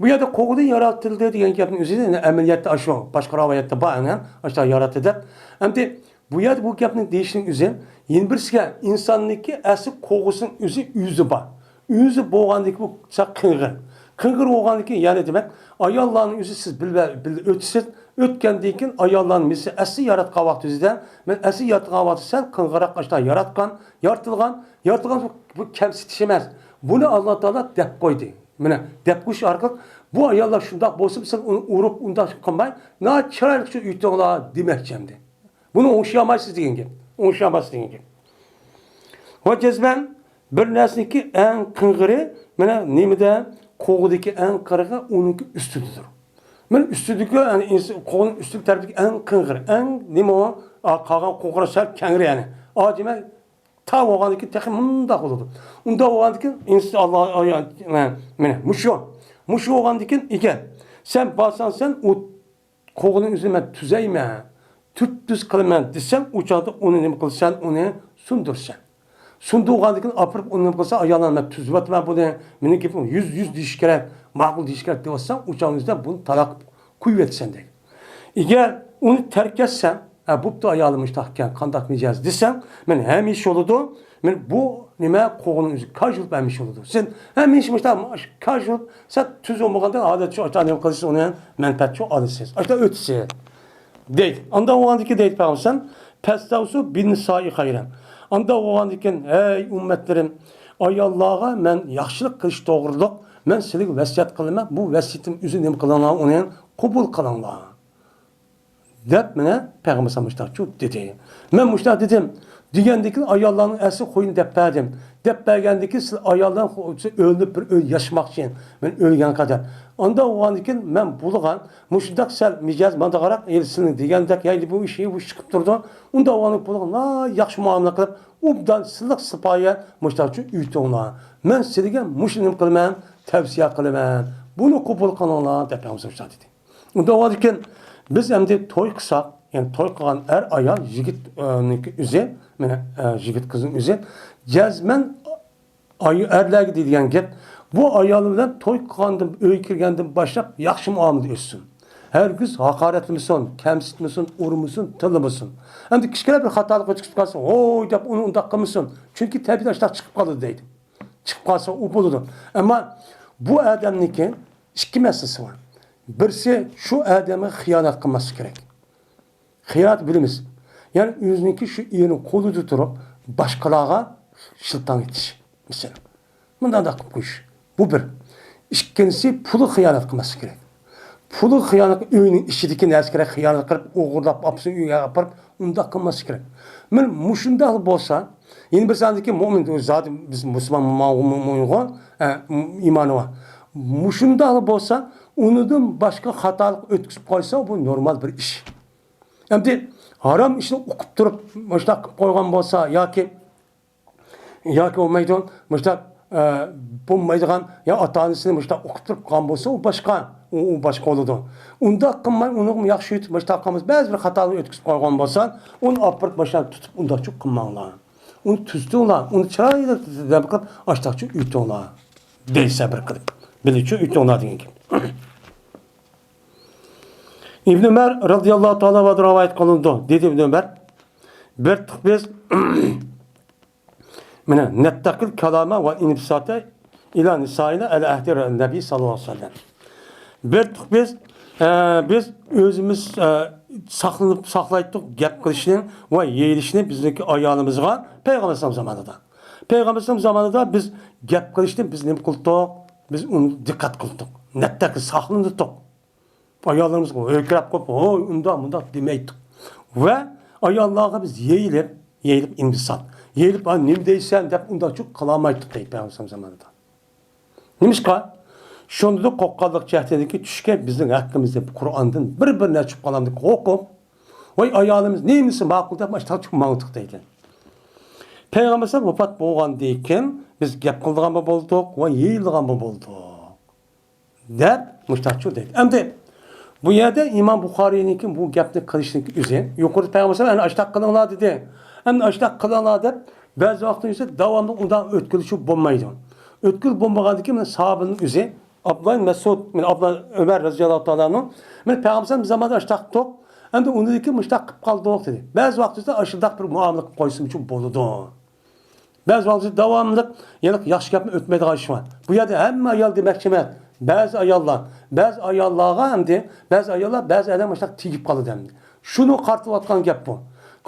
بۇ يەردە قوغدى ياراتىلدى دېگەن گەپنىڭ ئۆزى، يەنى ئەمەلىيەتتە ئاشۇ باشقا رىۋايەتتە بار، ئەنە ئاشۇنداق ياراتتى دەپ. ئەمدى بۇ يەردە بۇ گەپنى دېيىشنىڭ ئۆزى، يەنە بىرسىگە ئىنساننىڭكى ئەسلى قوغۇسىنىڭ ئۆزى، ئۆزى بار. ئۆزى بولغاندىكى بۇ چاق قىڭغىر. قىڭغىر بولغاندىكى، يەنى دېمەك، ئاياللارنىڭ ئۆزى سىز بىللە، بىللە ئۆتىسىز، ئۆتكەندىن كېيىن ئاياللارنىڭ مېسى ئەسلى ياراتقان ۋاقتى ئۆزىدە، مەن ئەسلى ياراتقان ۋاقتى سەل قىڭغىراق ئاشۇنداق ياراتقان، يارىتىلغان، يارىتىلغان بۇ كەمسىتىش ئەمەس. بۇنى ئاللا تائالا دەپ قويدى. مانا، دەپ قويۇش ئارقىلىق، بۇ ئاياللار شۇنداق بولسا، سىز ئۇنى ئۇرۇپ، ئۇنداق قىلماي، ناھايىتى چىرايلىق ئۆتۈڭلار دېمەكچى ئەمدى. بۇنى ئوڭشىيالمايسىز دېگەن گەپ. ئوڭشىيالمايسىز دېگەن گەپ. ۋە جەزمەن بىر نەرسىنىڭكى ئەڭ قىڭغىرى، مانا نېمىدە، قوغۇدىكى ئەڭ قىرىقى ئۇنىڭكى ئۈستىدىدۇر. مانا ئۈستىدىكى، يەنى ئىنس-، قوغۇنىڭ ئۈستى تەرىپىدىكى ئەڭ قىڭغىر، ئەڭ نېمە ئۇ؟ ئا، قالغان قوغۇرا سەل كەڭرى يەنى. ئا، دېمەك، تا بولغاندىن كېيىن تېخى مۇنداق بولىدۇ. ئۇنداق بولغاندىن كېيىن ئىنس-، ئاللا، ئايا-، مانا، مانا مۇشۇ. مۇشۇ بولغاندىن كېيىن، ئىگە، سەن بارساڭ سەن ئۇ قوغۇننىڭ ئۆزىنى مەن تۈزەيمەن، تۈپتۈز قىلىمەن دېسەڭ، ئۇ چاغدا ئۇنى نېمە قىلىسەن؟ ئۇنى سۇندۇرىسەن. سۇندۇرغاندىن كېيىن ئاپىرىپ ئۇنى نېمە قىلسا، ئاياللار مەن تۈزۈۋاتىمەن بۇنى، مېنىڭ گېپىم يۈز، يۈز دېيىش كېرەك، ماقۇل دېيىش كېرەك دەۋاتساڭ، ئۇ چاغنىڭ ئۆزىدە بۇنى تالاق قىلىپ قويۇۋېتىسەن دەيدۇ. ئەگەر ئۇنى تەرك ئەتسەڭ، ھە، بوپتۇ، ئايالىم مۇشتاق ئىكەن، قانداق مىجەز دېسەڭ، مەن ھەمىشە بولىدۇ، مەن بۇ نېمە، قوغۇننىڭ ئۆزى كاج بولۇپ ھەمىشە بولىدۇ. سەن ھەمىشە مۇشتاق كاج بولۇپ، سەن تۈز بولمىغاندا، ئادەتتە شۇ ئاشۇنداق نېمە قىلىسىز، ئۇنى مەنپەئەت شۇ ئالىسىز. ئاشۇنداق ئۆتىسىز. دەيدۇ. ئاندا بولغاندىكىن دەيدۇ پەيغەمبەر، پەستەۋسۇ بىننىسائى خەيرەن. ئاندا بولغاندىكىن، ئەي ئۈممەتلىرىم، ئاياللارغا مەن ياخشىلىق قىلىش توغرۇلۇق مەن سىلىگە ۋەسىيەت قىلىمەن. بۇ ۋەسىيىتىم ئۆزى نېمە قىلىڭلار، ئۇنى قوبۇل قىلىڭلار. دەپ مانا پەيغەمبەر مۇشۇنداقچۇ دېدى. مەن مۇشۇنداق دېدىم. دېگەندىن كېيىن ئاياللارنىڭ ئەسلى خۇيىنى دەپ بەردىم. دەپ بەرگەندىن كېيىن سىز ئاياللار خۇ-، ئۆلۈپ بىر ئۆي ياشىماقچى، مەن ئۆلگەنگە قەدەر. ئانداق بولغاندىن كېيىن مەن بولغان مۇشۇنداق سەل مىجەز مانداقراق، ھېلى سىلىنىڭ دېگەندەك، يا بۇ ئىش، بۇ ئىش چىقىپ تۇرىدۇ. ئۇنداق بولغان بولغان ياخشى مۇئامىلە قىلىپ، ئوبدان سىلىق سىپايە مۇشۇنداقچە ئۆتۈڭلار. مەن سىلىگە مۇشۇ نېمە قىلىمەن، تەۋسىيە قىلىمەن. بۇنى قوبۇل قىلىڭلار دەپ پەيغەمبەر دېدى. ئۇنداق بولغاندىكىن، بىز ئەمدى توي قىلساق، يەنى توي قىلغان ئەر ئايال، يىگىت، ئە، نىڭكى ئۆزى، مانا، ئە، يىگىت قىزنىڭ ئۆزى جەزمەن ئاي-، ئەرلەرگە دېيىدىگەن گەپ، بۇ ئايال بىلەن توي قىلغاندىن، ئۆيگە كىرگەندىن باشلاپ ياخشى مۇئامىلىدە ئۆتسۇن. ھەرگىز ھاقارەتلىمىسۇن، كەمسىتمىسۇن، ئۇرمىسۇن، تىللىمىسۇن. ئەمدى كىچىككىنە بىر خاتالىق ئۆتكۈزۈپ قالسا، ھوي دەپ ئۇنى ئۇنداق قىلمىسۇن. چۈنكى تەبىئىتى ئاشۇنداق چىقىپ قالىدۇ دەيدۇ. چىقىپ قالسا ئۇ بولىدۇ. ئەمما بۇ ئادەمنىڭكى ئىككى مەسىلىسى بار. بىرسى شۇ ئادەمگە خىيانەت قىلماسلىق كېرەك. خىيانەت بىلىمىز. يەنى ئۆزىنىڭكى شۇ ئېرىنىڭ قولىدا تۇرۇپ باشقىلارغا شىلتاڭ ئېتىش. مىسال، مۇنداق قىلىپ قويۇش. بۇ بىر. ئىككىنچىسى، پۇلى خىيانەت قىلماسلىق كېرەك. پۇلى خىيانەت، ئۆينىڭ ئىچىدىكى نەرسىگە خىيانەت قىلىپ، ئوغرىلاپ ئاپىسىنىڭ ئۆيىگە ئاپىرىپ، ئۇنداق قىلماسلىق كېرەك. مانا مۇشۇنداق بولسا، يەنە بىرسى ئاندىكى مۆمىن، زادى بىز مۇسۇلمان، مۇ-، مۇ-، مۇ-، مۇ-، ئە، ئىمانى بار. مۇشۇنداق بولسا، ئۇنىڭدىن باشقا خاتالىق ئۆتكۈزۈپ قويسا، بۇ نورمال بىر ئىش. ئەمدى ھارام ئىشنى ئۇقۇپ تۇرۇپ مۇشۇنداق قىلىپ قويغان بولسا ياكى، ياكى بولمايدۇ، مۇشۇنداق، ئە، بولمايدىغان يا ئاتا-ئانىسىنى مۇشۇنداق ئۇقۇپ تۇرۇپ قىلغان بولسا، ئۇ باشقا، ئۇ، ئۇ باشقا بولىدۇ. ئۇنداق قىلماي، ئۇنىڭغا ياخشى يېتىپ مۇشۇنداق قىلمىسا، بەزى بىر خاتالىقنى ئۆتكۈزۈپ قويغان بولسا، ئۇنى ئاپىرىپ مۇشۇنداق تۇتۇپ ئۇنداقچۇ قىلماڭلار. ئۇنى تۈزىتىڭلار، ئۇنى چىرايلىق دەم قىلىپ ئاشتاقچە ئۆتۈڭلار دەي سەبىر قىلىپ. بىلىچۇ ئۆتۈڭلار دېگەن گەپ. ئىبن ئۆمەر رەزىياللاھۇ تائالا ئەنھۇ رىۋايەت قىلىنىدۇ. دېدى ئىبن ئۆمەر، بىر تۇق بىز مانا نەتتەقىل كالاما ۋە ئىنبىساتە ئىلا نىسائىنا ئەلە ئەھدى نەبى ساللاللاھۇ ئەلەيھى ۋەسەللەم. بىر تۇق بىز، ئە، بىز ئۆزىمىز، ئە، ساقلىنىپ، ساقلايتتۇق گەپ قىلىشنى ۋە يېيىلىشنى بىزنىڭكى ئايالىمىزغا پەيغەمبەر ئەلەيھىسسالام زامانىدا. پەيغەمبەر ئەلەيھىسسالام زامانىدا بىز گەپ قىلىشنى بىز نېمە قىلدۇق؟ بىز ئۇنى دىققەت قىلدۇق. نەتتەقىل ساقلىنىتتۇق. ئاياللىرىمىزغا ھۆركىرەپ قويۇپ، ھوي، ئۇنداق، مۇنداق دېمەيتتۇق. ۋە ئاياللارغا بىز يېيىلىپ، يېيىلىپ ئىنبىسات. يېيىلىپ، «ھا، نېمە دەيسەن؟» دەپ ئۇنداقچۇ قىلالمايتتۇق دەيدۇ پەيغەمبەر زامانىدا. نېمىشقا؟ شۇندىدۇ قورققانلىق جەھەتتىكى چۈشكە بىزنىڭ ھەققىمىزدە قۇرئاندىن بىر-بىر نەچچە قالامدىكى ھوقۇق. ۋاي، ئايالىمىز نېمىسى ماقۇل دەپ ماشتاق چىقىپ ماڭدۇق دەيدۇ. پەيغەمبەر ئەلەيھىسسالام ۋاپات بولغاندىن كېيىن بىز گەپ قىلىدىغانمۇ بولدۇق ۋە يېيىلىدىغانمۇ بولدۇق. دەپ مۇشتاقچۇ دەيدۇ. ئەمدى بۇ يەردە ئىمام بۇخارىينىڭكى بۇ گەپنى قىلىشنىڭ ئۆزى، يۇقىرىدا پەيغەمبەر ئەنە ئاشتاق قىلىڭلار دېدى. ئەمدى ئاشتاق قىلىڭلار دەپ بەزى ۋاقىتنىڭ ئۆزىدە داۋاملىق ئۇنداق ئۆتكۈلۈشۈپ بولمايدۇ. ئۆتكۈل بولمىغاندىن كېيىن مانا ساھابىنىڭ ئۆزى، ئابدۇللا ئىبن مەسئۇد، مانا ئابدۇللا ئۆمەر رەزىياللاھۇ تائالا ئەنھۇ، مانا پەيغەمبەر زامانىدا ئاشتاق قىلدۇق، ئەمدى ئۇنىڭدىن كېيىن مۇشتاق قىلىپ قالدۇق دېدى. بەزى ۋاقىتتا ئاشۇنداق بىر مۇئامىلە قىلىپ قويسىمۇ بولىدۇ. بەزى ۋاقىتتا داۋاملىق يەنە ياخشى گەپنى ئۆتمەيدىغان ئىش بار. بۇ يەردە ھەممە ئايال دېمەكچى ئەمەس. بەزى ئاياللار، بەزى ئاياللارغا ئەمدى، بەزى ئاياللار، بەزى ئادەم مۇشۇنداق تېگىپ قالىدۇ ئەمدى. شۇنى قارىتىۋاتقان گەپ بۇ.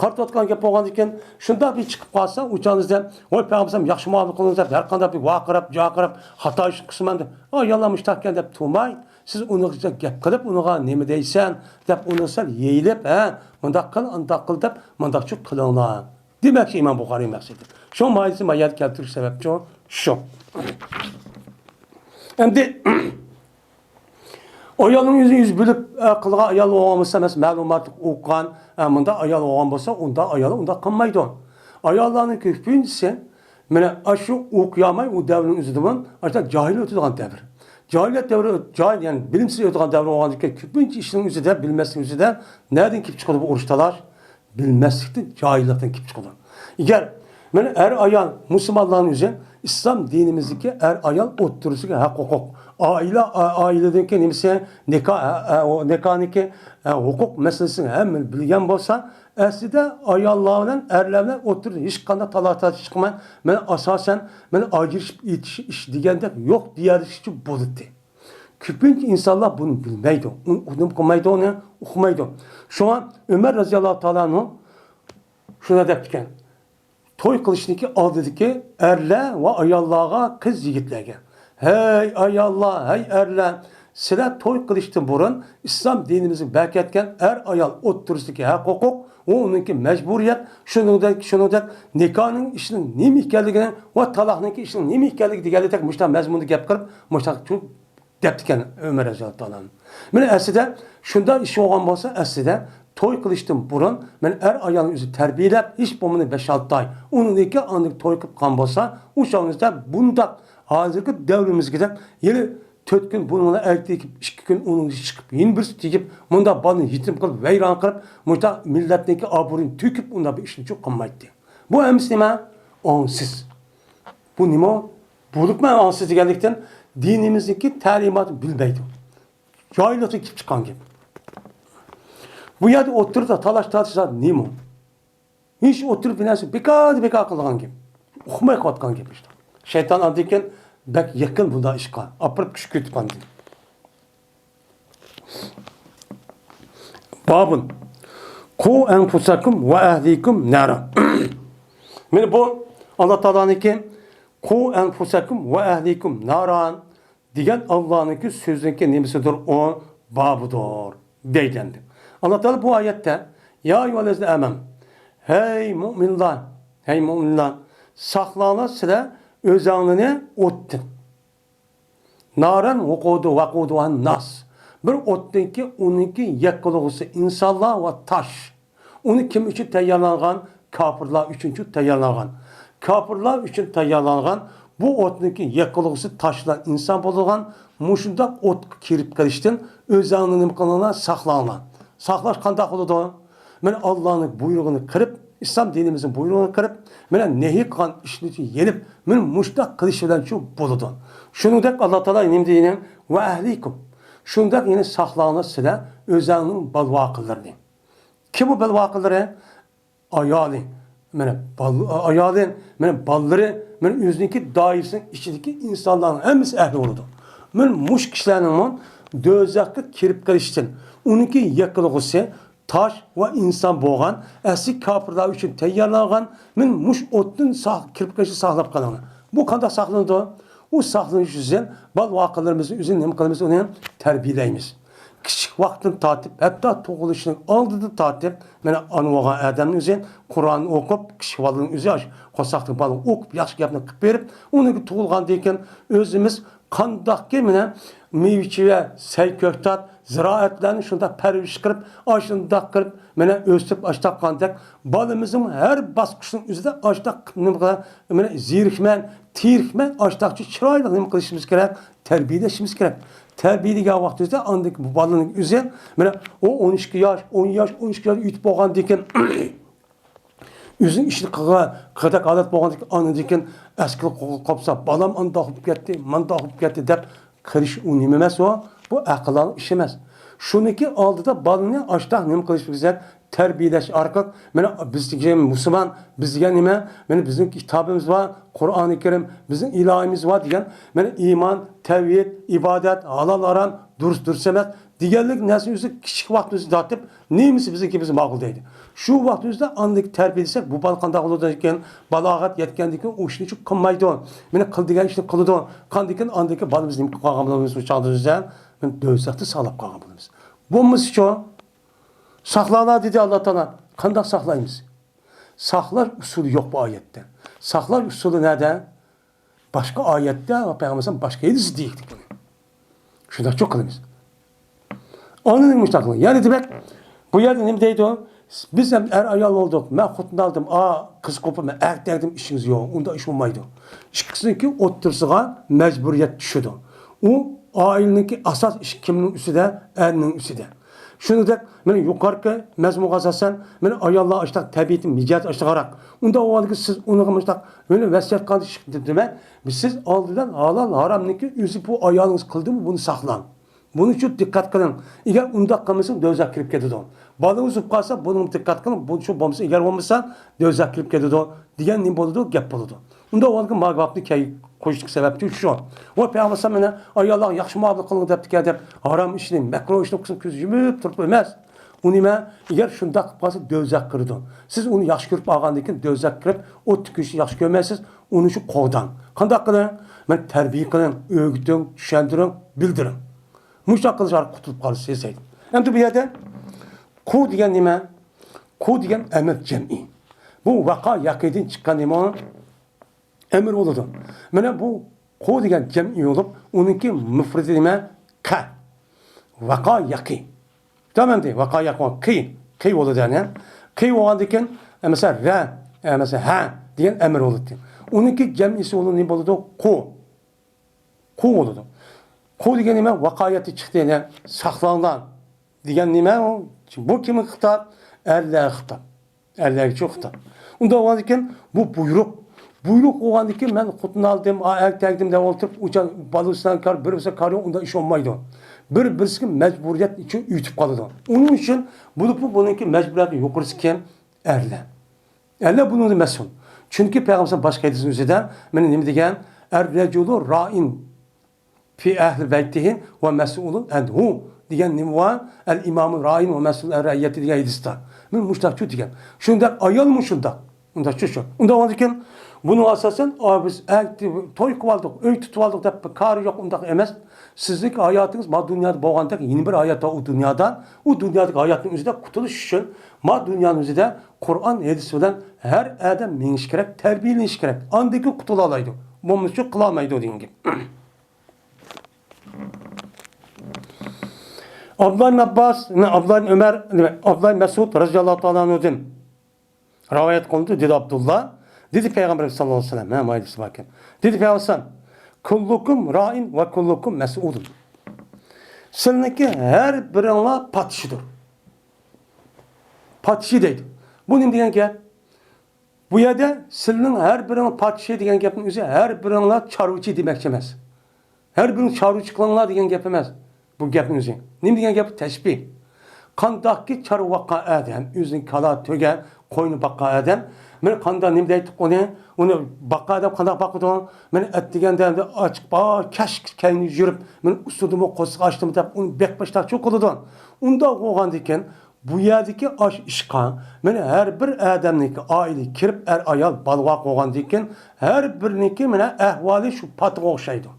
قارىتىۋاتقان گەپ بولغاندىكىن، شۇنداق بىر چىقىپ قالسا، ئۇ چاغدا، «ۋاي، پەيغەمبەر ياخشى مۇئامىلە قىلىڭىز» دەپ، ھەر قانداق بىر ۋارقىراپ، جارقىراپ، خاتا ئىشنى قىلسىمەن دەپ، ئاياللار مۇشۇنداق ئىكەن دەپ تۇرماي، سىز ئۇنىڭغا گەپ قىلىپ، ئۇنىڭغا «نېمە دەيسەن؟» دەپ، ئۇنى سەل يېيىلىپ، «ھە، مۇنداق قىل، ئۇنداق قىل» دەپ، مۇنداقچۇ قىلىڭلار. دېمەكچى ئىمام بۇخارىي مەقسىتى. شۇ ماھىيەتنى ما يەردە كەلتۈرۈش سەۋەبچۇ شۇ. ئەمدى ئايالنىڭ يۈزى يۈز بىلىپ، ئە، قىلغان ئايال بولغان بولسا، مەسىلەن، مەلۇماتلىق ئوقۇغان، ئە، مۇنداق ئايال بولغان بولسا، ئۇنداق ئايال ئۇنداق قىلمايدۇ. ئاياللارنىڭ كۆپىنچىسى، مانا، ئاشۇ ئوقۇيالماي، ئۇ دەۋرنىڭ ئۆزىدىمۇ ئاشۇنداق جاھىل ئۆتىدىغان دەۋر. جاھىلىيەت دەۋرى، جاھىل، يەنى بىلىمسىز ئۆتىدىغان دەۋر بولغاندىكىن، كۆپىنچە ئىشنىڭ ئۆزىدە، بىلمەسلىك ئۆزىدە نەدىن كېلىپ چىقىدۇ بۇ ئۇرۇش تالاش؟ بىلمەسلىكتىن، جاھىللىقتىن كېلىپ چىقىدۇ. ئەگەر مانا ئەر-ئايال، مۇسۇلمانلارنىڭ ئۆزى، ئىسلام دىنىمىزدىكى ئەر-ئايال ئوتتۇرىسىدىكى ھەق-ھوقۇق، ئائىلە، ئا-، ئائىلىدىكى نېمىسى، نىكاھ، ئە، ئە، ئۇ نىكاھنىڭكى، ئە، ھوقۇق مەسىلىسىنى ھەممە بىلگەن بولسا، ئەسلىدە ئاياللار بىلەن ئەرلەر بىلەن ئوتتۇرىدا ھېچقانداق تالا-تارتىش چىقماي، مانا ئاساسەن، مانا ئاجرىشىپ ئېتىش ئىش دېگەندەك يوق دېيەلىشكىچە بولىدۇ. كۆپىنچە ئىنسانلار بۇنى بىلمەيدۇ، ئۇنى ئۇنىمۇ قىلمايدۇ، ئۇنى ئۇقمايدۇ. شۇڭا ئۆمەر رەزىياللاھۇ تائالا ئەنھۇ شۇنداق دەپتىكەن، توي قىلىشنىڭكى ئالدىدىكى ئەرلەر ۋە ئاياللارغا، قىز يىگىتلەرگە، ھەي ئاياللار، ھەي ئەرلەر، سىلەر توي قىلىشتىن بۇرۇن ئىسلام دىنىمىزنىڭ بەركەتكەن ئەر-ئايال ئوتتۇرىسىدىكى ھەق-ھوقۇق، ئۇ ئۇنىڭكى مەجبۇرىيەت، شۇنىڭدەك، شۇنىڭدەك نىكاھنىڭ ئىشىنىڭ نېمە ئىكەنلىكىنى ۋە تالاقنىڭكى ئىشىنىڭ نېمە ئىكەنلىكى دېگەنلىكتەك مۇشۇنداق مەزمۇندا گەپ قىلىپ، مۇشۇنداق دەپتىكەن ئۆمەر رەزىياللاھۇ تائالا ئەنھۇ. مانا ئەسلىدە شۇنداق ئىش بولغان بولسا، ئەسلىدە توي قىلىشتىن بۇرۇن مانا ئەر ئايالنى ئۆزى تەربىيەلەپ، ھېچ بولمىغاندا بەش-ئالتە ئاي، ئۇنىڭدىن كېيىن ئاندىن توي قىلىپ قالغان بولسا، ئۇ چاغنىڭىزدا بۇنداق ھازىرقى دەۋرىمىزدىكىدەك يەنە تۆت كۈن بۇنىڭ بىلەن ئەركە تېگىپ، ئىككى كۈن ئۇنىڭ چىقىپ، يەنە بىرسى تېگىپ، مۇنداق بالىنى يېتىم قىلىپ، ۋەيران قىلىپ، مۇشۇنداق مىللەتنىڭكى ئابرۇيىنى تۆكۈپ، ئۇنداق بىر ئىشنى قىلمايتتى. بۇ ھەممىسى نېمە؟ ئاڭسىز. بۇ نېمە؟ بولۇپمۇ ئاڭسىز دېگەنلىكتىن دىنىمىزنىڭكى تەلىماتىنى بىلمەيدۇ. جاھىللىقتىن كېلىپ چىققان گەپ. بۇ يەردە ئوتتۇرىدا تالاش-تارتىش زادى نېمە؟ ھېچ ئوتتۇرىدا بىر نەرسە بىكار، بىكار قىلىدىغان گەپ. ئۇقماي قېلىۋاتقان گەپ ئىشتە. شەيتان ئاندىن كېيىن بەك يېقىن بۇنداق ئىشقا. ئاپىرىپ كۈشكۈرتۈپ ئاندىن. بابۇن. قۇ ئەنفۇسەكۇم ۋە ئەھلىكۇم نارا. مانا بۇ ئاللا تائالانىڭكى قۇ ئەنفۇسەكۇم ۋە ئەھلىكۇم نارا دېگەن ئاللانىڭكى سۆزىنىڭكى نېمىسىدۇر؟ ئۇ بابىدۇر دەيدۇ ئەمدى. ئاللا تائالا بۇ ئايەتتە، يا ئەييۇھەللەزىنە ئامەنۇ، ھەي مۇئمىنلار، ھەي مۇئمىنلار، ساقلاڭلار سىلەر ئۆزەڭلىنى ئوتتىن. نارەن ۋۇقۇدۇ ۋەقۇدۇھەن ناس. بىر ئوتتىنكى، ئۇنىڭكى يەككىلىغۇسى ئىنسانلار ۋە تاش. ئۇنى كىم ئۈچۈن تەييارلانغان؟ كاپىرلار ئۈچۈنچۇ تەييارلانغان. كاپىرلار ئۈچۈن تەييارلانغان بۇ ئوتنىڭكى يەككىلىغۇسى تاشلار ئىنسان بولىدىغان مۇشۇنداق ئوتقا كىرىپ قېلىشتىن ئۆزەڭلارنى نېمە قىلىڭلار؟ ساقلاڭلار. ساقلاش قانداق بولىدۇ؟ مانا ئاللانىڭ بۇيرۇغىنى قىلىپ، ئىسلام دىنىمىزنىڭ بۇيرۇغىنى قىلىپ، مانا نەھى قىلغان ئىشنى يېنىپ، مانا مۇشۇنداق قىلىش بىلەنچۇ بولىدۇ. شۇنىڭدەك ئاللا تائالا نېمە دېگەن؟ ۋە ئەھلىكۇم. شۇنداق يەنە ساقلاڭلار سىلەر ئۆزەڭنىڭ بالىۋاقىلىرىنى. كىم بۇ بالىۋاقىلىرى؟ ئايالى، مانا بال-، ئايالى، مانا بالىلىرى، مانا ئۆزىنىڭكى دائىرىسىنىڭ ئىچىدىكى ئىنسانلارنىڭ ھەممىسى ئەھلى بولىدۇ. مانا مۇشۇ كىشىلەرنىڭمۇ دوزاخقا كىرىپ قېلىشتىن، ئۇنىڭكى يېقىلغۇسى تاش ۋە ئىنسان بولغان، ئەسلى كاپىرلار ئۈچۈن تەييارلانغان، مانا مۇشۇ ئوتتىن ساق-، كىرىپ قېلىشتىن ساقلاپ قېلىڭلار. بۇ قانداق ساقلىنىدۇ؟ ئۇ ساقلىنىش ئۈچۈن بالىۋاقىلىرىمىزنى ئۆزىنى نېمە قىلىمىز؟ ئۇنى تەربىيەلەيمىز. كىچىك ۋاقىتتىن تارتىپ، ھەتتا تۇغۇلۇشىنىڭ ئالدىدىن تارتىپ، مانا ئانا بولغان ئادەمنىڭ ئۆزى قۇرئان ئوقۇپ، كىچىك بالىنىڭ ئۆزى ئاشۇ قورساقتىكى بالىغا ئوقۇپ، ياخشى گەپنى قىلىپ بېرىپ، ئۇنىڭ تۇغۇلغاندىن كېيىن ئۆزىمىز قانداقكى مانا مېۋە چېۋە، سەي كۆكتات، زىرائەتلەرنى شۇنداق پەرۋىش قىلىپ، ئاشۇنداق قىلىپ، مانا ئۆستۈرۈپ ئاشتاق قىلغاندەك، بالىمىزنىڭ ھەر باسقۇچنىڭ ئۆزىدە ئاشتاق نېمە قىلىپ، مانا زېرىكمەي، تېرىكمەي، ئاشتاقچە چىرايلىق نېمە قىلىشىمىز كېرەك؟ تەربىيەلىشىمىز كېرەك. تەربىيەلىگەن ۋاقتىمىزدا ئاندىن كېيىن بۇ بالىنىڭ ئۆزى، مانا ئۇ ئون ئىككى ياش، ئون ياش، ئون ئىككى ياش ئۆتۈپ بولغاندىن كېيىن، ئۆزىنىڭ ئىشىنى قىلغان، قىلغۇدەك ھالەت بولغاندىن كېيىن، ئاندىن كېيىن ئەسكىلىك قوپسا، بالام ئانداق بولۇپ كەتتى، مانداق بولۇپ كەتتى دەپ قېرىش ئۇ نېمە ئەمەس ئۇ؟ بۇ ئەقىللىق ئىش ئەمەس. شۇنىڭكى ئالدىدا بالىنى ئاشتاق نېمە قىلىش كېرەك؟ تەربىيەلەش ئارقىلىق، مانا بىز دېگەن مۇسۇلمان، بىز دېگەن نېمە؟ مانا بىزنىڭ كىتابىمىز بار، قۇرئانى كەرىم، بىزنىڭ ئىلاھىمىز بار دېگەن، مانا ئىمان، تەۋھىد، ئىبادەت، ھالال، ھارام، دۇرۇس، دۇرۇس ئەمەس دېگەنلىك نەرسىنى ئۆزى كىچىك ۋاقتىمىزدا تارتىپ، نېمىسى بىزنىڭكى بىز ماقۇل دەيدۇ. شۇ ۋاقتىمىزدا ئاندىن تەربىيەلىسەك، بۇ بالا قانداق بولىدۇ دېگەن، بالاغەت يەتكەندىن كېيىن ئۇ ئىشنى قىلمايدۇ. مانا قىل دېگەن ئىشنى قىلىدۇ. قاندىن كېيىن ئاندىن كېيىن بالىمىز نېمە قىلىپ قالغان بولىمىز؟ شۇ چاغدا بىز مانا دوزاختا ساقلاپ قالغان بولىمىز. بولمىسىچۇ؟ ساقلاڭلار دېدى ئاللا تائالا. قانداق ساقلايمىز؟ ساقلاش ئۇسۇلى يوق بۇ ئايەتتە. ساقلاش ئۇسۇلى نەدە؟ باشقا ئايەتتە ۋە پەيغەمبەر باشقا ھەدىستە دېيىلدى بۇنى. شۇنداقچۇ قىلىمىز. ئاندىن مۇشۇنداق قىلىڭ. يەنى دېمەك، بۇ يەردە نېمە دەيدۇ؟ بىز ھەم ئەر-ئايال بولدۇق. مەن خوتۇن ئالدىم، ئا، قىز قوپۇپ، مەن ئەر دەردىم، ئىشىڭىز يوق. ئۇنداق ئىش بولمايدۇ. ئىككىسىنىڭكى ئوتتۇرىسىغا مەجبۇرىيەت چۈشىدۇ. ئۇ ئائىلىنىڭكى ئاساس ئىشى كىمنىڭ ئۈستىدە؟ ئەرنىڭ ئۈستىدە. شۇنىڭدەك، مانا يۇقىرىقى مەزمۇنغا ئاساسەن، مانا ئاياللار ئاشتاق تەبىئىتى، مىجەزى ئاشتاقراق. ئۇنداق بولغاندىكىن سىز ئۇنىڭغا مۇشتاق، مانا ۋەسىيەت قىلغان ئىش دېمەك، سىز ئالدى بىلەن ھالال، ھارامنىڭكى ئۆزى بۇ ئايالىڭىز قىلدىمۇ، بۇنى ساقلاڭ. بۇنى شۇ دىققەت قىلىڭ. ئەگەر ئۇنداق قىلمىسىڭ، دوزاخقا كىرىپ كېتىدۇ. بالىڭىز ئۇزۇپ قالسا، بۇنىڭغا دىققەت قىلىڭ. بۇ شۇ بولمىسا، ئەگەر بولمىسا، دوزاخقا كىرىپ كېتىدۇ دېگەن نېمە بولىدۇ؟ گەپ بولىدۇ. ئۇنداق بولغاندا مانا بۇ گەپنى كەي-، قويۇشلۇق سەۋەبتى شۇ. ۋە پەيغەمبەر مانا ئاياللارغا ياخشى مۇئامىلە قىلىڭ دەپتىكەن دەپ، ھارام ئىشنى، مەكرۇھ ئىشنى قىلسۇن كۆز يۇمۇپ تۇرۇپ ئەمەس. ئۇ نېمە؟ ئەگەر شۇنداق قىلىپ قالسا، دوزاخقا كىرىدۇ. سىز ئۇنى ياخشى كۆرۈپ ئالغاندىن كېيىن، دوزاخقا كىرىپ ئوتتا كۆيۈشنى ياخشى كۆرمەيسىز. ئۇنى شۇ قوغداڭ. قانداق قىلىڭ؟ مانا تەربىيە قىلىڭ، ئۆگىتىڭ، چۈشەندۈرۈڭ، بىلدۈرۈڭ. مۇشۇنداق قىلىش ئارقىلىق قۇتۇلۇپ قالىسىز دەيدۇ. ئەمدى بۇ يەردە قۇ دېگەن نېمە؟ قۇ دېگەن ئەمىر جەمئى. بۇ ۋەقا يەقىدىن چىققان نېمە؟ ئەمىر بولىدۇ. مانا بۇ قۇ دېگەن جەمئى بولۇپ، ئۇنىڭكى مۇفرىدى نېمە؟ قە. ۋەقا يەقى. تامامدى. ۋەقا يەقى. قى. قى بولىدۇ يەنى. قى بولغاندىن كېيىن، ئە، مەسىلەن، رە، ئە، مەسىلەن، ھە دېگەن ئەمىر بولىدۇ. ئۇنىڭكى جەمئىسى بولىدۇ، نېمە بولىدۇ؟ قۇ. قۇ بولىدۇ. قۇ دېگەن نېمە؟ ۋەقا يەقىدىن چىقتى، يەنى ساقلانغان دېگەن نېمە ئۇ؟ بۇ كىمگە خىتاب؟ ئەرلەرگە خىتاب. ئەرلەرگىچۇ خىتاب. ئۇنداق بولغاندىكىن بۇ بۇيرۇق. بۇيرۇق بولغاندىكىن مەن خوتۇن ئالدىم، ئا، ئەر تەگدىم دەپ ئولتۇرۇپ، ئۇ چاغ بالا ئۈستىدە كار، بىر بولسا كار يوق، ئۇنداق ئىش بولمايدۇ. بىر بىرسىگە مەجبۇرىيەت ئۈچۈن ئۆتۈپ قالىدۇ. ئۇنىڭ ئۈچۈن بولۇپمۇ بۇنىڭكى مەجبۇرىيەتنىڭ يۇقىرىسى كىم؟ ئەرلەر. ئەرلەر بۇنىڭدىن مەسئۇل. چۈنكى پەيغەمبەر باشقا ھەدىسنىڭ ئۆزىدە مانا نېمە دېگەن؟ «ئەر-رەجۇلۇ رائىن فى ئەھلى بەيتىھى ۋە مەسئۇلۇن ئەنھۇ» دېگەن نېمە بار؟ «ئەل ئىمامۇ رائىن ۋە مەسئۇلۇن ئەن رەئىيەتى» دېگەن ھەدىستە. مانا مۇشۇنداقچۇ دېگەن. شۇنداق ئايالمۇ شۇنداق. ئۇنداقچۇ شۇ. ئۇنداق بولغاندىكىن بۇنىڭ ئاساسەن، «ئا، بىز ئەتتى، توي قىلىۋالدۇق، ئۆي تۇتۇۋالدۇق» دەپ بىر كارى يوق، ئۇنداق ئەمەس. سىزنىڭ ھاياتىڭىز ما دۇنيادا بولغاندەك يەنە بىر ھايات بار ئۇ دۇنيادا. ئۇ دۇنيادىكى ھاياتنىڭ ئۆزىدە قۇتۇلۇش ئۈچۈن ما دۇنيانىڭ ئۆزىدە قۇرئان ھەدىس بىلەن ھەر ئادەم مېڭىشى كېرەك، تەربىيەلىنىشى كېرەك. ئاندىن كېيىن قۇتۇلالايدۇ. بولمىسا قىلالمايدۇ دېگەن گەپ. ئابدۇللا ئىبن ئابباس، ئابدۇللا ئىبن ئۆمەر، ئابدۇللا ئىبن مەسئۇد رەزىياللاھۇ تائالا ئەنھۇدىن رىۋايەت قىلىنىدۇ، دېدى ئابدۇللا، دېدى پەيغەمبەر ساللاللاھۇ ئەلەيھى ۋەسەللەم، ھە، مايدىسى باركەن. دېدى پەيغەمبەر: «كلكم راع وكلكم مسؤول». سىلىنىڭكى ھەر بىرىڭلار پادىشىدۇر. پادىشى دەيدۇ. بۇ نېمە دېگەن گەپ؟ بۇ يەردە سىلىنىڭ ھەر بىرىڭ پادىشى دېگەن گەپنىڭ ئۆزى ھەر بىرىڭلار چارۋىچى دېمەكچى ئەمەس. ھەر بىرىڭ چارۋىچى قىلىڭلار دېگەن گەپ ئەمەس. بۇ گەپنىڭ ئۆزى. نېمە دېگەن گەپ؟ تەشبىھ. قانداقكى چارۋا باققان ئادەم، ئۆزىنىڭ كالا، تۆگە، قوينى باققان ئادەم، مانا قانداق، نېمە دەيتتۇق ئۇنى؟ ئۇنى باققان ئادەم قانداق باقىدۇ؟ مانا ئەتىگەندە ئاچىق، بار، كەچ كەينى يۈرۈپ، مانا ئۇستىدىمۇ قورسىقى ئاچتىمۇ دەپ ئۇنى بەك باشتاقچۇ قىلىدۇ. ئۇنداق بولغاندىكىن، بۇ يەردىكى ئاش ئىشقا، مانا ھەر بىر ئادەمنىڭكى ئائىلىگە كىرىپ، ئەر ئايال بالىغا بولغاندىكىن، ھەر بىرىنىڭكى مانا ئەھۋالى شۇ پاتىغا ئوخشايدۇ.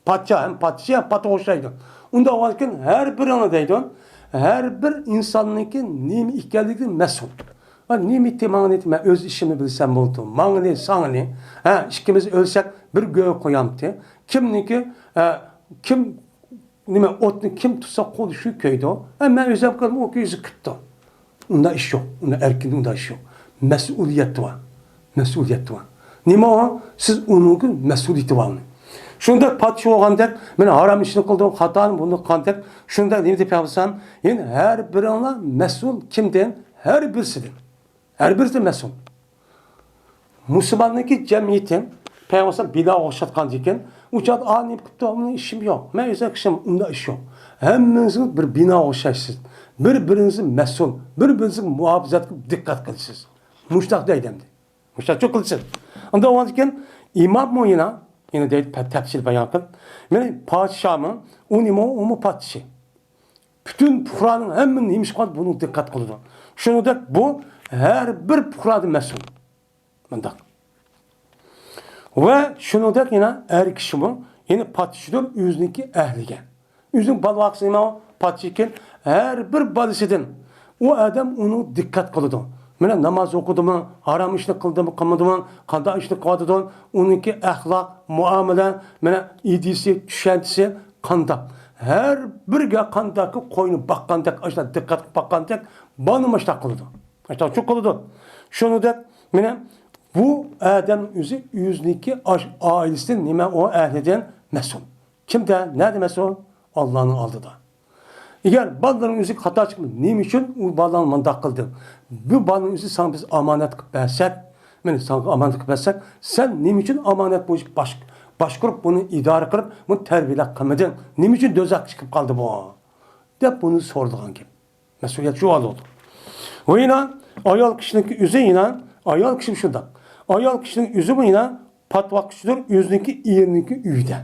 پادىشاھ ھەم پادىشى ھەم پاتىغا ئوخشايدۇ. ئۇنداق بولغاندىكىن ھەر بىرىڭلار دەيدۇ، ھەر بىر ئىنساننىڭكى نېمە ئىكەنلىكىدىن مەسئۇل. ھە، نېمە ئېيتتى، ماڭا نېمە ئېيتتى، مەن ئۆز ئىشىمنى بىلسەم بولدى. ماڭىنى، ساڭىنى. ھە، ئىككىمىز ئۆلسەك بىر گۆر قويامتى. كىمنىڭكى، ھە، كىم نېمە، ئوتنى كىم تۇتسا قولى شۇ كۆيىدۇ. ھە، مەن ئۆزۈم قىلدىم، ئۇ كۆيسە كېتىپتۇ. ئۇنداق ئىش يوق. ئۇنداق ئەركىن، ئۇنداق ئىش يوق. مەسئۇلىيەت بار. مەسئۇلىيەت بار. نېمە ئۇ؟ سىز ئۇنىڭكى مەسئۇلىيىتى بار ئۇنىڭ. شۇنداق پادىشاھ بولغاندەك، مەن ھارام ئىشنى قىلدىم، خاتانى بۇنى قىلغاندەك، شۇنداق نېمە دەپ يازسام، يەنى ھەر بىرىڭلار مەسئۇل. كىمدىن؟ ھەر بىرسىدىن. ھەر بىرسى مەسئۇل. مۇسۇلماننىڭكى جەمئىيىتى پەيغەمبەر بىناغا ئوخشاتقاندىكىن، ئۇ چاغدا، «ئا، نېمە قىپتۇ؟ مېنىڭ ئىشىم يوق. مەن ئۆزۈم قىلسام، ئۇنداق ئىش يوق. ھەممىڭىز بىر بىناغا ئوخشايسىز. بىر-بىرىڭىزنى مەسئۇل، بىر-بىرىڭىزگە مۇھاپىزەتكە دىققەت قىلىسىز.» مۇشۇنداق دەيدۇ ئەمدى. مۇشۇنداق چوقۇلىسىز. ئۇنداق بولغاندىكىن، ئىماممۇ يەنە، يەنە دەيدۇ، پە-، تەپسىل بايان قىلىپ، مانا پادىشاھمۇ، ئۇ نېمە، ئۇمۇ پادىشى. پۈتۈن پۇقرانىڭ ھەممە نېمە ئىش قىلغان بۇنىڭغا دىققەت قىلىدۇ. شۇنىڭدەك بۇ ھەر بىر پۇقرادىن مەسئۇل. مۇنداق. ۋە شۇنىڭدەك يەنە ئەر كىشىمۇ يەنە پادىشىدۇر ئۆزىنىڭكى ئەھلىگە. ئۆزىنىڭ بالا-ۋاقىسى نېمە؟ پادىشىكەن، ھەر بىر بالىسىدىن ئۇ ئادەم ئۇنى دىققەت قىلىدۇ. مانا ناماز ئوقۇدىمۇ، ھارام ئىشنى قىلدىمۇ، قىلمىدىمۇ، قانداق ئىشنى قىلىۋاتىدۇ، ئۇنىڭكى ئەخلاق، مۇئامىلە، مانا ئىدىيىسى، چۈشەنچىسى قانداق. ھەر بىرگە قانداقكى قوينى باققاندەك، ئاشۇنداق دىققەت قىلىپ باققاندەك، بالىنى مۇشۇنداق قىلىدۇ. ئاشۇنداق قىلىدۇ. شۇنىڭدەك، مانا بۇ ئادەم ئۆزى، ئۆزىنىڭكى ئاش-، ئائىلىسىدىن نېمە ئۇ ئەھلىدىن مەسئۇل. كىمدە؟ نەدە مەسئۇل؟ ئاللانىڭ ئالدىدا. ئەگەر بالىلىرىڭ ئۆزىگە خاتا چىقمىدى، نېمە ئۈچۈن ئۇ بالىلارنى مۇنداق قىلدىڭ؟ بۇ بالىنى ئۆزى ساڭا بىز ئامانەت قىلىپ بەرسەك، مانا ساڭا ئامانەت قىلىپ بەرسەك، سەن نېمە ئۈچۈن ئامانەت بويىچە باش-، باشقۇرۇپ، بۇنى ئىدارە قىلىپ، بۇنى تەربىيەلەپ قىلمىدىڭ؟ نېمە ئۈچۈن دوزاخقا چىقىپ قالدى بۇ؟ دەپ بۇنى سورىدىغان گەپ. مەسئۇلىيەت شۇ ھالدا بولىدۇ. ۋە يەنە ئايال كىشىنىڭكى ئۆزى يەنە، ئايال كىشى شۇنداق. ئايال كىشىنىڭ ئۆزىمۇ يەنە پاتىۋاققۇچىدۇر ئۆزىنىڭكى ئېرىنىڭكى ئۆيىدە.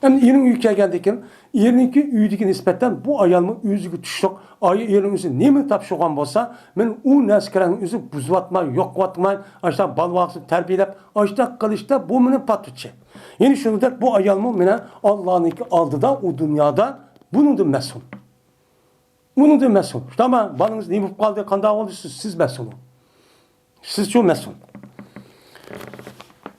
ئەمدى ئېرىنىڭ ئۆيىگە كەلگەندىن كېيىن، ئېرىنىڭكى ئۆيىدىكى نىسبەتەن بۇ ئايالمۇ ئۆزىگە تۇشلۇق، ئايال ئېرىنىڭ ئۆزى نېمىنى تاپشۇرغان بولسا، مەن ئۇ نەرسىلەرنىڭ ئۆزى بۇزۇۋاتماي، يوق قىلىۋاتماي، ئاشۇنداق بالا-ۋاقىسىنى تەربىيەلەپ، ئاشۇنداق قىلىشتا بۇ مېنىڭ پاتىۋاققۇچى. يەنە شۇنىڭدەك بۇ ئايالمۇ مانا ئاللانىڭكى ئالدىدا، ئۇ دۇنيادا بۇنىڭدىن مەسئۇل. بۇنىڭدىن مەسئۇل. شۇنداقمۇ؟ بالىڭىز نېمە بولۇپ قالدى، قانداق بولدى، سىز، سىز مەسئۇل. سىزچۇ مەسئۇل.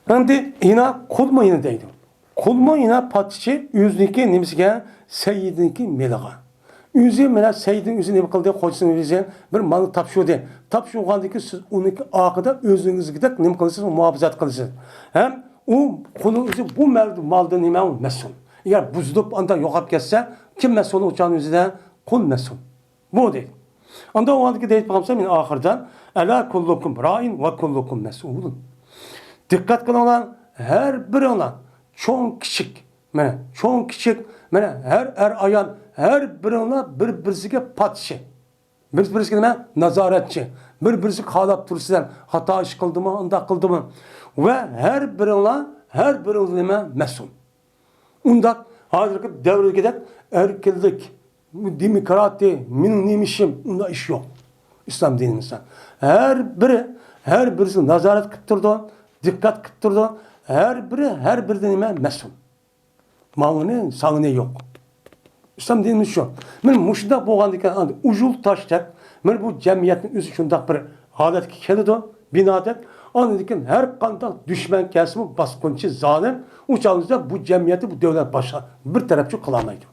ئەمدى يەنە قۇلمۇ يەنە دەيدۇ. قۇلمۇ يەنە پادىچى ئۆزىنىڭكى نېمىسىگە؟ سەييىدىنىڭكى مېلىغا. ئۆزى مانا سەييىدىنىڭ ئۆزى نېمە قىلدى؟ خوجىسىنىڭ ئۆزى بىر مالنى تاپشۇردى. تاپشۇرغاندىن كېيىن سىز ئۇنىڭكى ئارقىدا ئۆزىڭىزگىدەك نېمە قىلىسىز؟ مۇھاپىزەت قىلىسىز. ھەم ئۇ قۇلنىڭ ئۆزى بۇ مال-، مالدىن نېمە؟ ئۇ مەسئۇل. ئەگەر بۇزۇلۇپ ئانداق يوقاپ كەتسە، كىم مەسئۇل ئۇ چاغنىڭ ئۆزىدە؟ قۇل مەسئۇل. بۇ دەيدۇ. ئاندىن ئۇ ئاندىكى دەيدۇ پەيغەمبەر، مېنىڭ ئاخىرىدا، «ئەلا كۇللۇكۇم رائىن ۋە كۇللۇكۇم مەسئۇلۇن.» دىققەت قىلىڭلار، ھەر بىرىڭلار، چوڭ كىچىك، مانا، چوڭ كىچىك، مانا، ھەر ئەر ئايال، ھەر بىرىڭلار بىر-بىرسىگە پادىچى. بىر-بىرسىگە نېمە؟ نازارەتچى. بىر-بىرسىگە قاراپ تۇرىسىلەر، خاتا ئىش قىلدىمۇ، ئۇنداق قىلدىمۇ. ۋە ھەر بىرىڭلار، ھەر بىرىڭلار نېمە؟ مەسئۇل. ئۇنداق ھازىرقى دەۋردىكىدەك ئەركىنلىك، دېموكراتىيە، مېنىڭ نېمە ئىشىم، ئۇنداق ئىش يوق ئىسلام دىنىمىزدا. ھەر بىرى، ھەر بىرىسى نازارەت قىلىپ تۇرىدۇ، دىققەت قىلىپ تۇرىدۇ. ھەر بىرى، ھەر بىرىدىن نېمە؟ مەسئۇل. ماڭىنى، ساڭىنى يوق. ئىسلام دىنىمىز شۇ. مانا مۇشۇنداق بولغاندىكىن، ئەمدى ئۇجۇل تاشتەك، مانا بۇ جەمئىيەتنىڭ ئۆزى شۇنداق بىر ھالەتكە كېلىدۇ، بىنادەك. ئاندىن كېيىن ھەر قانداق دۈشمەن كەلسىمۇ، باسقۇنچى، زالىم، ئۇ چاغدا بۇ جەمئىيەتنى بۇ دۆلەت باشقا بىر تەرەپچۇ قىلالمايدۇ.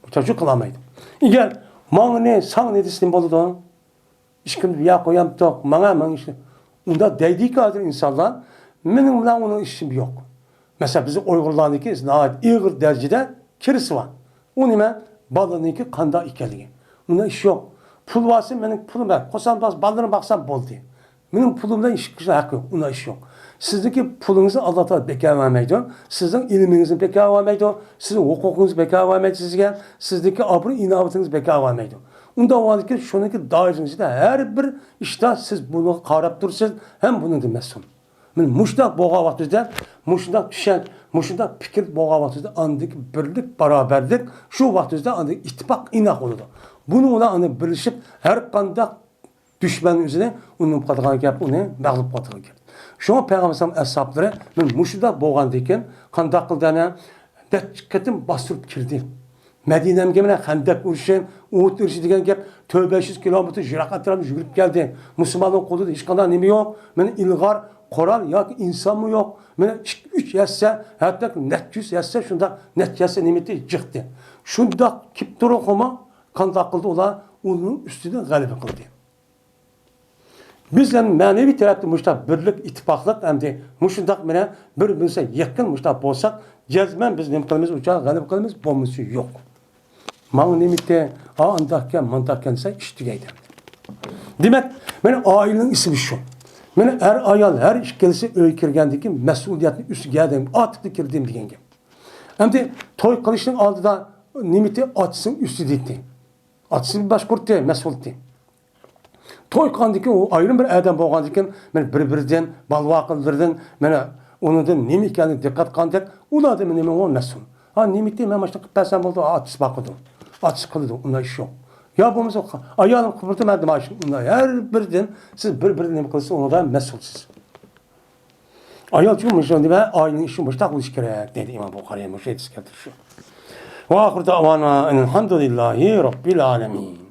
بۇ تەرەپچۇ قىلالمايدۇ. ئەگەر ماڭىنى، ساڭىنى دېسە نېمە بولىدۇ؟ ئىشقىلىپ، يا قويامتۇق، ماڭا، ماڭا ئىشقىلىپ. ئۇنداق دەيدىكى ھازىر ئىنسانلار، مېنىڭ بىلەن ئۇنىڭ ئىشى يوق. مەسىلەن، بىزنىڭ ئۇيغۇرلارنىڭكى ناھايىتى ئېغىر دەرىجىدە كىرىسى بار. ئۇ نېمە؟ بالىنىڭكى قانداق ئىكەنلىكى. ئۇنداق ئىش يوق. پۇل بارسا، مېنىڭ پۇلۇم بار. قوسام بارسا، بالىلىرىم باقسام بولدى. مېنىڭ پۇلۇم بىلەن ئىش قىلىشنىڭ ھەققى يوق. ئۇنداق ئىش يوق. سىزنىڭكى پۇلىڭىزنى ئاللا تائالا بىكار بەرمەيدۇ. سىزنىڭ ئىلمىڭىزنى بىكار بەرمەيدۇ. سىزنىڭ ھوقۇقىڭىزنى بىكار بەرمەيدۇ سىزگە. سىزنىڭكى ئابرۇي ئىناۋىتىڭىزنى بىكار بەرمەيدۇ. ئۇنداق بولغاندىكىن شۇنىڭكى دائىرىسىنىڭ ئىچىدە ھەر بىر ئىشتا سىز بۇنىڭغا قاراپ تۇرىسىز ھەم بۇنىڭدىن مەسئۇل. مانا مۇشۇنداق بولغان ۋاقتىمىزدا، مۇشۇنداق چۈشەنچە، مۇشۇنداق پىكىر بولغان ۋاقتىمىزدا ئاندىكى بىرلىك، باراۋەرلىك، شۇ ۋاقتىمىزدا ئاندىكى ئىتتىپاق ئىناق بولىدۇ. بۇنىڭ بىلەن ئاندىن بىرلىشىپ، ھەر قانداق دۈشمەن ئۆزىنى ئۇنىماپ قالىدىغان گەپ، ئۇنى مەغلۇپ قىلىدىغان گەپ. شۇڭا پەيغەمبەر ئەسھابلىرى مانا مۇشۇنداق بولغاندىن كېيىن قانداق قىلدى ئەنە؟ نەچچە قېتىم باستۇرۇپ كىردى. مەدىنەمگە مانا خەندەك ئۇرۇشى، ئوت ئۇرۇشى دېگەن گەپ، تۆت بەش يۈز كىلومېتىر يىراق ئەتراپنى يۈگۈرۈپ كەلدى. مۇسۇلماننىڭ قولىدا ھېچقانداق نېمە يوق. مانا ئىلغار قورال ياكى ئىنسانمۇ يوق. مانا ئىككى ئۈچ ھەسسە، ھەتتا نەچچە يۈز ھەسسە، شۇنداق نەچچە ھەسسە نېمە ئېتى يىغدى. شۇنداق كېلىپ تۇرۇپمۇ قانداق قىلدى ئۇلار؟ ئۇنىڭ ئۈستىدىن غەلىبە قىلدى. بىز ھەم مەنىۋى تەرەپتىن مۇشۇنداق بىرلىك، ئىتتىپاقلىق ئەمدى مۇشۇنداق مانا بىر-بىرىمىزگە يېقىن مۇشۇنداق بولساق، جەزمەن بىز نېمە قىلىمىز؟ ئۇ چاغ غەلىبە قىلىمىز، بولمىسا يوق. ماڭا نېمىتى، ئا، ئانداقكەن، مانداقكەن دېسە، ئىش تۈگەيدۇ. دېمەك، مانا ئائىلىنىڭ ئىسمى شۇ. مانا ئەر-ئايال ھەر ئىككىلىسى ئۆيگە كىرگەندىن كېيىن مەسئۇلىيەتنى ئۈستىگە ئالدى، ئاتىقتا كىردىم دېگەن گەپ. ئەمدى توي قىلىشنىڭ ئالدىدا نېمىتى؟ ئاتىسىنىڭ ئۈستىدىتى. ئاتىسى باشقۇرتتى، مەسئۇلتى. توي قىلغاندىن كېيىن، ئۇ ئايرىم بىر ئادەم بولغاندىن كېيىن، مانا بىر-بىرىدىن، بالىۋاقىلىرىدىن، مانا ئۇنىڭدىن نېمە ئېكەنلىكىنى دىققەت قىلغاندەك، ئۇلاردىن نېمە ئۇ مەسئۇل. ھا، نېمە ئېيتتى، مەن ماشىنا قىلىپ بەرسەم بولدى، ئاتىسى باقىدۇ. ئاتىسى قىلىدۇ، ئۇنداق ئىش يوق. يا بولمىسا، ئايالىم قىلىپ بېرىدۇ، مەن ماشىنا، ئۇنداق ھەر بىرىدىن سىز بىر-بىرىدىن نېمە قىلسا، ئۇنىڭدا مەسئۇلسىز. ئايال ئۈچۈن مۇشۇ نېمە، ئائىلىنىڭ ئىشى مۇشۇنداق بولۇشى كېرەك، دەيدۇ ئىمام بۇخارىي، مۇشۇ ھەدىس كەلتۈرۈشى. ۋە ئاخىر دەۋانا ئەنىلھەمدۇلىللاھى رەببىل ئالەمىن.